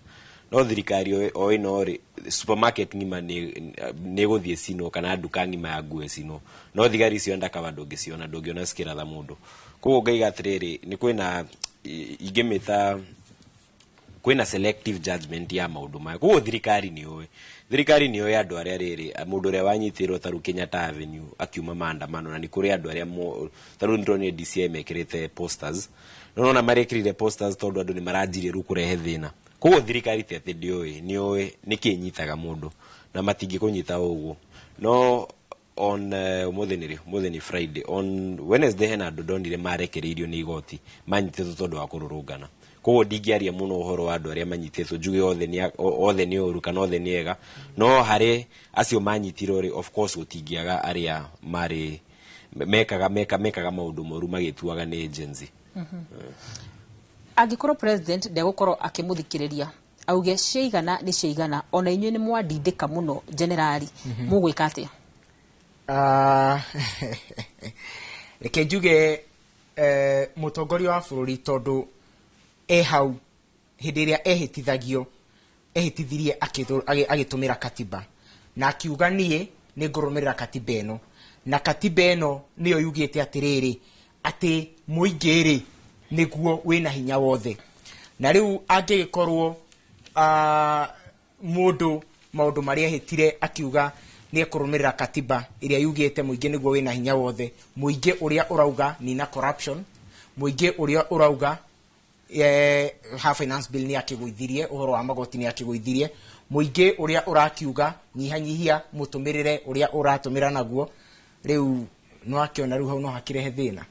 no thirikari o ĩno rĩ, supermarket ng'ima nĩ ĩgũthiĩ cinwo kana nduka ng'ima ya nguo ĩcinwo, no thigari icio undercover ndũngĩciona, ndũngĩona cikĩratha mũndũ. Koguo ngaiga atĩrĩrĩ, nĩ kwĩna ingĩmĩta kwĩna selective judgment ya maũndũ maya. Koguo thirikari nĩ ũĩ andũ arĩa rĩrĩ, mũndũ ũrĩa wanyitĩrwo tarĩu Kenyatta Avenue akiuma maandamano, na nĩ kũrĩ andũ arĩa tarĩu nĩtũronire DCI mekĩrĩte posters, no nona marekĩrire posters tondũ andũ nĩ maranjirie rĩu kũrehe thĩna. Koguo thirikari ti atĩ ndĩũĩ, nĩ ũĩ nĩkĩ ĩnyitaga mũndũ na matingĩkũnyita o ũguo. No on ũmũthĩ nĩ rĩ? Ũmũthĩ nĩ Friday. On Wednesday hena andũ ndonire marekereirio nĩ igoti manyitĩtwo tondũ wa kũrũrũngana. Koguo ndingĩaria mũno ũhoro wa andũ arĩa manyitĩtwo njuge othe nĩ othe nĩ ũru kana othe nĩ ega, no harĩ acio manyitirwo rĩ, of course gũtingĩaga arĩa marĩ mekaga mekaga maũndũ moru magĩtuaga nĩ Gen Z. Angĩkorwo president ndegũkorwo akĩmũthikĩrĩria, auge ciaigana nĩ ciaigana, ona inyuĩ nĩ mwandindĩka mũno generali, mũgwĩka atĩa? Reke njuge, mũtongoria wa bũrũri, tondũ e hau hĩndĩ ĩrĩa ehĩtithagio, ehĩtithirie agĩtũmĩra katiba na akiuga, "Niĩ nĩ ngũrũmĩrĩra katiba ĩno," na katiba ĩno nĩyo yugĩte atĩrĩrĩ, atĩ mũingĩ rĩ nĩguo wĩna hinya wothe. Na rĩu angĩgĩkorwo mũndũ maũndũ marĩa ehĩtire akiuga nĩ ekũrũmĩrĩra katiba ĩrĩa yugĩte mũingĩ nĩguo wĩna hinya wothe, mũingĩ ũrĩa ũrauga nina corruption, mũingĩ ũrĩa ũrauga ha finance bill nĩ akĩgũithirie, ũhoro wa magoti nĩ akĩgũithirie, mũingĩ ũrĩa ũrakiuga nyihanyihia mũtũmĩrĩre ũrĩa ũratũmĩra naguo, rĩu no akĩona rĩu hau no hakĩrehe thĩna.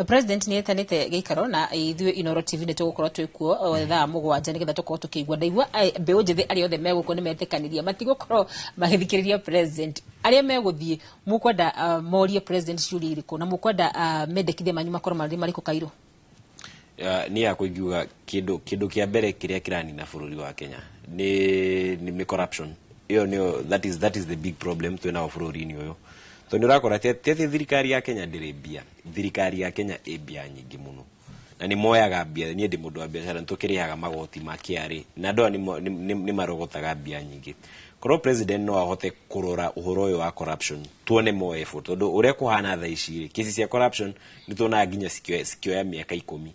President nĩ etanĩte gĩikaro na ithuĩ Inoro TV nĩ tũgũkorwo twĩ kuo thaa 7 nĩgetha tũkorwo tũkĩigua. Ndaigua mbeũ njĩthĩ arĩa othe megũkũ nĩ metĩkanĩria matigũkorwo magĩthikĩrĩria president. Arĩa megũthiĩ, mũkwenda morie president ciũria irĩkũ, na mũkwenda mendekithia manyu makorwo marĩ marĩkũ, Kairũ? Niĩ yakwa ingiuga kĩndũ kĩa mbere kĩrĩa kĩranina bũrũri wa Kenya nĩ corruption. Ĩyo nĩyo, that is the big problem twĩ nao bũrũri-inĩ ũyũ, tondũ ũrakora ti atĩ thirikari ya Kenya ndĩrĩ mbia. Thirikari ya Kenya ĩ mbia nyingĩ mũno na nĩ moyaga mbia. Niĩ ndĩ mũndũ wa biacara, nĩ tũkĩrĩhaga magoti ma KRA, na andũ aya nĩ marogotaga mbia nyingĩ. Korwo president no ahote kũrora ũhoro ũyũ wa corruption, tuone more effort, tondũ ũrĩa kũhana thaa ici rĩ, kesi cia corruption nĩ tuonaga nginya cikĩoya mĩaka 10.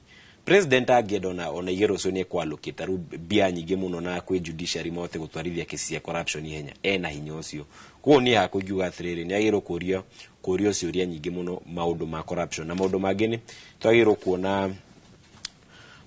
President angĩenda ona igero ũcio nĩ ekwallocate rĩu mbia nyingĩ mũno na kwĩ judiciary mahote gũtwarithia kesi cia corruption ihenya, ena hinya ũcio. Koguo niĩ hakwa ingiuga atĩrĩrĩ, nĩ agĩrĩirwo kũrio ciũria nyingĩ mũno maũndũ ma corruption, na maũndũ mangĩ nĩ twagĩrĩirwo kuona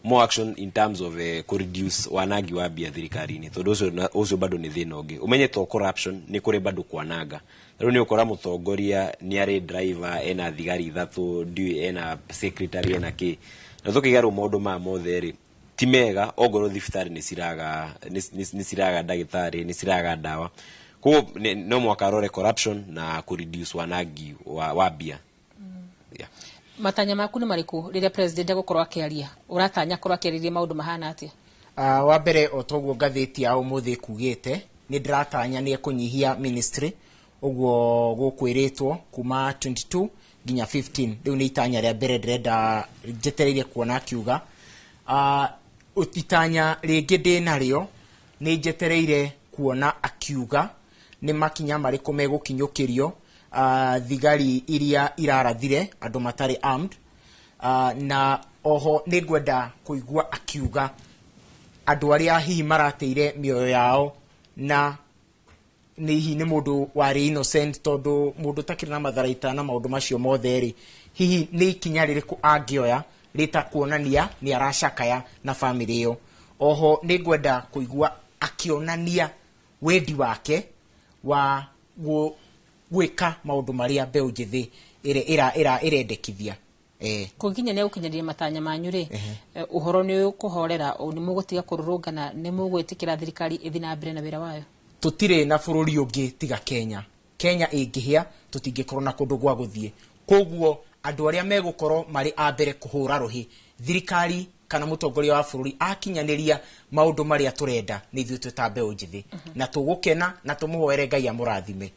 more action in terms of kũreduce wanangi wa mbia thirikari-inĩ, tondũ ũcio bado nĩ thĩna ũngĩ. Ũmenye to corruption, nĩ kũrĩ bado kwananga. Rĩu nĩ ũkora mũtongoria nĩ arĩ driver, ena thigari ithatũ, ndiũĩ ena secretary, ena kĩ, na tũkĩiga rĩu maũndũ maya mothe rĩ ti mega. Ongorwo thibitarĩ nĩ ciraga ndagĩtarĩ, nĩ ciraga ndawa. Koguo no mwaka arore corruption na kũreduce wanangi wa mbia. Yeah. Matanya maku nĩ marĩkũ rĩrĩa president egũkorwo akĩaria? Ũratanya korwo akĩarĩria maũndũ mahana atĩa? Wa mbere, o toguo ngathĩti ya ũmũthĩ kugĩte, nĩ ndĩratanya nĩ ekũnyihia ministry ũguo gũkwĩrĩtwo kuma 22 nginya 15. Rĩu nĩ itanya rĩa mbere ndĩrenda njetereire kuona akiuga. Itanya rĩngĩ ndĩ narĩo nĩ njetereire kuona akiuga nĩ makinya marĩkũ megũkinyũkĩrio thigari iria irarathire andũ matarĩ armed. Na oho nĩ ngwenda kũigua akiuga andũ arĩa hihi marateire mĩoyo yao na nĩ hihi nĩ mũndũ warĩ innocent, tondũ mũndũ ũtakĩrĩ na matharaita na maũndũ macio mothe rĩ, hihi nĩ ikinya rĩrĩkũ angĩoya rĩta kuonania nĩ aracakaya na bamĩrĩ ĩyo. Oho nĩ ngwenda kũigua akĩonania wendi wake wa gwĩka maũndũ marĩa mbeũ njĩthĩ ĩrendekithia. Kũnginya nĩ gũkinyanĩria matanya manyu rĩ, ũhoro nĩ ũkũhorera, nĩ mũgũtiga kũrũrũngana, nĩ mũgwĩtĩkĩra thirikari ĩthiĩ na mbere na wĩra wayo? Tũtirĩ na bũrũri ũngĩ tiga Kenya. Kenya ĩngĩhĩa tũtingĩkorwo na kũndũ gwa gũthiĩ. Koguo andũ arĩa megũkorwo marĩ a mbere kũhũra rũhĩ thirikari kana mũtongoria wa bũrũri akinyanĩria maũndũ marĩa tũrenda nĩ ithuĩ twĩ ta mbeũ njĩthĩ, na tũgũkena na tũmũhoere Ngai amũrathime.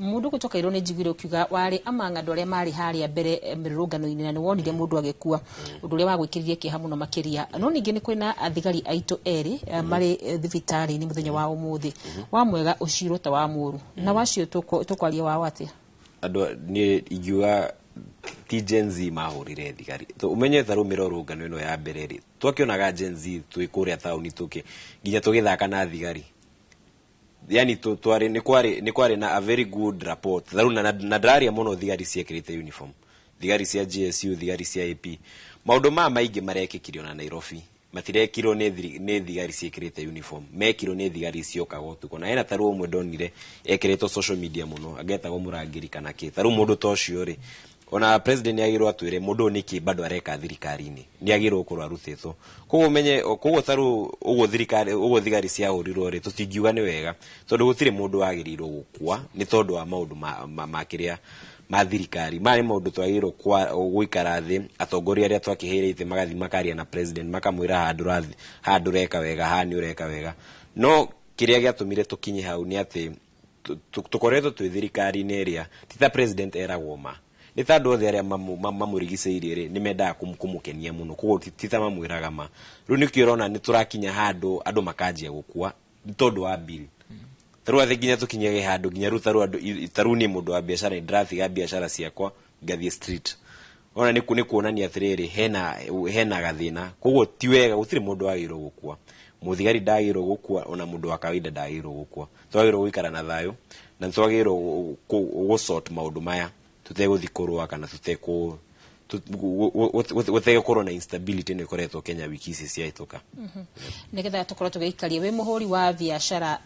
Mũndũ gũtoka irwo nĩ njiguire ũkiuga warĩ among andũ arĩa marĩ harĩa mbere mĩrũrũngano-inĩ na nĩ wonire mũndũ agĩkua, ũndũ ũrĩa wagwĩkĩrire kĩeha mũno makĩria. No ningĩ nĩ kwĩna thigari aitũ erĩ marĩ thibitarĩ-inĩ mũthenya wa ũmũthĩ, wa mwega ũcirwo ta wa mũũru, na wacio tũkwaria wao atĩa? Andũ niĩ ingiuga ti Gen Z mahũrire thigari. Ũmenye ta rĩu mĩrũrũngano ĩno ya mbere rĩ, twakĩonaga Gen Z twĩ kũrĩa taũni tũkĩ nginya tũgĩthaka na thigari, yani twarĩ nĩ kwarĩ na a very good rapport. Ta rĩu na ndĩraria mũno thigari ciekĩrĩte uniform, thigari cia GSU, thigari cia AP. Maũndũ maya maingĩ marekĩkire ona Nairobi matirekirwo nĩ thigari ciĩkĩrĩte uniform, mekirwo nĩ thigari ciokaga ũtukũ. Na hena ta rĩu ũmwe ndonire ekĩrĩtwo social media mũno angetagwo mũrangĩri kana kĩ. Ta rĩu mũndũ ta ũcio rĩ, ona president nĩ agĩrĩirwo atwĩre mũndũ ũyũ nĩkĩ bado areka thirikari-inĩ, nĩ agĩrĩirwo gũkorwo arutĩtwo. Koguo ũmenye, koguo ta rĩu ũguo thirikari, ũguo thigari ciahũrirwo rĩ, tũtingiuga nĩ wega, tondũ gũtirĩ mũndũ wagĩrĩirwo gũkua nĩ tondũ wa maũndũ ma kĩrĩa ma thirikari. Maya nĩ maũndũ twagĩrĩirwo gũikara thĩ, atongoria arĩa twakĩheire itĩ magathiĩ makaria na president, makamwĩra haha ndũreka wega, haha nĩ ũreka wega. No kĩrĩa gĩatũmire tũkinye hau nĩ atĩ tũkoretwo twĩ thirikari-inĩ ĩrĩa ti ta president eragwo ma, nĩ ta andũ othe arĩa mamũrigicĩirie rĩ, nĩ mendaga kũmũkenia mũno, koguo ti ta mamwĩraga ma. Rĩu nĩkĩo ũrona nĩ tũrakinya handũ andũ makanjia gũkua nĩ tondũ wa bill. Ta rĩu atĩ nginya tũkinyage handũ nginya rĩu ta rĩu andũ, ta rĩu niĩ mũndũ wa biacara nĩ ndĩratiga biacara ciakwa ngathiĩ street. Ona nĩ kuonania atĩrĩrĩ, hena gathĩna. Koguo ti wega, gũtirĩ mũndũ wagĩrĩirwo gũkua. Mũthigari ndagĩrĩirwo gũkua, ona mũndũ wa kawaida ndagĩrĩirwo gũkua. Twagĩrĩirwo gũikara na thayũ na twagĩrĩirwo gũ sort maũndũ maya tũtegũthiĩ kũrũa kana gũtegũkorwo na instability ĩno ĩkoretwo Kenya wiki ici ciahĩtũka. Nĩgetha tũkorwo tũgĩikaria wĩ mũhũri wa biacara,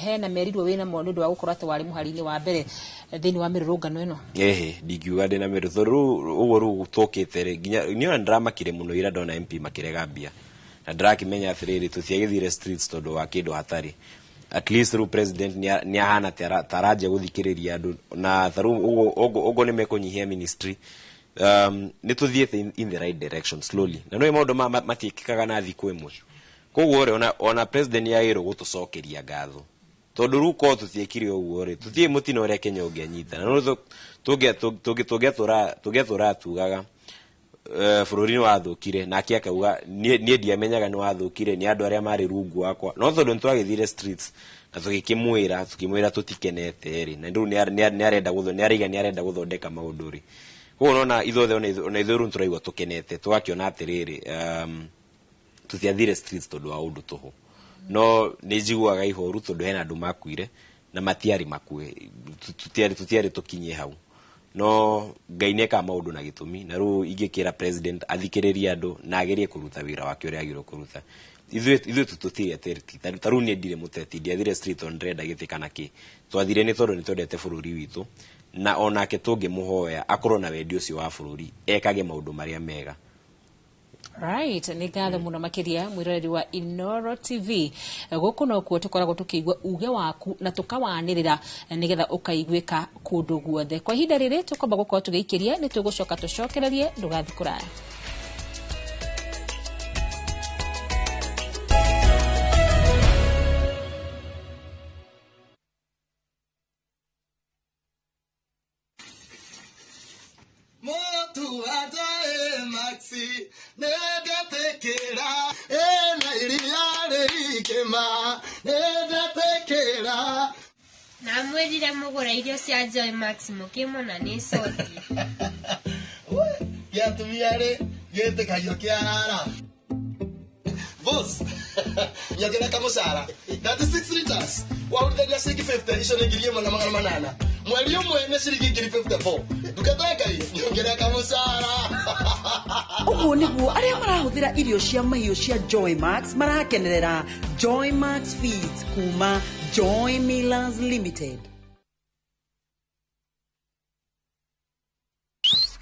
hena merirwo wĩna mo nĩ ũndũ wa gũkorwo atĩ warĩ mũhari-inĩ wa mbere thĩinĩ wa mĩrũrũngano ĩno? Ĩhĩ, ndingiuga ndĩna mĩrũ, tondũ rĩu ũguo rĩu tũkĩte rĩ, nginya niĩ ona nĩndĩramakire mũno ira ndona MP makĩrega mbia, na ndĩrakĩmenya atĩrĩrĩ, tũtiagĩthire streets tondũ wa kĩndũ hatarĩ. At least rĩu president nĩ ahana ta aranjia gũthikĩrĩria andũ, na ta rĩu ũguo nĩ mekũnyihia ministry. Nĩ tũthiĩte in the right direction slowly, na nĩ maũndũ matiĩkĩkaga na thikũ ĩmwe. Koguo rĩ, ona president nĩ agĩrĩirwo gũtũcokeria ngatho, tondũ rĩu korwo tũtiĩkire ũguo rĩ, tũtiĩ mũtino ũrĩa Kenya ũngĩanyita. Na no tũngĩatũraga tugaga bũrũri nĩ wathũkire, nake akauga niĩ ndiamenyaga nĩ wathũkire, nĩ andũ arĩa marĩ rungu wakwa. No tondũ nĩ twagĩthire streets na tũgĩkĩmwĩra tũtikenete rĩ, na rĩu nĩ araiga nĩ arenda gũthondeka maũndũ rĩ. Koguo nona ithuothe ona ithuĩ rĩu nĩtũraigua tũkenete, tũgakĩona atĩrĩrĩ, tũtiathire streets tondũ wa ũndũ tũhũ. No nĩ njiguaga ihoru tondũ hena andũ makuire na matiarĩ makue, tũtiarĩ tũkinye hau. No Ngai nĩ ekaga maũndũ na gĩtũmi, na rĩu ingĩkĩra president athikĩrĩrie andũ na agerie kũruta wĩra wake ũrĩa agĩrĩirwo kũruta. Ithuĩ tũtirĩ ateti, ta rĩu niĩ ndirĩ mũteti, ndiathire street tondũ ndĩrenda gĩtĩ kana kĩ. Twathire nĩ tondũ nĩ twendete bũrũri witũ, na onake tũngĩmũhoya akorwo na wendi ũcio wa bũrũri, ekage maũndũ marĩa mega. Right, nĩ ngatho mũno makĩria mwĩroreri wa Inoro TV. Gũkũ nokuo tũkoragwo tũkĩigua uge waku na tũkawanĩrĩra nĩgetha ũkaiguĩka kũndũ guothe. Kwa ihinda rĩrĩ tũkwamba gũkorwo tũgĩikĩria, nĩ tũgũcoka tũcokererie, ndũgathiĩ kũraya. Ndetetĩkĩra ĩna iria rĩikĩma, nĩndetetĩkĩra. Namwĩrire mũgũre irio cia Joy Max mũkĩmona nĩ coti. Gĩa atumia rĩ gĩtĩkagio kĩarara. Boss, nyongerera kamũcara 36 liters wahũrithania ciringi 50, icio nĩ 1,800. Mweri ũmwe nĩ ciringi 54,000. Ndungata ya Ngai, nyongerera kamũcara. Ũguo nĩguo arĩa marahũthĩra irio cia mahiũ cia Joy Max marakenerera Joy Max Feeds kuma Joy Millers Limited.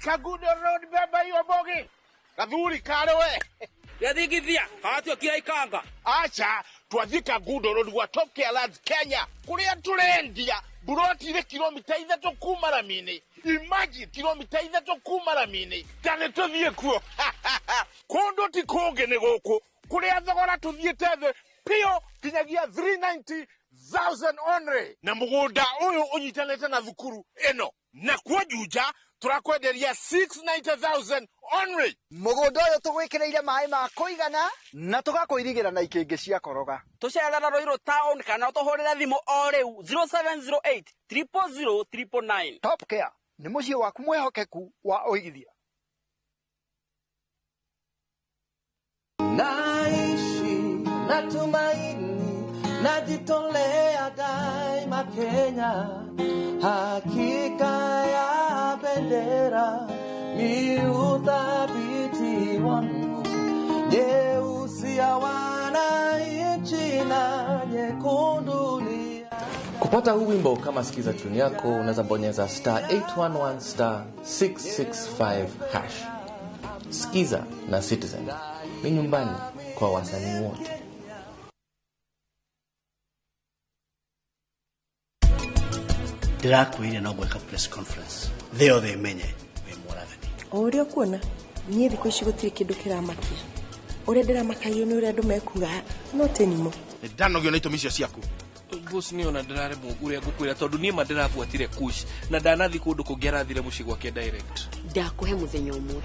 Kagundo Road, beba hiyo bogi. Gathuri kare we. Gĩathingithia gatuĩkire ikanga. Acha twathi Kagundo Road gwa Top Care Lands Kenya kuria turendia buroti ire kilomita 3 kuma ramini. Imagine, kilomita 3 kuma ramini. Ta nĩ tũthiĩ kuo. Kũndũ ti kũngĩ, nĩ gũkũ kũrĩa thogora tũthiĩte thĩ piũ nginyagia 390,000 only, na mũgũnda ũyũ ũnyitanĩte na thukuru ĩno. Na kuo Juja tũrakwenderia 690,000 only. Mũgũnda ũyũ tũgwĩkĩrĩire maĩ ma kũigana na tũgakũirigĩra na ikĩngĩ cia koroga. Tũcerera Ruiru town kana ũtũhũrĩre thimũ o rĩu 0708 000 999. Top Care nĩ mũciĩ waku mwĩhokeku wa ũigithia. Naishi na tumaini, najitolea daima Kenya, hakika ya bendera ni uthabiti wangu, nyeusi ya wananchi na nyekundu ni Kupata huu wimbo kama sikiza tune yako, unaweza bonyeza star 811 star 665 hash. Sikiza na Citizen ni nyumbani kwa wasanii wote. Ndĩrakwĩrire no gwĩka press conference thĩ yothe ĩmenye wĩ mũrathani. O ũrĩa ũkuona niĩ thikũ ici gũtirĩ kĩndũ kĩramakia. Ũrĩa ndĩramakagio nĩ ũrĩa andũ mekuga, no tenimo. Ndanogio nĩ itũmi icio ciaku. Boss, niĩ ona ndĩraremwo ũrĩa ngũkwĩra tondũ niĩ ma ndĩrabuatire Kush na ndanathi kũndũ kũngĩ, arathire mũciĩ gwake direct. Ndakũhe mũthenya ũmwe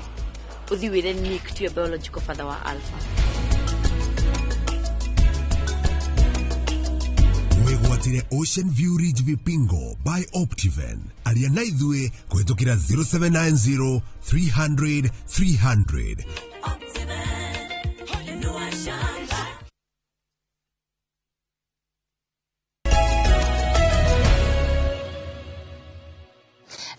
ũthi wĩre Nick tiwe biological father wa Alpha. Wĩgwatire Ocean View Ridge Vipingo by Optiven. Aria na ithuĩ kũhĩtũkĩra 0790 300 300.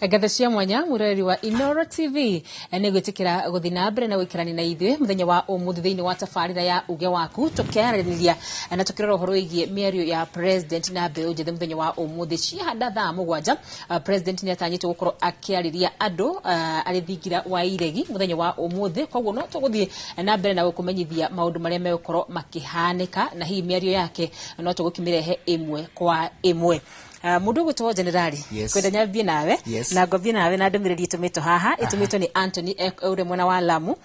Ngatho cia mwanya mwĩroreri wa Inoro TV nĩ gwĩtĩkĩra gũthiĩ na mbere na gũikarania na ithuĩ mũthenya wa ũmũthĩ thĩinĩ wa tabarĩra ya Uge Waku, tũkĩarĩrĩria na tũkĩrora ũhoro wĩgiĩ mĩario ya president na mbeũ njĩthĩ mũthenya wa ũmũthĩ ciahanda thaa 7. President nĩ atanyĩtwo gũkorwo akĩarĩria andũ arĩ thingira wa iregi mũthenya wa ũmũthĩ, koguo no tũgũthiĩ na mbere na gũkũmenyithia maũndũ marĩa megũkorwo makĩhanĩka na hihi mĩario yake no tũgũkĩmĩrehe ĩmwe kwa ĩmwe. Mũndũ ũgwĩtwo Generali, kwenda nyambie nawe na ngwambie nawe na ndũmĩrĩri ĩtũmĩtwo haha, ĩtũmĩtwo nĩ Anthony ũrĩa mwena wa Lamu,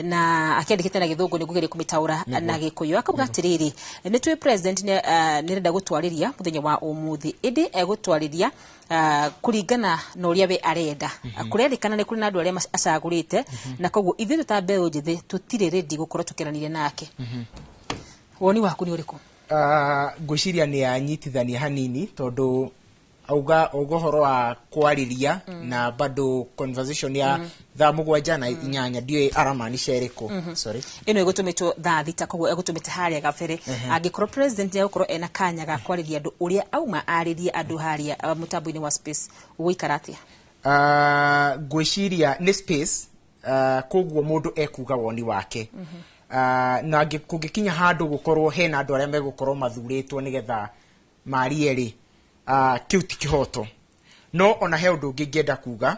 na akĩandĩkĩte na Gĩthũngũ, nĩ ngũgeria kũmĩtaũra na Gĩkũyũ. Akauga atĩrĩrĩ, nĩ tũĩ president nĩ arenda gũtwarĩria mũthenya wa ũmũthĩ, ĩndĩ egũtwarĩria kũringana na ũrĩa we arenda. Kũrerĩkana nĩ kũrĩ na andũ arĩa acagũrĩte, na koguo ithuĩ ta mbeũ njĩthĩ tũtirĩ ready gũkorwo tũkĩaranĩria nake. Woni waku nĩ ũrĩkũ? Ngwĩciria nĩ anyitithania hanini tondũ auga ũhoro wa kwarĩria na bado conversation ya thaa 7 na 8, ndiũĩ aramaanisha ĩrĩkũ. Sorry. Ĩno ĩgũtũmĩtwo thaa 6, koguo egũtũmĩte harĩa gabere. Angĩkorwo president nĩegũkorwo ena kanya ga kwarĩria andũ ũrĩa auma arĩrie andũ harĩa mũtambo-inĩ wa space, ũgũikara atĩa? Ngwĩciria nĩ space, koguo mũndũ ekuga woni wake. Na kũngĩkinya handũ gũkorwo hena andũ arĩa megũkorwo mathurĩtwo nĩgetha marie rĩ, kĩu ti kĩhoto. No ona he ũndũ ũngĩ ingĩenda kuga,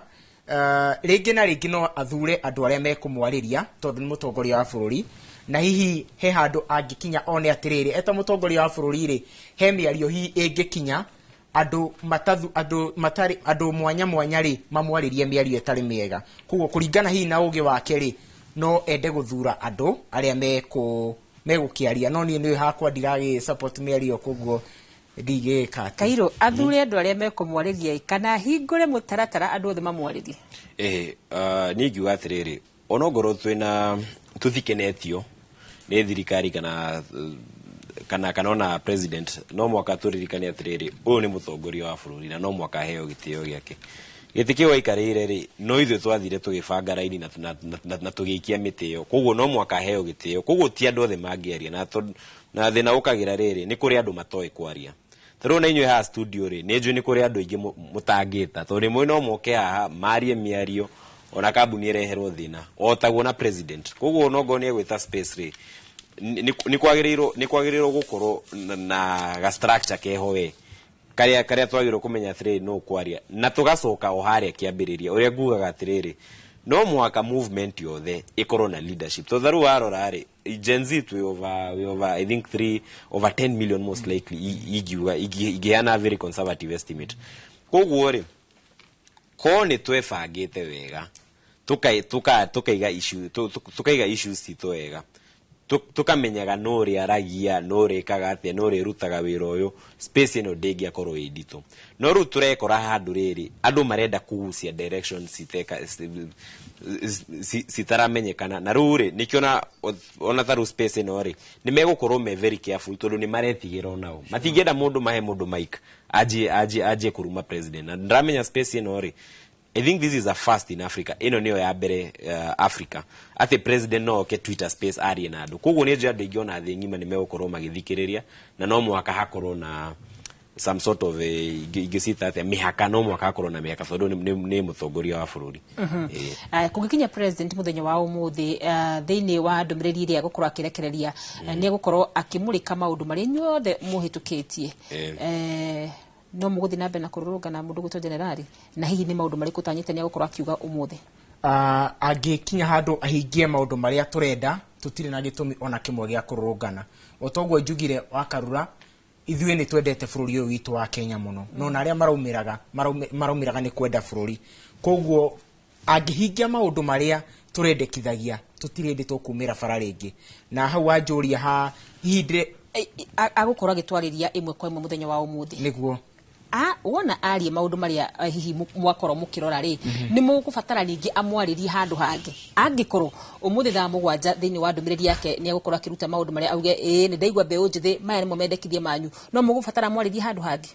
rĩngĩ na rĩngĩ no athure andũ arĩa mekũmwarĩria tondũ nĩ mũtongoria wa bũrũri, na hihi he handũ angĩkinya one atĩrĩrĩ, eta mũtongoria wa bũrũri rĩ, he mĩario hihi ĩngĩkinya andũ matathu andũ matarĩ andũ mwanya mwanya rĩ, mamwarĩrie mĩario ĩtarĩ mĩega. Koguo kũringana hihi na ũgĩ wake rĩ, no ende gũthura andũ arĩa megũkĩaria, no niĩ nĩ hakwa ndiragĩ support mĩario, koguo ndigĩka atĩ. Kairũ, athure andũ arĩa mekũmwarĩria kana hingũre mũtaratara andũ othe mamwarĩrie? Ĩĩ, niĩ ingiuga atĩrĩrĩ, onongorwo twĩna tũthikenetio Nĩ thirikari kana ona president, no mwaka tũririkane atĩrĩrĩ, ũyũ nĩ mũtongoria wa bũrũri na no mwaka aheo gĩtĩo gĩake. Gĩtĩ kĩu aikarĩire rĩ, no ithuĩ twathire tũgĩbanga raini na tũgĩikia mĩtĩ ĩyo, koguo no mwaka aheo gĩtĩo. Koguo ti andũ othe mangĩaria na thĩna ũkagĩra rĩrĩ, nĩ kũrĩ andũ matoĩ kwaria. Ta rĩu na inyuĩ haha studio rĩ, nĩ njũĩ nĩ kũrĩ andũ aingĩ mũtangĩta, tondũ rĩmwe no moke haha marie mĩario ona kambuni ĩreherwo thĩna, o taguo na president. Koguo no ngorwo nĩ egwĩta space rĩ, nĩ kwagĩrĩirwo gũkorwo na ga structure keho we karĩa twagĩrĩirwo kũmenya atĩrĩrĩ, no kwaria na tũgacoka o harĩa kĩambĩrĩria ũrĩa ngugaga atĩrĩrĩ, no mũhaka movement yothe ĩkorwo na leadership, tondũ rĩu warora rĩ, Gen Z we over I think 3 over 10 million most likely, ingiuga ingĩheana very conservative estimate. Koguo rĩ, ko nĩ twebangĩte wega, tukaiga issues citũ wega, tukamenyaga no ũrĩa aragia, no ũrĩkaga atĩa, no ũrĩrutaga wĩra ũyũ, space ĩno ndĩngĩakorwo ĩ nditũ. No rĩu tũrekora handũ rĩrĩ andũ marenda kugucia direction citaramenyekana, na rĩu rĩ, nĩkĩo ona ta rĩu space ĩno rĩ, nĩ megũkorwo me very careful, tondũ nĩ maretigĩra onao matingĩenda mũndũ mahe mũndũ mic anjie kũruma president. Na ndĩramenya space ĩno rĩ, I think this is a first in Africa. Ĩno nĩyo ya mbere Africa atĩ president no oke Twitter space arie na andũ. Koguo nĩ njũĩ andũ aingĩ ona thĩ ng'ima nĩ megũkorwo magĩthikĩrĩria, na no mũhaka hakorwo na some sort of ingĩcita atĩa, mĩhaka, no mũhaka hakorwo na mĩhaka, tondũ nĩ mũtongoria wa bũrũri. Ĩĩ. Kũngĩkinya president mũthenya wa ũmũthĩ, thĩinĩ wa ndũmĩrĩri ĩrĩa egũkorwo akĩrekereria, nĩ egũkorwo akĩmũrĩka maũndũ marĩa inyuothe mũhĩtũkĩtie, no mũgũthiĩ na mbere na kũrũrũngana mũndũ gwĩtwo generali? Na hihi nĩ maũndũ marĩkũ ũtanyĩte nĩ egũkorwo akiuga ũmũthĩ? Angĩkinya handũ ahingie maũndũ marĩa tũrenda, tũtirĩ na gĩtũmi ona kĩmwe gĩa kũrũrũngana. O toguo njugire wakarura, ithuĩ nĩ twendete bũrũri ũyũ witũ wa Kenya mũno, no na arĩa maraumĩraga nĩ kwenda bũrũri. Koguo angĩhingia maũndũ marĩa tũrendekithagia, tũtirĩ hĩndĩ tũkumĩra bara rĩngĩ. Na hau wanjũria ha hihi ndĩre Agũkorwo agĩtwarĩria ĩmwe kwa ĩmwe mũthenya wa ũmũthĩ? Nĩguo. A wona arie maũndũ marĩa hihi mwakorwo mũkĩrora rĩ, nĩ mũgũbatara ningĩ amwarĩrie handũ hangĩ? Angĩkorwo ũmũthĩ thaa 7 thĩinĩ wa ndũmĩrĩri yake nĩ egũkorwo akĩruta maũndũ marĩa auge, ĩĩ nĩ ndaigua mbeũ njĩthĩ, maya nĩmo mendekithia manyu, no mũgũbatara amwarĩrie handũ hangĩ?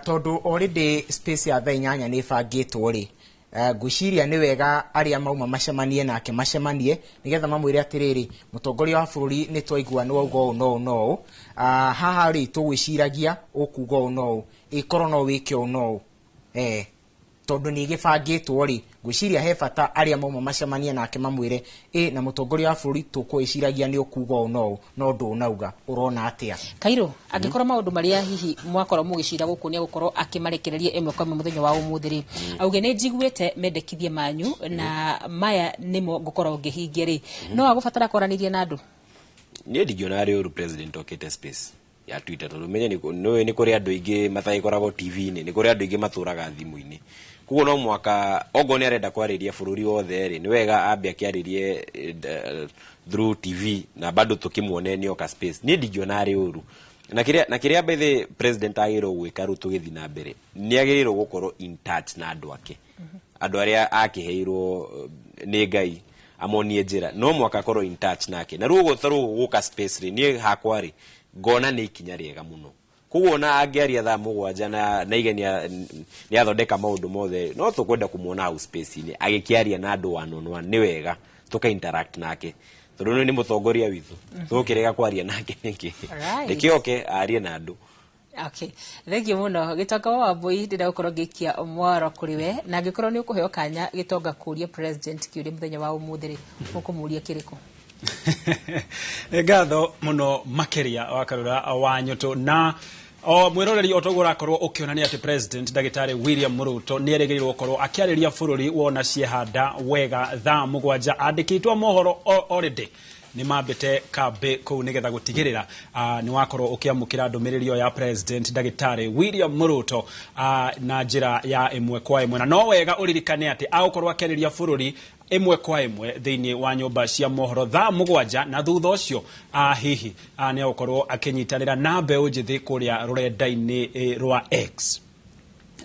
Tondũ already space ya thaa 8 nĩ ĩbangĩtwo rĩ, ngwĩciria nĩ wega arĩa mauma macemanie nake, macemanie nĩgetha mamwĩre atĩrĩrĩ, mũtongoria wa bũrũri, nĩ twaigua nĩ wauga ũũ no ũũ no ũũ. Haha rĩ, tũgwĩciragia ũkuga ũũ no ũũ, ĩkorwo no wĩke ũũ no ũũ, tondũ nĩ gĩbangĩtwo rĩ, ngwĩciria he bata arĩa mauma macemanie nake mamwĩre, ĩ na mũtongoria wa bũrũri, tũkwĩciragia nĩ ũkuga ũũ no ũũ, no ndũnauga, ũrona atĩa? Kairũ, angĩkorwo maũndũ marĩa hihi mwakorwo mũgĩcira gũkũ nĩ egũkorwo akĩmarekereria ĩmwe kwa ĩmwe mũthenya wa ũmũthĩ rĩ, auge nĩ njiguĩte mendekithia manyu na maya nĩmo ngũkorwo ngĩhingia rĩ, no agũbatara kwaranĩria na andũ? Niĩ ndingĩona arĩ ũru president okĩte space ya Twitter, tondũ menye nĩ kũrĩ andũ aingĩ matagĩkoragwo TV-inĩ, nĩ kũrĩ andũ aingĩ matũraga thimũ-inĩ. Koguo no mwaka ongorwo nĩ arenda kwarĩria bũrũri wothe rĩ, nĩ wega ambe akĩarĩrie through TV na bado tũkĩmuone nĩ oka space. Niĩ ndingĩona arĩ ũru. Na kĩrĩa by the president agĩrĩirwo gwĩka rĩu tũgĩthiĩ na mbere, nĩ agĩrĩirwo gũkorwo in touch na andũ ake, andũ arĩa akĩheirwo nĩ Ngai amonie njĩra, no mwaka akorwo in touch nake. Na rĩu ũguo ta rĩu gũka space rĩ, niĩ hakwa rĩ, ngona nĩ ikinya rĩega mũno. Koguo ona angĩaria thaa 7 na igenia nĩ athondeka maũndũ mothe, no tũkwenda kũmuona hau space-inĩ agĩkĩaria na andũ one on one. Nĩ wega tũka interact nake, tondũ nĩ mũtongoria witũ, tũgũkĩrega kwaria nake nĩkĩ? Reke oke arie na andũ. Okay, thengiũ mũno, Gĩtonga wa Wambui. Ndĩrenda gũkorwo ngĩikia mwaro kũrĩ we, na angĩkorwo nĩ ũkũheo kanya, Gĩtonga, kũria president kĩũria mũthenya wa ũmũthĩ rĩ, ũkũmũria kĩrĩkũ? Ngatho muno makiria wa Karura wa Nyutu na o mwiroreri. O toguo ũrakorwo ũkĩonania atĩ president ndagĩtarĩ William Ruto nĩ erĩgĩrĩirwo gũkorwo akĩarĩria bũrũri wona ciehanda wega thaa 7. Andĩkĩtwo mohoro already nĩ mambĩte kambĩ kũu nĩgetha gũtigĩrĩra nĩ wakorwo ũkĩamũkĩra ndũmĩrĩri ĩyo ya president ndagĩtarĩ William Ruto na njĩra ya ĩmwe kwa ĩmwe. Na no wega ũririkane atĩ agũkorwo akĩarĩria bũrũri ĩmwe kwa ĩmwe thĩinĩ wa nyũmba cia mohoro thaa 7, na thutha ũcio hihi nĩ agũkorwo akĩnyitanĩra na mbeũ njĩthĩ kũrĩa rũrenda-inĩ rwa X.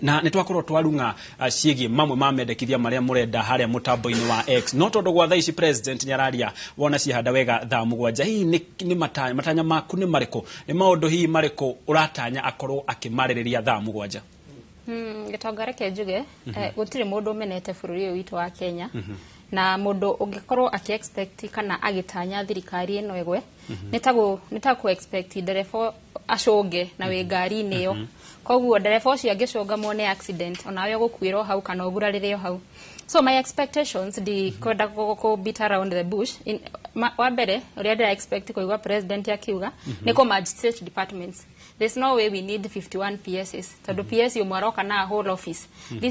Na nĩ twakorwo twarung'a ciĩgiĩ mamwe ma mendekithia marĩa mũrenda harĩa mũtambo-inĩ wa X. No tondũ gwa thaa ici president nĩ araria wona ciahanda wega thaa 7, hihi nĩ matanya maku nĩ marĩkũ? Nĩ maũndũ hihi marĩkũ ũratanya akorwo akĩmarĩrĩria thaa 7? Gĩtonga, reke njuge, gũtirĩ mũndũ ũmenete bũrũri ũyũ witũ wa Kenya, na mũndũ ũngĩkorwo akĩ-expect kana agĩtanya thirikari ĩno ĩgwe, nĩ ta kũ expect ndereba acũnge na wĩ ngari-inĩ ĩyo. Koguo ndereba ũcio angĩcũnga mone accident, onawe ũgũkuĩra o hau kana ũgurarĩre o hau. So my expectations, ndikwenda kũ beat around the bush. Wa mbere ũrĩa ndĩra expect kũigua president akiuga nĩ kũ merge state departments. There's no way we need 51 PSs, tondũ PS ũmwe aroka na a whole office.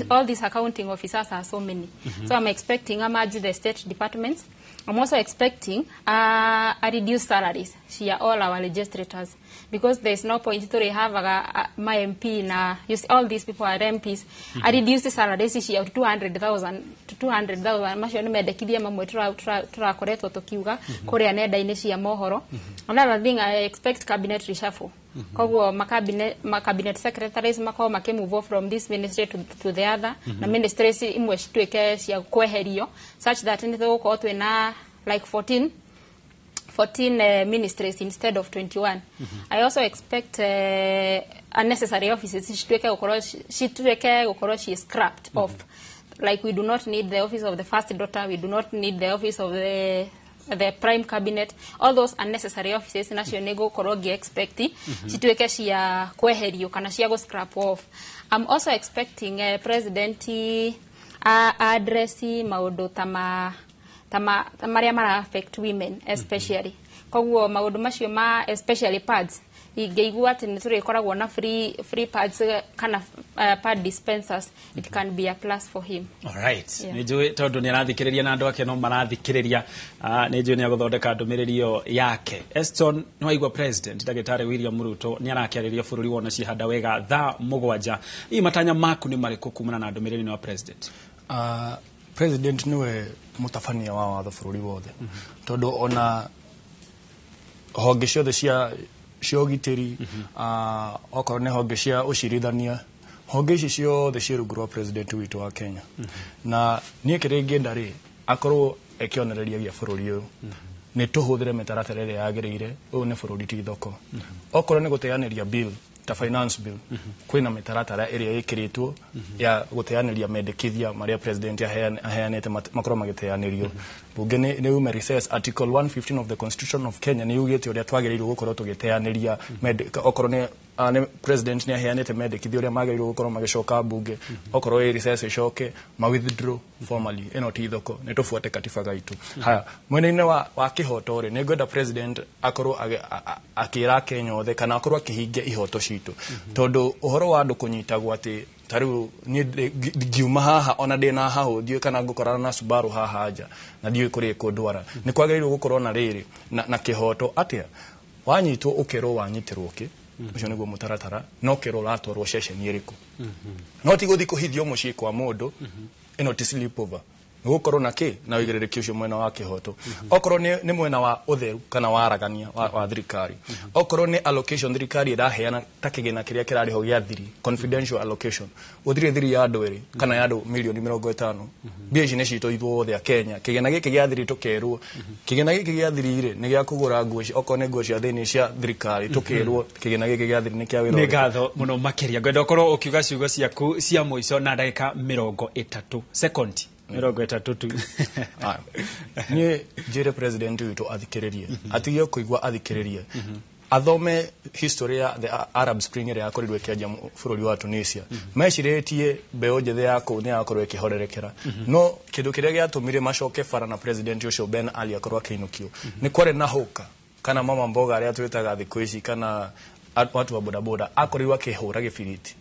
All these accounting officers are so many. So I'm expecting a merge the state departments. I'm also expecting a reduce salaries cia all our legislators, because there's no point tũrĩ havaga ma MP na you see, all these people are MPs. A reduce salaries cia 200,000 to 200,000. Macio nĩ mendekithia mamwe tũrakoretwo tũkiuga kũrĩa nenda-inĩ cia mohoro. Another thing, I expect cabinet reshuffle. Koguo ma cabinet secretaries makorwo makĩmove off from this ministry to the other, na ministries imwe cituĩke cia kweherio, such that nĩ tũgũkorwo twĩna like 14 ministries instead of 21. I also expect unnecessary offices cituĩke gũkorwo ci scrapped off. Like, we do not need the office of the first daughter, we do not need the office of the prime cabinet, all those unnecessary offices nacio nĩ ngũkorwo ngĩ expect cituĩke cia kweherio kana cia gũ scrap off. I'm also expecting president address maũndũ ta marĩa mara affect women especially. Koguo maũndũ macio ma especially pads, ingĩigua atĩ nĩ tũrĩkoragwo na free pads kana pad dispensers, it can be a plus for him. Alright. Yeah. Nĩ njũĩ tondũ nĩ arathikĩrĩria na andũ ake no marathikĩrĩria, nĩ njũĩ nĩ agũthondeka ndũmĩrĩri ĩyo yake. Eston, nĩ waigua president ndagĩtarĩ William Ruto nĩ arakĩarĩria bũrũri wona cihanda wega thaa 7. Hihi matanya maku nĩ marĩkũ kumana na ndũmĩrĩri ĩno ya president? President niwe mũtabania wa watho bũrũri wothe, tondũ ona honge ciothe cia ũgitĩri, okorwo nĩ honge cia ũcirithania, honge ici ciothe ciĩ rungu rwa president witũ wa Kenya. Na niĩ kĩrĩa ingĩenda rĩ, akorwo ekĩonereria gĩa bũrũri ũyũ, nĩ tũhũthĩre mĩtaratara ĩrĩa yagĩrĩire. Ũyũ nĩ bũrũri, ti thoko. Okorwo nĩ gũteanĩria bill ta finance bill, kwĩna mĩtaratara ĩrĩa ĩkĩrĩtwo ya gũteanĩria mendekithia marĩa president aheanĩte makorwo magĩteanĩrio. Bunge nĩ ume recess. Article 115 of the Constitution of Kenya nĩ yugĩte ũrĩa twagĩrĩirwo gũkorwo tũgĩteanĩria okorwo nĩ president nĩ aheanĩte mendekithia ũrĩa magĩrĩirwo gũkorwo magĩcoka bunge, okorwo ĩ recess ĩcoke ma withdraw formally. Ĩno ti thoko, nĩ tũbuate katiba gaitũ. Haya, mwena-inĩ wa kĩhoto rĩ, nĩ ngwenda president akorwo akĩra Akenya othe kana akorwo akĩhingia ihoto citũ, tondũ ũhoro wa andũ kũnyitagwo atĩ ta rĩu niĩ ngiuma haha ona ndĩna hahũ ndiũĩ kana ngũkorana na Subaru haha nja na ndiũĩ kũrĩa ĩkũndwara. Nĩ kwagĩrĩirwo gũkorwo na rĩrĩ na kĩhoto atĩa wanyitwo ũkerwo wanyitĩrwo kĩ. Ũcio nĩguo mũtaratara, no kerwo ũratwarwo ceceni ĩrĩkũ, no ti gũthiĩ kũhithio mũciĩ kwa mũndũ. Ĩno ti sleepover. Nĩ gũkorwo na kĩ na ũigĩrĩrĩki ũcio mwena wa kĩhoto. Okorwo nĩ mwena wa ũtheru kana waragania wa thirikari, okorwo nĩ allocation thirikari ĩraheana ta kĩgĩna kĩrĩa kĩrarĩho gĩa thiri, confidential allocation, gũtirĩ thiri ya andũ erĩ kana ya andũ mirioni 50. Mbia ici nĩ citũ ithuothe a Kenya. Kĩgĩna gĩkĩ gĩa thiri, tũkerwo kĩgĩna gĩkĩ gĩa thiri rĩ nĩ gĩa kũgũra nguo okorwo nĩ nguo cia thĩinĩ cia thirikari, tũkerwo kĩgĩna gĩkĩ gĩa thiri nĩ kĩa wĩra Nĩ ũrĩkũ. ngatho mũno makĩria. Ngwenda ũkorwo ũkiuga ciugo ciaku cia mũico na ndagĩka 30, sekondi 30 tu. Aya. Niĩ njĩre president witũ athikĩrĩrie, atige kũigua, athikĩrĩrie, athome history ya the Arab Spring ĩrĩa yakorirwo ĩkĩanjia bũrũri wa Tunisia. Mecirĩtie mbeũ njĩthĩ ya kũu nĩ yakorwo ĩkĩhorerekera, no kĩndũ kĩrĩa gĩatũmire macoke bara na president ũcio Ben Ali akorwo akĩinũkio nĩ kwarĩ na hũka kana mama mboga arĩa twĩtaga thikũ ici kana watu wa bodaboda akorirwo akĩhũra gĩbiriti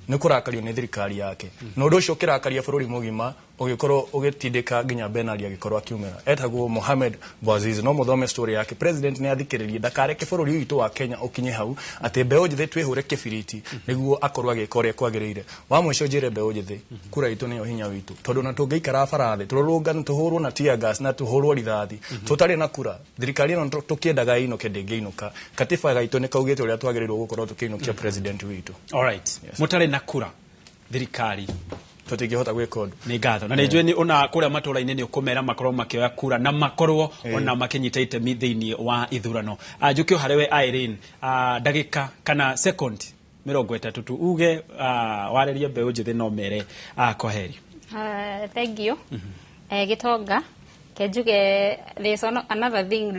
nĩ kũrakario nĩ thirikari yake, na ũndũ ũcio ũkĩrakaria bũrũri mũgima, ũgĩkorwo ũgĩtindĩka nginya Ben Ali agĩkorwo akiumĩra. Etagwo Mohamed Bouazizi, no mũthome story yake. President nĩ athikĩrĩrie, ndakareke bũrũri witũ wa Kenya ũkinye hau atĩ mbeũ njĩthĩ twĩhũre kĩbiriti nĩguo akorwo agĩka ũrĩa kwagĩrĩire. Wa mũico njĩre mbeũ njĩthĩ, kura itũ nĩyo hinya witũ, tondũ na tũngĩikara bara thĩ tũrũrũngane tũhũrwo na tear gas na tũhũrwo rithathi tũtarĩ na kura, thirikari ĩno tũkĩendaga ĩinũke ndĩngĩinũka. Katiba gaitũ nĩ kaugĩte ũrĩa twagĩrĩirwo gũkorwo tũkĩinũkia president witũ. Alright. Mũtarĩ na kura Thirikari tũtingĩhota gwĩka ũndũ. Nĩ ngatho, na nĩ njũĩ nĩ ona kũrĩa matũra-inĩ nĩ ũkũmera makorwo makĩoya kura na makorwo ona makĩnyita itemi thĩinĩ wa ithurano. Njũke o harĩ we Irene, ndagĩka kana second 30 tu uge, warĩrie mbeũ njĩthĩ no mere kwaheri. Thank you. Gitonga kenjuge, there's another thing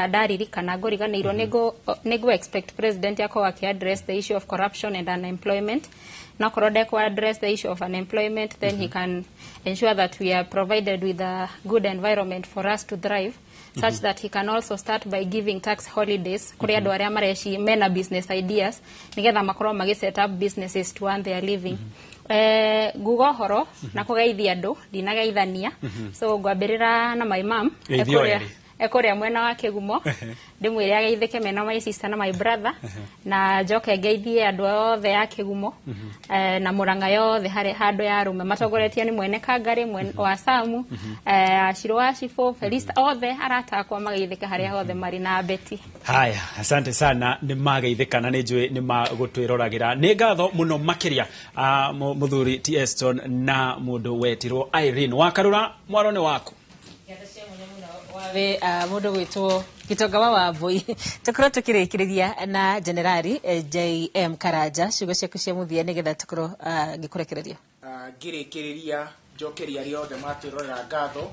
ndaririkana ngũriganĩirwo. Nĩngũ expect president akorwo akĩ address the issue of corruption and unemployment, na korwo ndekũ address the issue of unemployment, then he can ensure that we are provided with a good environment for us to thrive, such that he can also start by giving tax holidays kũrĩ andũ arĩa mareci mena business ideas, nĩgetha makorwo magĩ set up businesses to earn their living. Nguga ũhoro na kũgeithia andũ, ndinageithania, so ngwambĩrĩra na my mom. Geithio Ekũrĩa erĩ. Ekũrĩa mwena wa Kĩgumo, ndĩmwĩre ageithĩke mena my sister na my brother, na njoke ngeithie andũ othe a Kĩgumo na Mũrang'a yothe harĩ handũ ya arũme matongoretio nĩ mwene Kangari wa Samu, Ashiro wa Cibũ Felista, othe arata akwa mageithĩke harĩa hothe marĩ, na Beti. Haya, asante sana, nĩ mageithĩka na nĩ njũĩ nĩ magũtwĩroragĩra. Nĩ ngatho mũno makĩria, mũthuri T Eston na mũndũ wetirwo Irene Wakarura, mwaro nĩ waku. Wawe mundu gwitwo Gitonga wa Wambui, tukorwo tukirikiria na Generali JM Karanja, ciugo ciaku cia muthia nigetha tukorwo ngikurekereria. Ngĩrĩkĩrĩria njokeria arĩa othe matwĩrorera ngatho,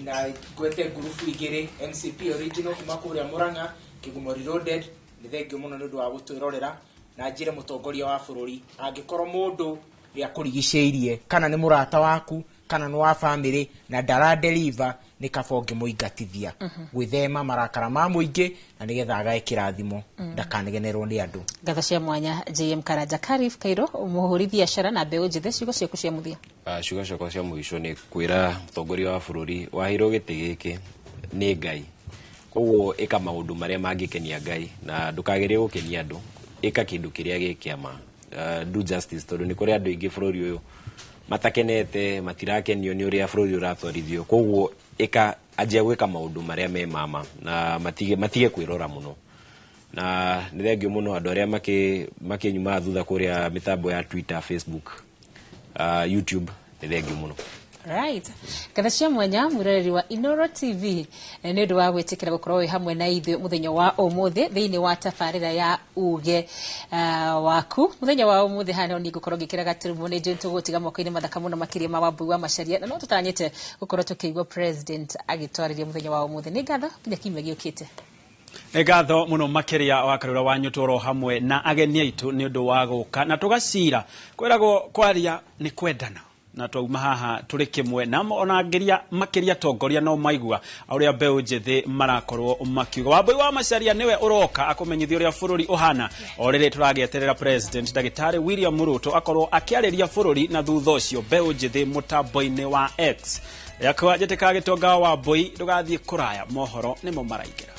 na ngwete ngurubu igĩrĩ, MCP original kuma kũrĩa Mũrang'a, Kĩgumo Reloaded, nĩ thengio mũno nĩ ũndũ wa gũtwĩrorera, na njĩre mũtongoria wa bũrũri, angĩkorwo mũndũ nĩ akũrigicĩirie kana nĩ mũrata waku kana nĩ wa bamĩrĩ na ndara deliver, nĩ kaba ũngĩmũingatithia gwĩthema marakara ma mũingĩ na nĩgetha agae kĩrathimo, ndakanegenerwo nĩ andũ. Ngatho cia mwanya JM Karanja. Karif Kairo, mũhũri biacara na mbeũ njĩthĩ, ciugo ciaku cia mũthia. Ciugo ciakwa cia mũico nĩ kwĩra mũtongoria wa bũrũri, waheirwo gĩtĩ gĩkĩ nĩ Ngai, koguo ĩka maũndũ marĩa mangĩkenia Ngai na ndũkagerie gũkenia andũ, ĩka kĩndũ kĩrĩa gĩ kĩama. Do justice, tondũ nĩ kũrĩ andũ aingĩ bũrũri ũyũ matakenete, matirakenio nĩ ũrĩa bũrũri ũratwarithio, koguo ĩka, anjia gwĩka maũndũ marĩa me mama na matige kwĩrora mũno. Na nĩ thengio mũno andũ arĩa makĩnyumaga thutha kũrĩa mĩtambo ya Twitter, Facebook, YouTube, nĩ thengio mũno. Right. Ngatho cia mwanya mwĩroreri wa Inoro TV nĩ ũndũ wa gwĩtĩkĩra gũkorwo wĩ hamwe na ithuĩ mũthenya wa ũmũthĩ thĩinĩ wa tabarĩra ya uge waku. Mũthenya wa ũmũthĩ haha no niĩ ngũkorwo ngĩkĩra gaturumo, nĩ njũĩ tũgũtiga moko-inĩ mathaka mũno makĩria ma Wambui wa Macharia, na no tũtanyĩte gũkorwo tũkĩigua president agĩtwarĩria mũthenya wa ũmũthĩ. Nĩ ngatho nginya kiumia gĩũkĩte. Nĩ ngatho mũno makĩria Wakarura wa Nyũtũ hamwe na ageni aitũ nĩ ũndũ wa gũka na tũgacira kwĩragwo kwaria nĩ kwendana, na twauma haha tũrĩ kĩmwe na ona ngiria makĩria tongoria no maigua ũrĩa mbeũ njĩthĩ marakorwo makiuga. Wambui wa Macharia nĩwe ũroka akũmenyithia ũrĩa bũrũri ũhana o rĩrĩ tũragĩeterera president ndagĩtarĩ William Ruto akorwo akĩarĩria bũrũri, na thutha ũcio mbeũ njĩthĩ mũtambo-inĩ wa X yakwa. Njĩtĩkaga Gĩtonga wa Wambui, ndũgathiĩ kũraya, mohoro nĩmo maraingĩra.